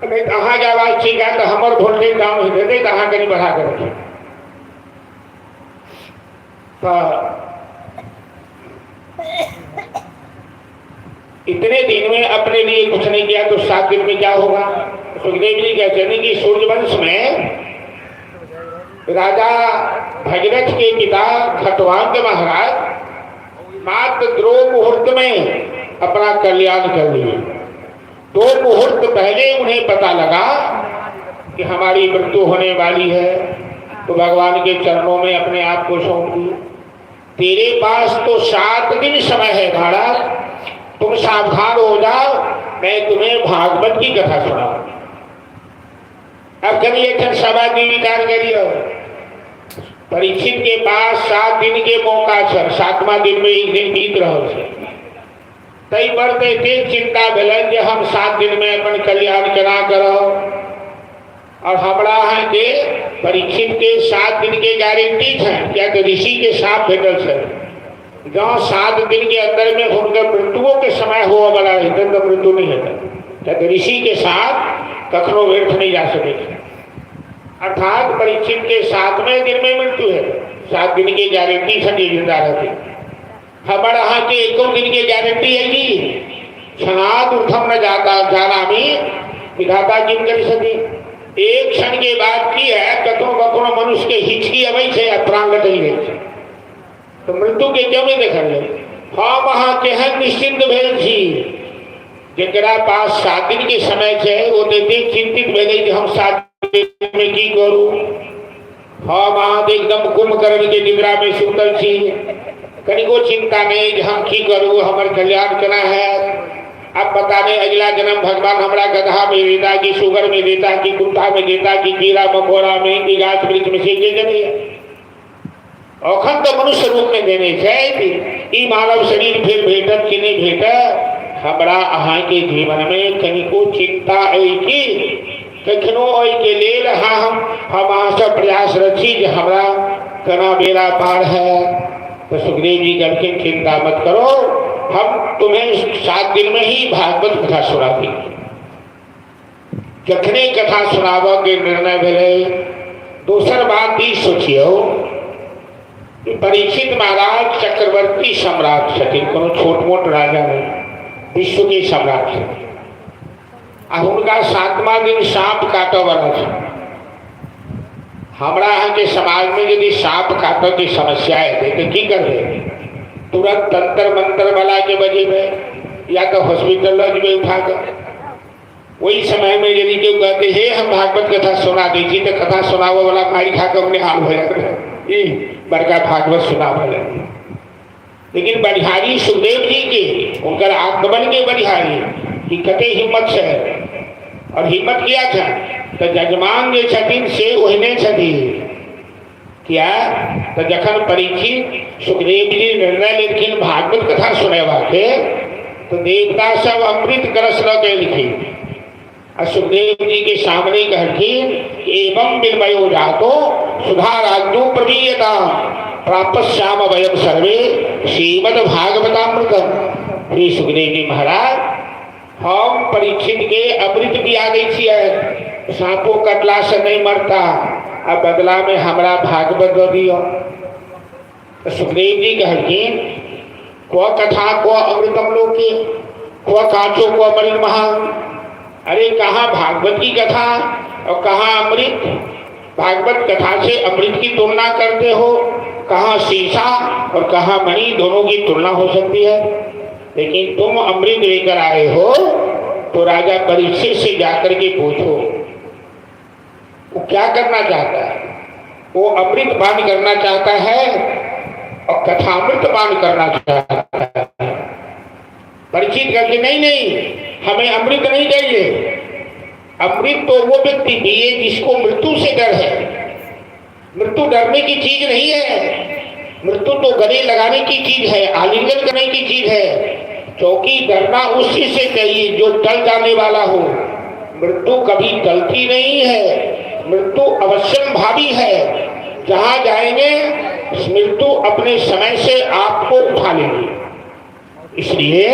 नहीं तो अहाँ के आवाज ठीक है तो हमर वोल्टेज डाउन हो जेतै, तो अहाँ कहीं बढ़ा कर रखिए। तो इतने दिन में अपने लिए कुछ नहीं किया तो 7 दिन में क्या होगा। सुखदेव जी कहते हैं कि सूर्यवंश में राजा भगीरथ के पिता खटवांग महाराज मात्र 2 मुहूर्त में अपना कल्याण कर लिए। 2 मुहूर्त पहले उन्हें पता लगा कि हमारी मृत्यु होने वाली है, तो भगवान के चरणों में अपने आप को सौंप दिए। तेरे पास तो 7 दिन समय है महाराज, तुम सावधान हो जाओ, मैं तुम्हें भागवत की कथा सुनाऊं। अब कभी एक सभा की विचार करियो, परीक्षित के पास 7 दिन के मौका छल, 7वां दिन में एक दिन बीत रहा है, तई पर तो एतेक चिंता भेलनि जे हम 7 दिन में अपन कल्याण केना करब। और हमरा अहाँ के परीक्षित के 7 दिन के गारंटी छै, किया तऽ ऋषि के साप भेटल छै, जँ 7 दिन के अंदर में हुनकर मृत्युओं के समय होबऽ वाला हेतनि तऽ मृत्यु नहीं हेतनि, किया तऽ ऋषि के साथ कखनो व्यर्थ नहीं जा सकै छै। अर्थात परीक्षित के 7वें दिन में मृत्यु है, 7 दिन के गारंटी छै जे जिंदा रहते। हमर अहाँ के एको दिन के गारंटी है कि क्षणाद उठम न जाता जानामी विधाता किम करी सकी। एक क्षण के बाद की है कखनो कखनो मनुष्य के हिचकी अबै छै आ प्राण लटकि जाइ छै, तो मृत्यु के क्यों नहीं देखल जाए। हम अहाँ केहन निश्चिंत भेल छी, जकरा पास 7 दिन के समय छै ओ तऽ एतेक चिंतित भेलै जे हम 7 दिन में की करू। हम अहाँ तऽ एकदम कुंभकर्ण के निद्रा में सुतल छी, कनिको चिंता नहीं जे हम की करू, हमर कल्याण केना हैत। अब पता नहीं अगला जन्म भगवान हमरा गधा में देता कि सुगर में देता कि कुत्ता में देता कि कीड़ा मकोड़ा में कि गाछ वृक्ष में, से के नहीं। अखन तो मनुष्य रूप में देने छै, ई मानव शरीर फिर भेटत कि नहीं भेटत। हमरा अहाँ के जीवन में कनिको चिंता अइ कि कखनो ओहि के लेल हाँ हम अहाँ सब प्रयासरत छी जे हमरा केना बेड़ा पार है। तो सुखदेव जी कहलखिन चिंता मत करो, हम तुम्हें 7 दिन में ही भागवत कथा सुना देंगे। जखने कथा सुनाबऽ के निर्णय भेलै, दोसर बात ई सोचियौ कि परीक्षित महाराज चक्रवर्ती सम्राट छथिन, कोनो छोट मोट राजा नहीं, विश्व के सम्राट छथिन। आ हुनका 7वां दिन साँप काटऽ वाला छै। हमरा अहाँके समाजमे यदि साँप काटऽ के समस्या हेतै तऽ की करबै? तुरंत तंत्र मंत्र वाला के बजेबै या तऽ हॉस्पिटल लऽ जेबै उठा कऽ। ओहि समय में यदि केओ कहते हे हम भागवत कथा सुना दै छी, तऽ कथा सुनाबऽ वाला मारि खा कऽ अपने हाल भऽ जायत रहै, ई बड़का भागवत सुनाबऽ लगलै। लेकिन बलिहारी सुखदेव जी के, हुनकर आत्मबल के बलिहारी कि कते हिम्मत छै। और हिम्मत किया छै तऽ जजमान जे छथिन से ओहने छथिन। किया तऽ जखन परीक्षित सुखदेव जी निर्णय लेलखिन भागवत कथा सुनेबाके, तो देवता सब अमृत कलश लऽ के एलखिन आ सुखदेव जी के सामने कहलखिन, एवं विलमयो जातो सुधा राज्ञो प्रवीयता प्राप्त श्याम वयम सर्वे श्रीमद भागवतामृतम। श्री सुखदेव जी महाराज, हम परीक्षित के अमृत पिया दै छियै, साँपो कटला से नहीं मरता, आ बदला में हमरा भागवत दऽ दिअ। तऽ सुखदेव जी कहलखिन, क्व कथा क्व अमृतम लोके क्व काचो क्व मणि महान। अरे कहाँ भागवत की कथा और कहाँ अमृत? भागवत कथा से अमृत की तुलना करते हो, कहाँ शीशा और कहाँ मणि, दोनों की तुलना हो सकती है? लेकिन तुम अमृत लेकर आए हो तो राजा परीक्षित से जाकर के पूछो वो क्या करना चाहता है। वो अमृत पान करना चाहता है और कथामृत पान करना चाहता है। परीक्षित करके नहीं नहीं, हमें अमृत नहीं चाहिए। अमृत तो वो व्यक्ति पिए जिसको मृत्यु से डर है। मृत्यु डरने की चीज नहीं है, मृत्यु तो गले लगाने की चीज है, आलिंगन करने की चीज है। क्योंकि डरना उसी से चाहिए जो टल जाने वाला हो। मृत्यु कभी टलती नहीं है, मृत्यु अवश्यम भावी है। जहां जाएंगे मृत्यु अपने समय से आपको उठा लेगी। इसलिए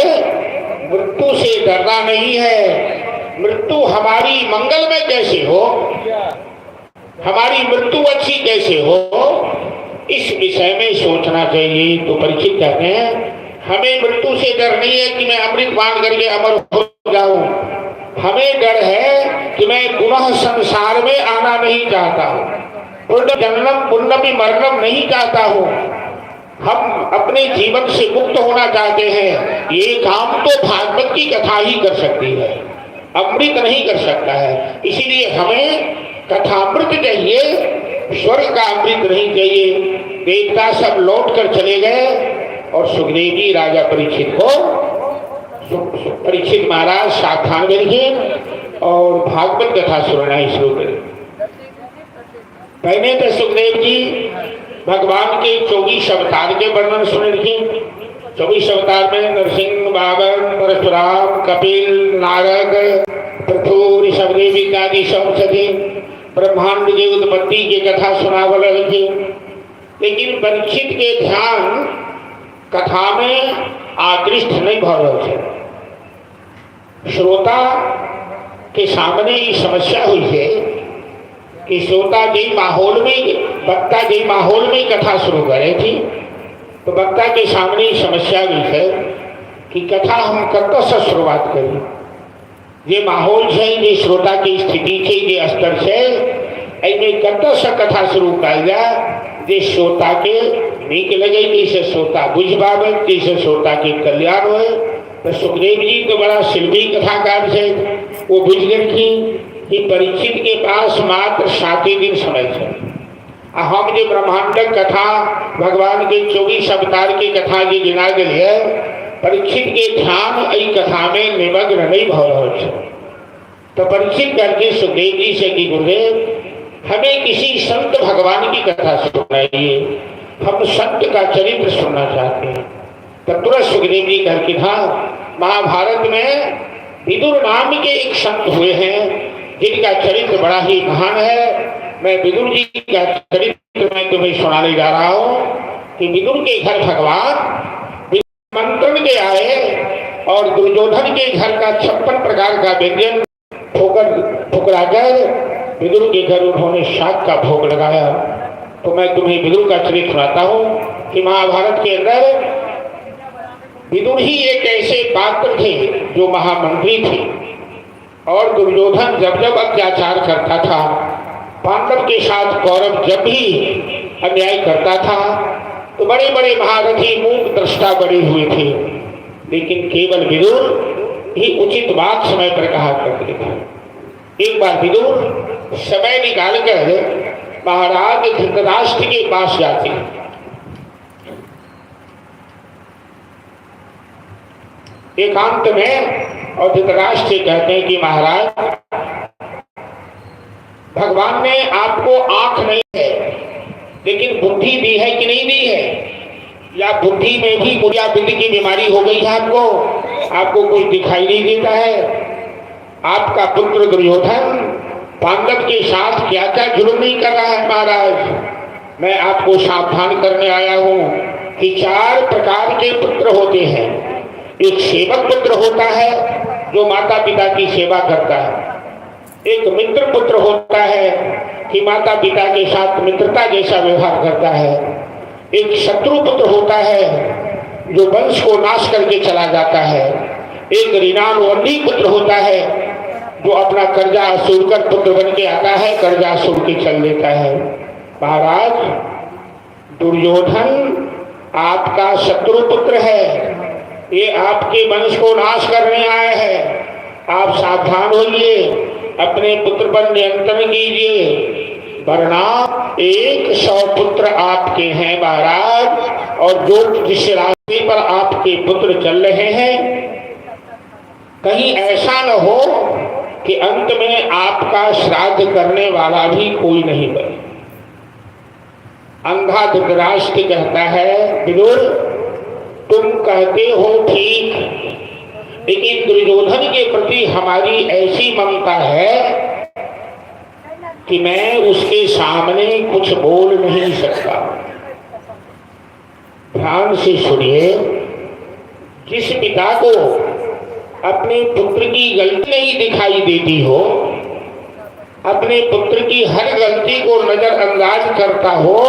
मृत्यु से डरना नहीं है। मृत्यु हमारी मंगल में कैसे हो, हमारी मृत्यु अच्छी कैसे हो, इस विषय में सोचना चाहिए। तो परीक्षित कहते हैं, हमें मृत्यु से डर नहीं है कि मैं अमृत पान करके अमर हो जाऊं। हमें डर है कि मैं पुनः संसार में आना नहीं चाहता हूं, पुनर्जन्म पुनरपि मरणम नहीं चाहता हूं। हम अपने जीवन से मुक्त होना चाहते हैं। ये काम तो भागवत की कथा ही कर सकती है, अमृत नहीं कर सकता है। इसीलिए हमें कथामृत चाहिए, स्वर्ग का अमृत नहीं चाहिए। देवता सब लौट कर चले गए और सुखदेव जी राजा परीक्षित को, परीक्षित महाराज सावधान गए और भागवत कथा सुनना शुरू करें। पहले तो सुखदेव जी भगवान के 24 अवतार के वर्णन सुनलखिन। 24 अवतार में नरसिंह, बाबर, परशुराम, कपिल, नारद, पृथु, ऋषभदेव इत्यादि सब छथिन। ब्रह्मांड के उत्पत्ति के कथा सुनावल रहलखिन। लेकिन परीक्षित के ध्यान कथा में आकृष्ट नहीं भऽ रहल छै। श्रोता के सामने ई समस्या हुई है कि श्रोता जे माहौल में, वक्ता जे माहौल में कथा शुरू करे थी, तो वक्ता के सामने ई समस्या हुई है कि कथा हम कतऽ से शुरुआत करी। जे माहौल छै, जे श्रोता के स्थिति छै, जे स्तर छै, एहिमे कतऽ से कथा शुरू कयल जाय जे श्रोता के नीक लगे, जाहिसँ श्रोता बुझि पाबै, जाहिसँ श्रोता के कल्याण होय। तो सुखदेव जी तो बड़ा शिल्पी कथाकार छथि, वो बुझि गेलखिन कि परीक्षित के पास मात्र 7 दिन समय छै। आ हम जे ब्रह्मांडक कथा, भगवान के 24 अवतार के कथा जे गिना गेलियै, परीक्षित के ध्यान एहि कथा में निमग्न नहीं भऽ रहल छै। तो परीक्षित करके सुखदेव जी से कि गुरुदेव, हमें किसी संत भगवान की कथा सुनाइए, हम संत का चरित्र सुनना चाहते हैं। तब तुरंत सुखदेव जी कहते हाँ, महाभारत में विदुर नाम के एक संत हुए हैं जिनका चरित्र बड़ा ही महान है। मैं विदुर जी का चरित्र मैं तुम्हें सुनाने जा रहा हूँ कि विदुर के घर भगवान मंत्रण के आए और दुर्योधन के घर का 56 प्रकार का व्यंजन ठोकर ठुकरा कर विदुर के घर उन्होंने शाक का भोग लगाया। तो मैं तुम्हें विदुर का चरित्र सुनाता हूँ कि महाभारत के अंदर विदुर ही एक ऐसे पात्र थे जो महामंत्री थे और दुर्योधन जब जब अत्याचार करता था, पांडव के साथ कौरव जब भी अन्याय करता था, तो बड़े बड़े महारथी मूक दृष्टा बने हुए थे, लेकिन केवल विदुर ही उचित बात समय पर कहा करते थे। एक बार विदुर समय निकालकर महाराज धृतराष्ट्र के पास जाते हैं। एकांत में, और धृतराष्ट्र से कहते हैं कि महाराज, भगवान ने आपको आंख नहीं है लेकिन बुद्धि दी है कि नहीं दी है? या बुद्धि में भी मोतियाबिंद की बीमारी हो गई है आपको? आपको कुछ दिखाई नहीं देता है? आपका पुत्र दुर्योधन पांडव के साथ क्या क्या जुर्म नहीं कर रहा है। महाराज, मैं आपको सावधान करने आया हूं कि 4 प्रकार के पुत्र होते हैं। एक सेवक पुत्र होता है जो माता पिता की सेवा करता है। एक मित्र पुत्र होता है कि माता पिता के साथ मित्रता जैसा व्यवहार करता है। एक शत्रु पुत्र होता है जो वंश को नाश करके चला जाता है। एक ऋणानुबंधी पुत्र होता है जो अपना कर्जा असूल कर पुत्र बन के आता है, कर्जा असूल के चल देता है। महाराज, दुर्योधन आपका शत्रु पुत्र है, ये आपके वंश को नाश करने आए हैं। आप सावधान होइए, अपने पुत्र पर नियंत्रण कीजिए, वरना 100 पुत्र आपके हैं महाराज, और जो जिस रास्ते पर आपके पुत्र चल रहे हैं, कहीं ऐसा न हो कि अंत में आपका श्राद्ध करने वाला भी कोई नहीं बने। अंधा धृतराष्ट्र कहता है, विदुर तुम कहते हो ठीक, लेकिन दुर्योधन के प्रति हमारी ऐसी ममता है कि मैं उसके सामने कुछ बोल नहीं सकता। ध्यान से सुनिए, जिस पिता को अपने पुत्र की गलती नहीं दिखाई देती हो, अपने पुत्र की हर गलती को नजरअंदाज करता हो,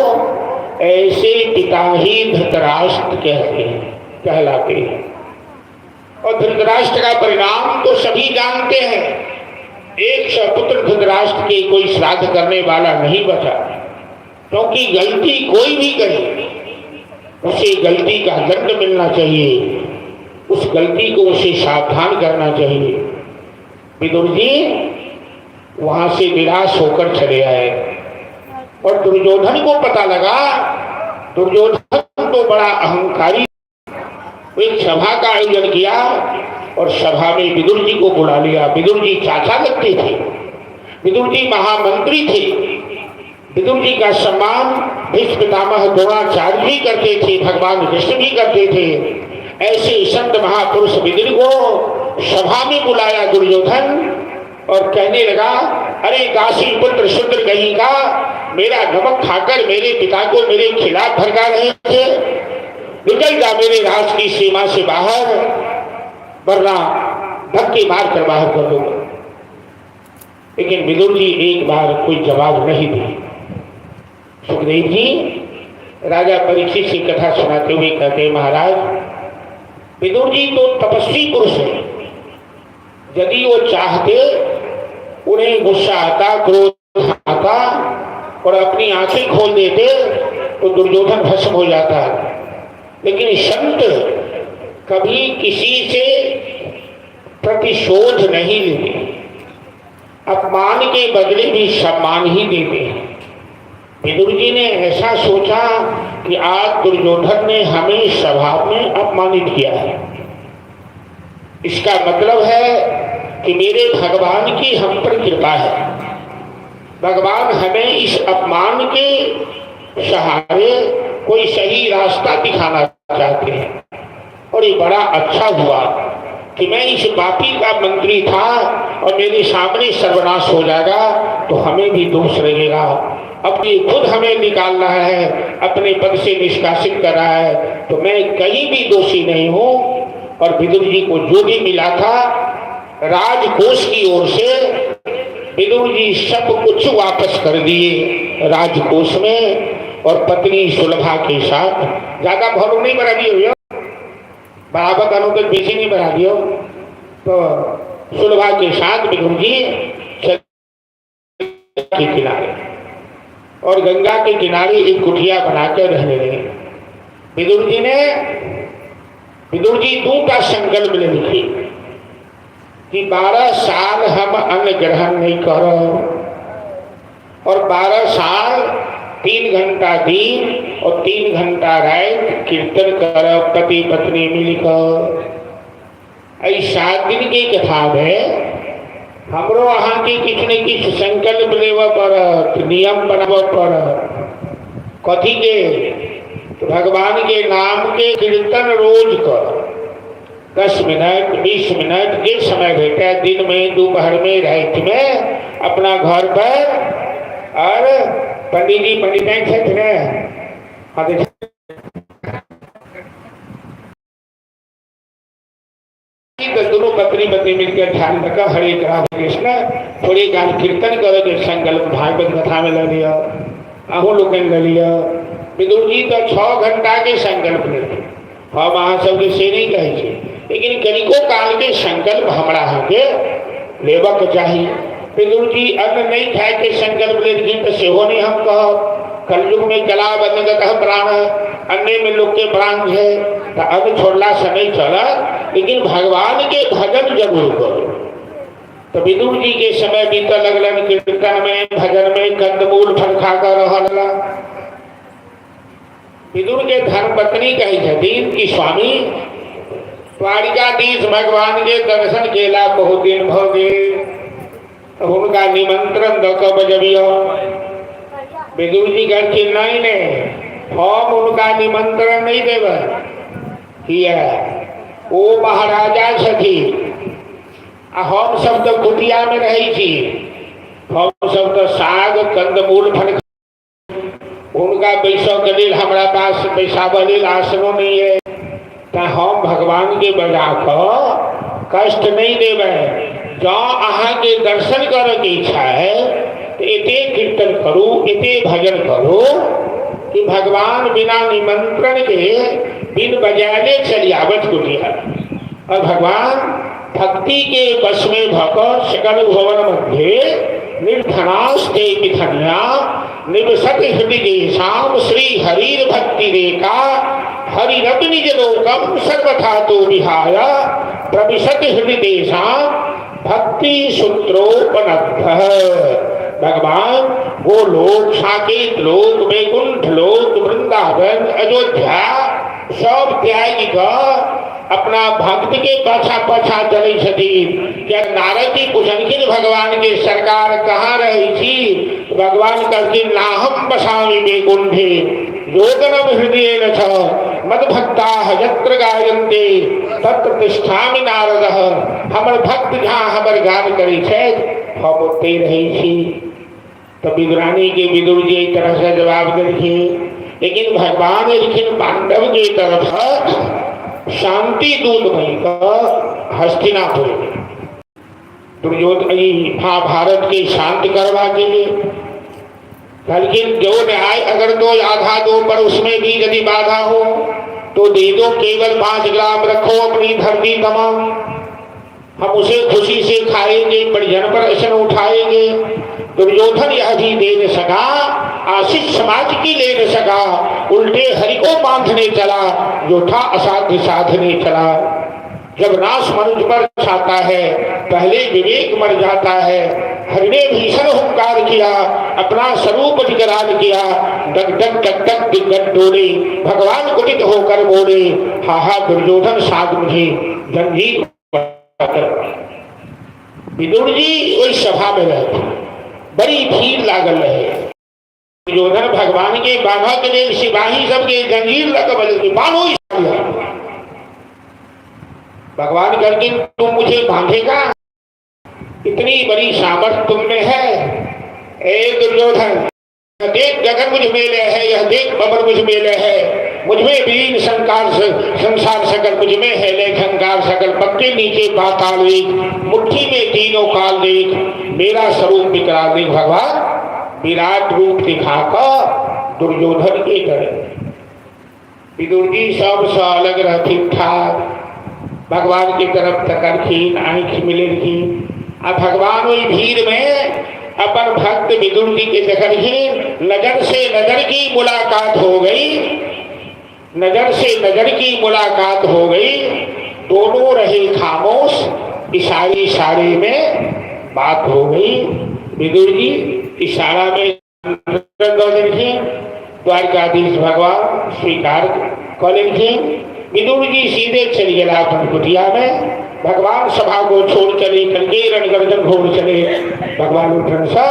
ऐसे पिता ही धृतराष्ट्र कहते हैं, कहलाते हैं। और धृतराष्ट्र का परिणाम तो सभी जानते हैं। 100 पुत्र धृतराष्ट्र के कोई श्राद्ध करने वाला नहीं बचा, क्योंकि गलती कोई भी करे उसे गलती का दंड मिलना चाहिए, उस गलती को उसे सावधान करना चाहिए। विदुर जी वहां से निराश होकर चले आए और दुर्योधन को पता लगा, दुर्योधन तो बड़ा अहंकारी, एक सभा का आयोजन किया और सभा में विदुर जी को बुला लिया। विदुर जी चाचा लगते थे, विदुर जी महामंत्री थे, विदुर जी का सम्मान भीष्म पितामह द्रोणाचार्य भी करते थे, भगवान कृष्ण भी करते थे। ऐसे संत महापुरुष विदुर को सभा में बुलाया दुर्योधन और कहने लगा, अरे दासी पुत्र शूद्र कहीं का, मेरा नमक खाकर मेरे पिता को मेरे खिलाफ भड़का रहे थे, निकल जा मेरे राज की सीमा से बाहर, वरना धक्के मार कर बाहर कर दूंगा। लेकिन विदुर जी एक बार कोई जवाब नहीं दिए। सुखदेव जी राजा परीक्षित से कथा सुनाते हुए कहते हैं, महाराज विदुर जी तो तपस्वी पुरुष हैं, यदि वो चाहते उन्हें गुस्सा आता, क्रोध आता और अपनी आंखें खोल देते तो दुर्योधन भस्म हो जाता। लेकिन संत कभी किसी से प्रतिशोध नहीं लेते, अपमान के बदले भी सम्मान ही देते हैं। विदुर जी ने ऐसा सोचा कि आज दुर्योधन ने हमें सभा में अपमानित किया है, इसका मतलब है कि मेरे भगवान की हम पर कृपा है, भगवान हमें इस अपमान के सहारे कोई सही रास्ता दिखाना चाहते हैं। और ये बड़ा अच्छा हुआ कि मैं इस पापी का मंत्री था और मेरे सामने सर्वनाश हो जाएगा तो हमें भी दोष लगेगा। अब ये खुद हमें निकाल रहा है, अपने पद से निष्कासित कर रहा है, तो मैं कहीं भी दोषी नहीं हूँ। और विदुर जी को जो भी मिला था राजकोष की ओर से, विदुर जी सब कुछ वापस कर दिए राजकोष में। और पत्नी सुलभा के साथ, ज्यादा भरो नहीं बढ़ा दिए भैया, बराबर करो तो बेसी नहीं बढ़ा दियो, तो सुलभा के साथ विदुर जी के किनारे और गंगा के किनारे एक कुटिया बनाकर रहने लगे। विदुर जी ने, विदुर जी दो का संकल्प ले लिखे कि 12 साल हम अन्न ग्रहण नहीं करो और 12 साल 3 घंटा दिन और 3 घंटा रात कीर्तन करो पति पत्नी मिलकर। ऐ 7 दिन की कथा है, हमरो अहाँ के किछु ने किछु संकल्प लेबऽ पड़त, नियम बनाबऽ पड़त। कथी के? तो भगवान के नाम के कीर्तन रोज कर, 10 मिनट, 20 मिनट, जे समय भेटे, दिनमे, दोपहरमे, रातिमे, अपना घर पर। और पंडीजी, पंडिताइन छथि ने? हाँ, तऽ तऽ दुनू पत्नी पति मिलकर ध्यान रखा, हरे राम कृष्ण, थोड़े काल कीर्तन करे के संकल्प भागवत कथा में लऽ लिअ, अहूँ लोकनि लऽ लिअ। विदुर जी तऽ 6 घंटा के संकल्प लेलखिन। हम अहाँ सबके से नहि कहै छी, लेकिन कनिको काल के संकल्प हमरा अहाँके लेबक चाही। विदुर जी अन्न नहि खायके संकल्प लेलखिन तऽ सेहो नहि हम कहब। कलयुग में कला अन्नगत प्राण, अन्ने में लोग के प्राण है, तऽ अन्न छोड़ला से नहीं चलत, लेकिन भगवान के भजन जरूर करू। तो विदुर जी के समय बीत लगलन कीर्तन में, भजन में, कंदमूल फल खा कर रहल। विदुर के धर्मपत्नी कहै छथिन कि स्वामी, द्वारिकाधीश भगवान के दर्शन केला बहुत दिन भऽ गेल, तऽ हुनका निमंत्रण दऽ कऽ बजबियौ। विदुर जी कहलखिन, नहि नहि, हम हुनका निमंत्रण नहि देबै। किया? ओ महाराजा छथिन आ हम सब तऽ कुटिया में रहै छी। हम सब तऽ साग, कंदमूल, फल। हुनका बैसऽ के लेल हमरा पास बैसाबऽ लेल आसनो नहि है, तऽ हम भगवान के बजा कऽ कष्ट नहि देबै। जँ अहाँके दर्शन करऽके इच्छा है तऽ एते कीर्तन करू, एते भजन करू कि भगवान बिना निमंत्रण के, बिन बजायले चलि आबथि कुटिया। और भगवान भक्ति के वश में भऽ कऽ सकल भवन मध्य निर्धनास्ते मिथन्या निवसति हृदि जेषाम श्री हरिर भक्ति रेखा हरिरपि निज लोकम सर्वथा तो विहाय प्रविशति हृदि तेषाम भक्ति सूत्रोपलब्ध। भगवान वो लोक, साकेत लोक, वैकुंठ लोक, वृंदावन, अयोध्या सब त्यागि कऽ अपना भक्त के पाछा पाछा चलै छथिन। किया नारद जी पुछलखिन भगवान के, सरकार, कहाँ रहै छी? भगवान कहलखिन, नाहम बसामि वैकुंठे योगनम हृदय छ मद भक्ता यत्र गायन्ते तत्र तिष्ठामि नारद। हमर भक्त जहाँ हमर गान करै छथि, हम ओतहि रहै छी। तऽ विदुरानी के विदुर जी एहि तरह से जवाब देलखिन। लेकिन भगवान एलखिन पांडव के तरफ शांति दूत बनि कऽ हस्तिनापुर में दुर्योधन, महाभारत के शांत करवा के लिए। कहलखिन, जो न्याय अगर दो आधा दो पर उसमें भी यदि बाधा हो तो दे दो केवल 5 ग्राम, रखो अपनी धरती तमाम। हम उसे खुशी से खाएंगे, परिजन पर अशन उठाएंगे। दुर्योधन यह भी दे न सका, आशीष समाज की ले न सका। उल्टे हरि को बांधने चला, जो था असाध्य साधने चला। जब नाश मनुष्य पर छाता है, पहले विवेक मर जाता है। हरि ने भीषण हुंकार किया, अपना स्वरूप विकराल किया। डग डग डग डग दिग्गज डोले, भगवान कुपित होकर बोले, हा हा दुर्योधन साध मुझे जंजीर। विदुर जी ओहि सभा में रहते, बड़ी भीड़ लागल रहे। दुर्योधन भगवान के बांधऽ के लेल सिपाही सबके जंजीर लऽ कऽ बजलखिन, बान्हो। भगवान कहलखिन, तुम मुझे बांधेगा? इतनी बड़ी सामर्थ्य तुम में है? ए दुर्योधन, देख गगन मुझ में लय है, यह देख बबर मुझ में लय है। मुझ में विलीन संकार संसार सकल, मुझ में है लय झंकार सकल। पग के नीचे पाताल देख, मुट्ठी में तीनों काल देख, मेरा स्वरूप विकराल देख। भगवान विराट रूप दिखाकर दुर्योधन के डरे। विदुर जी सबसँ अलग रहथिन ठार, भगवान के तरफ तकलखिन, आँखि मिलेलखिन आ भगवान ओहि भीड़ में अपन भक्त विदुर जी के देखलखिन। नजर से नजर की मुलाकात हो गई, नजर से नजर की मुलाकात हो गई। दोनों रहे खामोश, इशारे इशारे में बात हो गई। विदुर जी इशारा में दऽ देलखिन, द्वारकाधीश भगवान स्वीकार कऽ लेलखिन। विदुर जी सीधे चलि गेला अपन कुटिया में। भगवान सभा को छोड़ चले, करके रण गर्जन घोर चले। भगवान उठन से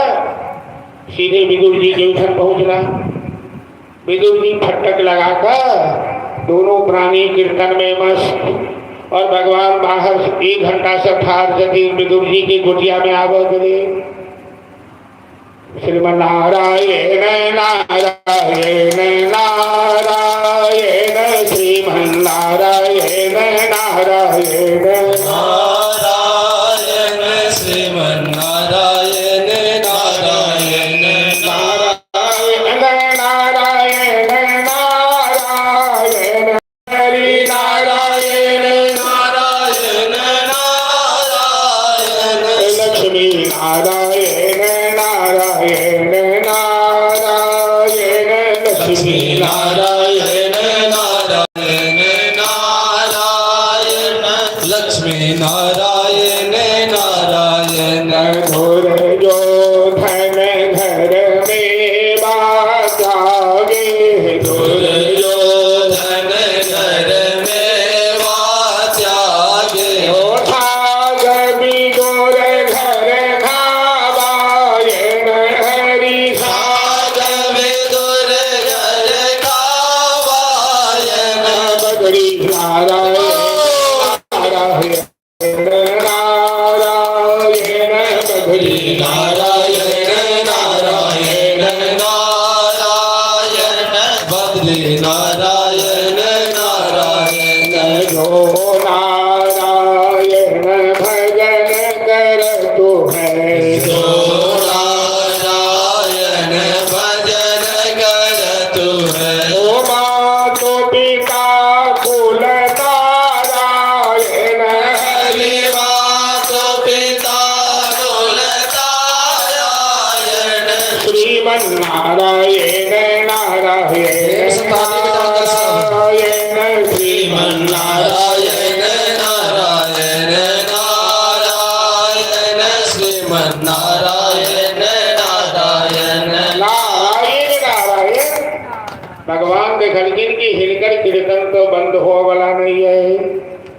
सीधे विदुर जी के उठन पहुंचला। विदुर जी फटक लगाकर दोनों प्राणी कीर्तन में मस्त। और भगवान बाहर एक घंटा से ठाढ़ छथिन विदुर जी के कुटिया में आबऽ के लेल। श्रीमन नारायण नारायण नारायण, श्रीमन नारायण नारायण नारायण, श्रीमन नारायण नारायण नारायण नारायण नारायण हरि नारायण नारायण नारायण, लक्ष्मी नारायण नारायण नारायण, लक्ष्मी लक्ष्मी नारायण नारायण नारायण, लक्ष्मी नारायण नारायण। घोर जो धन घर में बाजागे, घोर दुर्योधन घर में त्यागे, गोर घर खावायन हरि विदुर घर कावायन, बदरी नारायण नारायण नारायण, बदरी नारायण नारायण नारायण, बद्री नारायण नारायण। जो नारायण भजन कर तो है, जो नारायण भजन कर तू है, ओ मातो पिता कुल नारायण हरि मात पिता कुल नारायण। श्रीमन नारायण नारायण नारायण, श्रीमन नारायण नारायण नारायण, श्रीमन नारायण नारायण। नारायण नारायण। भगवान देखलखिन कि हिनकर कीर्तन तो बंद हो वाला नहीं है,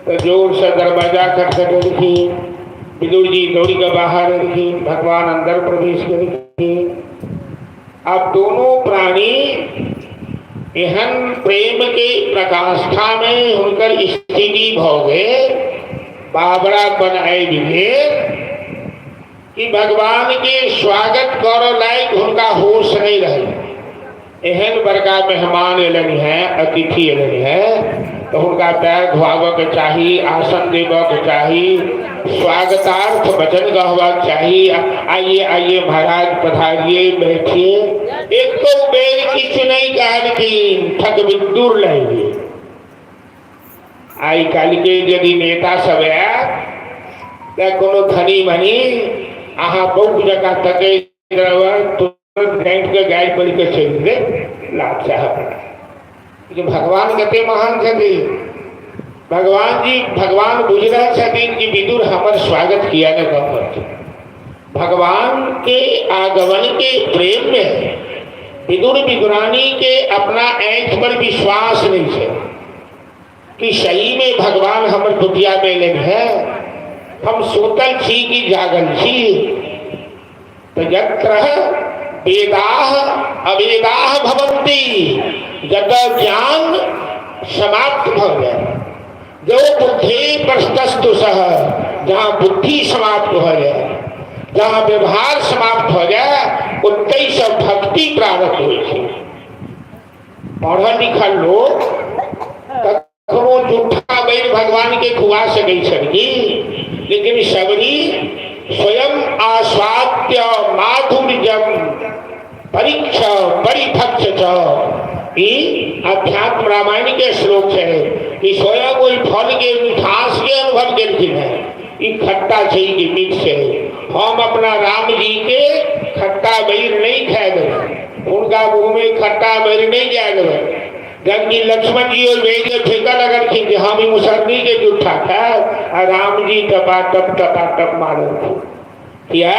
तो जोर से दरवाजा खटखटेलखिन। विदुर जी दौड़ के बाहर एलखिन, भगवान अंदर प्रवेश केलखिन। अब दोनों प्राणी एहन प्रेम के प्रकाष्ठा में हुनकर स्थिति भऽ गेल, बाबरापन आबि गेल कि भगवान के स्वागत करऽ लायक हुनका होश नहीं रहे। एहन बड़का मेहमान एलनि है, अतिथि एलनि है, तो हुनका पैर धोआबऽ के चाही, आसन देबऽ के चाही, स्वागतार्थ वचन कहबाक चाही, आइए आइए महाराज पधारिए बैठिए। एको बेर किछु नहीं कहलखिन, ठक दूर रहि गेल। आइ काल्हि के यदि नेता सब आयत तऽ कोनो धनी मनी अहाँ बौक जकाँ तकैत रहबै, तुरंत डाँटि के गाड़ि पढ़ि के चलि देत लाभ साहब। लेकिन भगवान कते महान छथिन, भगवान जी भगवान बुझि रहल छथिन कि विदुर हमर स्वागत किया ने कऽ रहल। भगवान के आगमन के प्रेम में विदुर विदुरानी के अपना आँखि पर विश्वास नहीं है कि सही में भगवान हमर कुटिया में एलनि है, हम सुतल छी कि जागल छी। तो यत्र वेदाः अवेदाः भवन्ति, जत ज्ञान समाप्त भऽ जाय, जो बुद्धि प्रस्तस्तु सह, जहाँ बुद्धि समाप्त हो जाए, जहाँ व्यवहार समाप्त हो जाए, ओतहि से भक्ति प्रारंभ होइ छै। पढ़ल लिखल लोक कखनो झूठा बैर भगवान के खुआ सकै छथिन, लेकिन सबरी स्वयं आस्वाद्य माधुर्यम परीक्ष परिभक्ष च, ई अध्यात्म रामायण के श्लोक है कि स्वयं ओहि फल के मिठास के अनुभव केलखिन है। ई खट्टा छै कि मीठ छै, हम अपना राम जी के खट्टा बैर नहीं खाए देबै, उनका मुँह में खट्टा बैर नहीं जाए देबै। जबकि लक्ष्मण जी ओहि बैर के फेंकऽ लगलखिन कि हम ई मुसरनी के जूठा खायब, आ राम जी टपा टप टपा टप मारलखिन। किया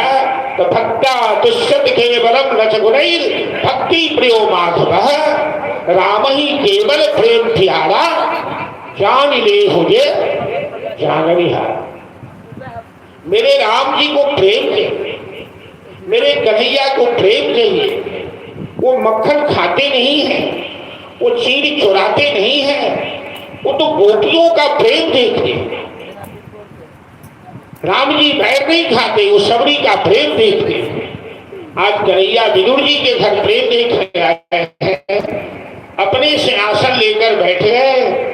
तो भक्ता तुष्यत केवलम रसगुणैर भक्ति प्रियो माधव, राम ही केवल प्रेम प्यारा, जान ले हो जे जाननिहार। मेरे राम जी को प्रेम चाहिए, मेरे कन्हैया को प्रेम चाहिए। वो मक्खन खाते नहीं हैं, वो चीर चुराते नहीं हैं, वो तो गोपियों का प्रेम देखते हैं। राम जी बैर नहीं खाते, वो सबरी का प्रेम देखते हैं। आज कन्हैया विदुर जी के घर प्रेम देखने आए हैं, अपने सिंहासन लेकर बैठे हैं।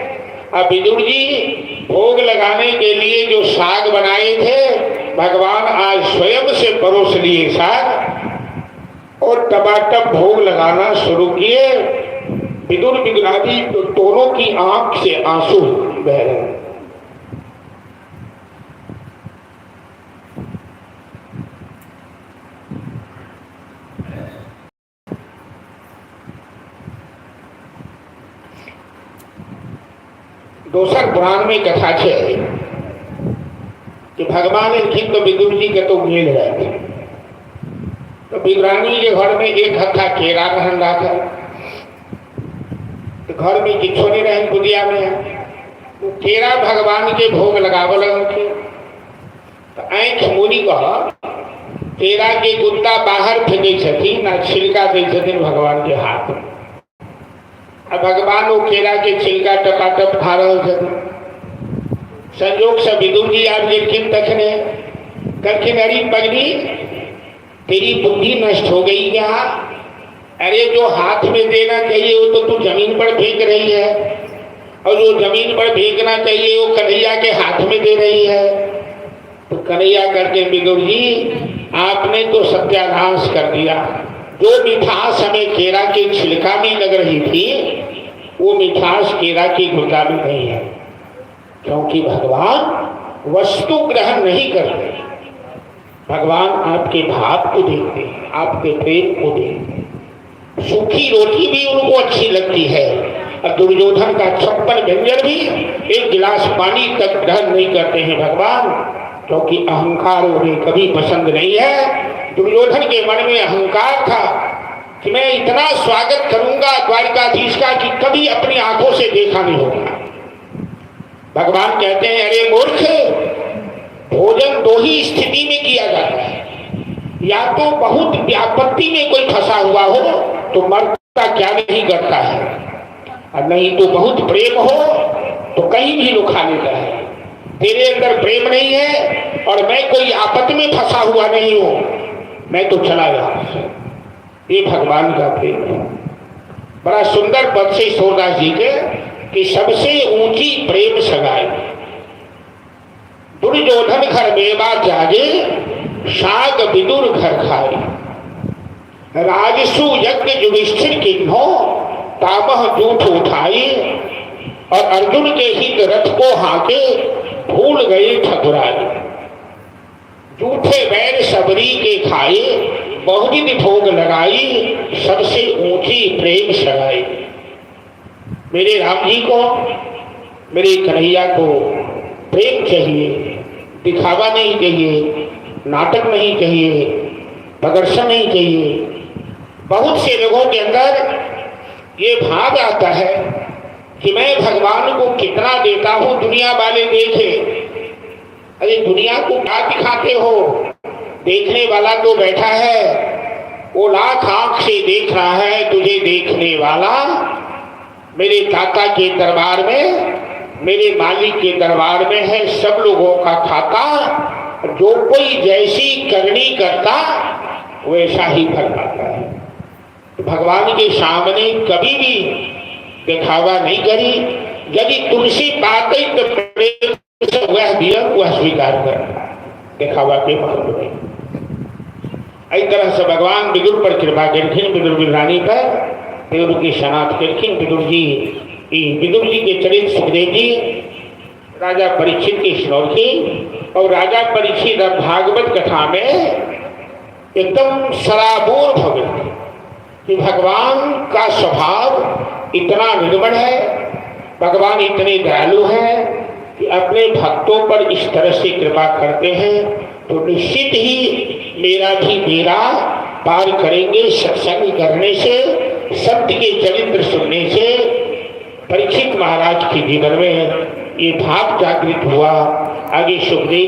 अब विदुर जी भोग लगाने के लिए जो साग बनाए थे, भगवान आज स्वयं से परोस लिए साग और टमाटर भोग लगाना शुरू किए। विदुर विदुरादि तो दोनों की आंख से आंसू बह रहे हैं। दोसर पुराण में कथा है कि भगवान एलखिन तो विदुर जी के तो गेल रहे, तो विदुरानी के घर में एक हत्था केरा रहन राखल, तो घर में किछो नहीं रहन कुदिया में, तो केरा भगवान के भोग लगाव लगलखिन। तो आँख मूनी कह केरा के गुद्दा बाहर फेंकै छथिन आ छिलका दै छथिन भगवान के हाथ में। आ भगवान वो केरा के छिलका टपाटप खा रहल छथिन। संयोग से विदुर जी आबि गेलखिन, तखने कहलखिन अरे पगली, तेरी बुद्धि नष्ट हो गई क्या? अरे जो हाथ में देना चाहिए वो तो तू जमीन पर फेंक रही है, और जो जमीन पर फेंकना चाहिए वो कन्हैया के हाथ में दे रही है। तो कन्हैया करके विदुर जी आपने तो सत्यानाश कर दिया। जो मिठास हमें केरा के छिलका में लग रही थी, वो मिठास केरा के गुर्दा में नहीं है, क्योंकि भगवान वस्तु ग्रहण नहीं करते। भगवान आपके भाव को देखते हैं, आपके प्रेम को देखते हैं। सूखी रोटी भी उनको अच्छी लगती है, और दुर्योधन का 56 व्यंजन भी एक गिलास पानी तक ग्रहण नहीं करते हैं भगवान, क्योंकि अहंकार उन्हें कभी पसंद नहीं है। दुर्योधन के मन में अहंकार था कि मैं इतना स्वागत करूंगा द्वारिकाधीश का कि कभी अपनी आंखों से देखा नहीं होगा। भगवान कहते हैं अरे मूर्ख, भोजन दो ही स्थिति में किया जाता है, या तो बहुत आपत्ति में कोई फंसा हुआ हो तो मरता क्या नहीं करता है, और नहीं तो बहुत प्रेम हो तो कहीं भी लोग खा लेता है। तेरे अंदर प्रेम नहीं है और मैं कोई आपत्ति में फंसा हुआ नहीं हूं, मैं तो चला गया। ये भगवान का प्रेम है। बड़ा सुंदर पद से सूरदास जी के कि सबसे ऊंची प्रेम सगाई, दुर्योधन घर मेवा जागे, साग विदुर घर खाए, राजसु यज्ञ युधिष्ठिर किन्हो, तामह जूठ उठाई, और अर्जुन के हित रथ को हाके, भूल गए ठकुराई, जूठे बैर सबरी के खाए, बहुविध भोग लगाई, सबसे ऊंची प्रेम सगाई। मेरे राम जी को, मेरे कन्हैया को प्रेम चाहिए, दिखावा नहीं चाहिए, नाटक नहीं चाहिए, प्रदर्शन नहीं चाहिए। बहुत से लोगों के अंदर ये भाव आता है कि मैं भगवान को कितना देता हूँ, दुनिया वाले देखे। अरे दुनिया को क्या दिखाते हो? देखने वाला तो बैठा है, वो लाख आंख से देख रहा है तुझे। देखने वाला मेरे दाता के दरबार में, मेरे मालिक के दरबार में है सब लोगों का खाता। जो कोई जैसी करनी करता वैसा ही फल पाता है। तो भगवान के सामने कभी भी दिखावा नहीं करी। यदि तुलसी पाते तो प्रेम से वह दिया, वह स्वीकार कर, दिखावा के महत्व नहीं। इस तरह से भगवान विदुर पर कृपा करखिन, विदुर विदुरानी पर विदुर की शनाख्त करखिन। विदुर जी के चरित्र सुखदेव जी राजा परीक्षित की सुनौलखिन, और राजा परीक्षित अब भागवत कथा में एकदम सराबोर हो गए कि भगवान का स्वभाव इतना निर्मल है, भगवान इतने दयालु हैं कि अपने भक्तों पर इस तरह से कृपा करते हैं, तो निश्चित ही मेरा भी बेड़ा पार करेंगे। सत्संग करने से, संत के चरित्र सुनने से परीक्षित महाराज के जीवन में ये भाव जागृत हुआ। आगे सुखदेव जी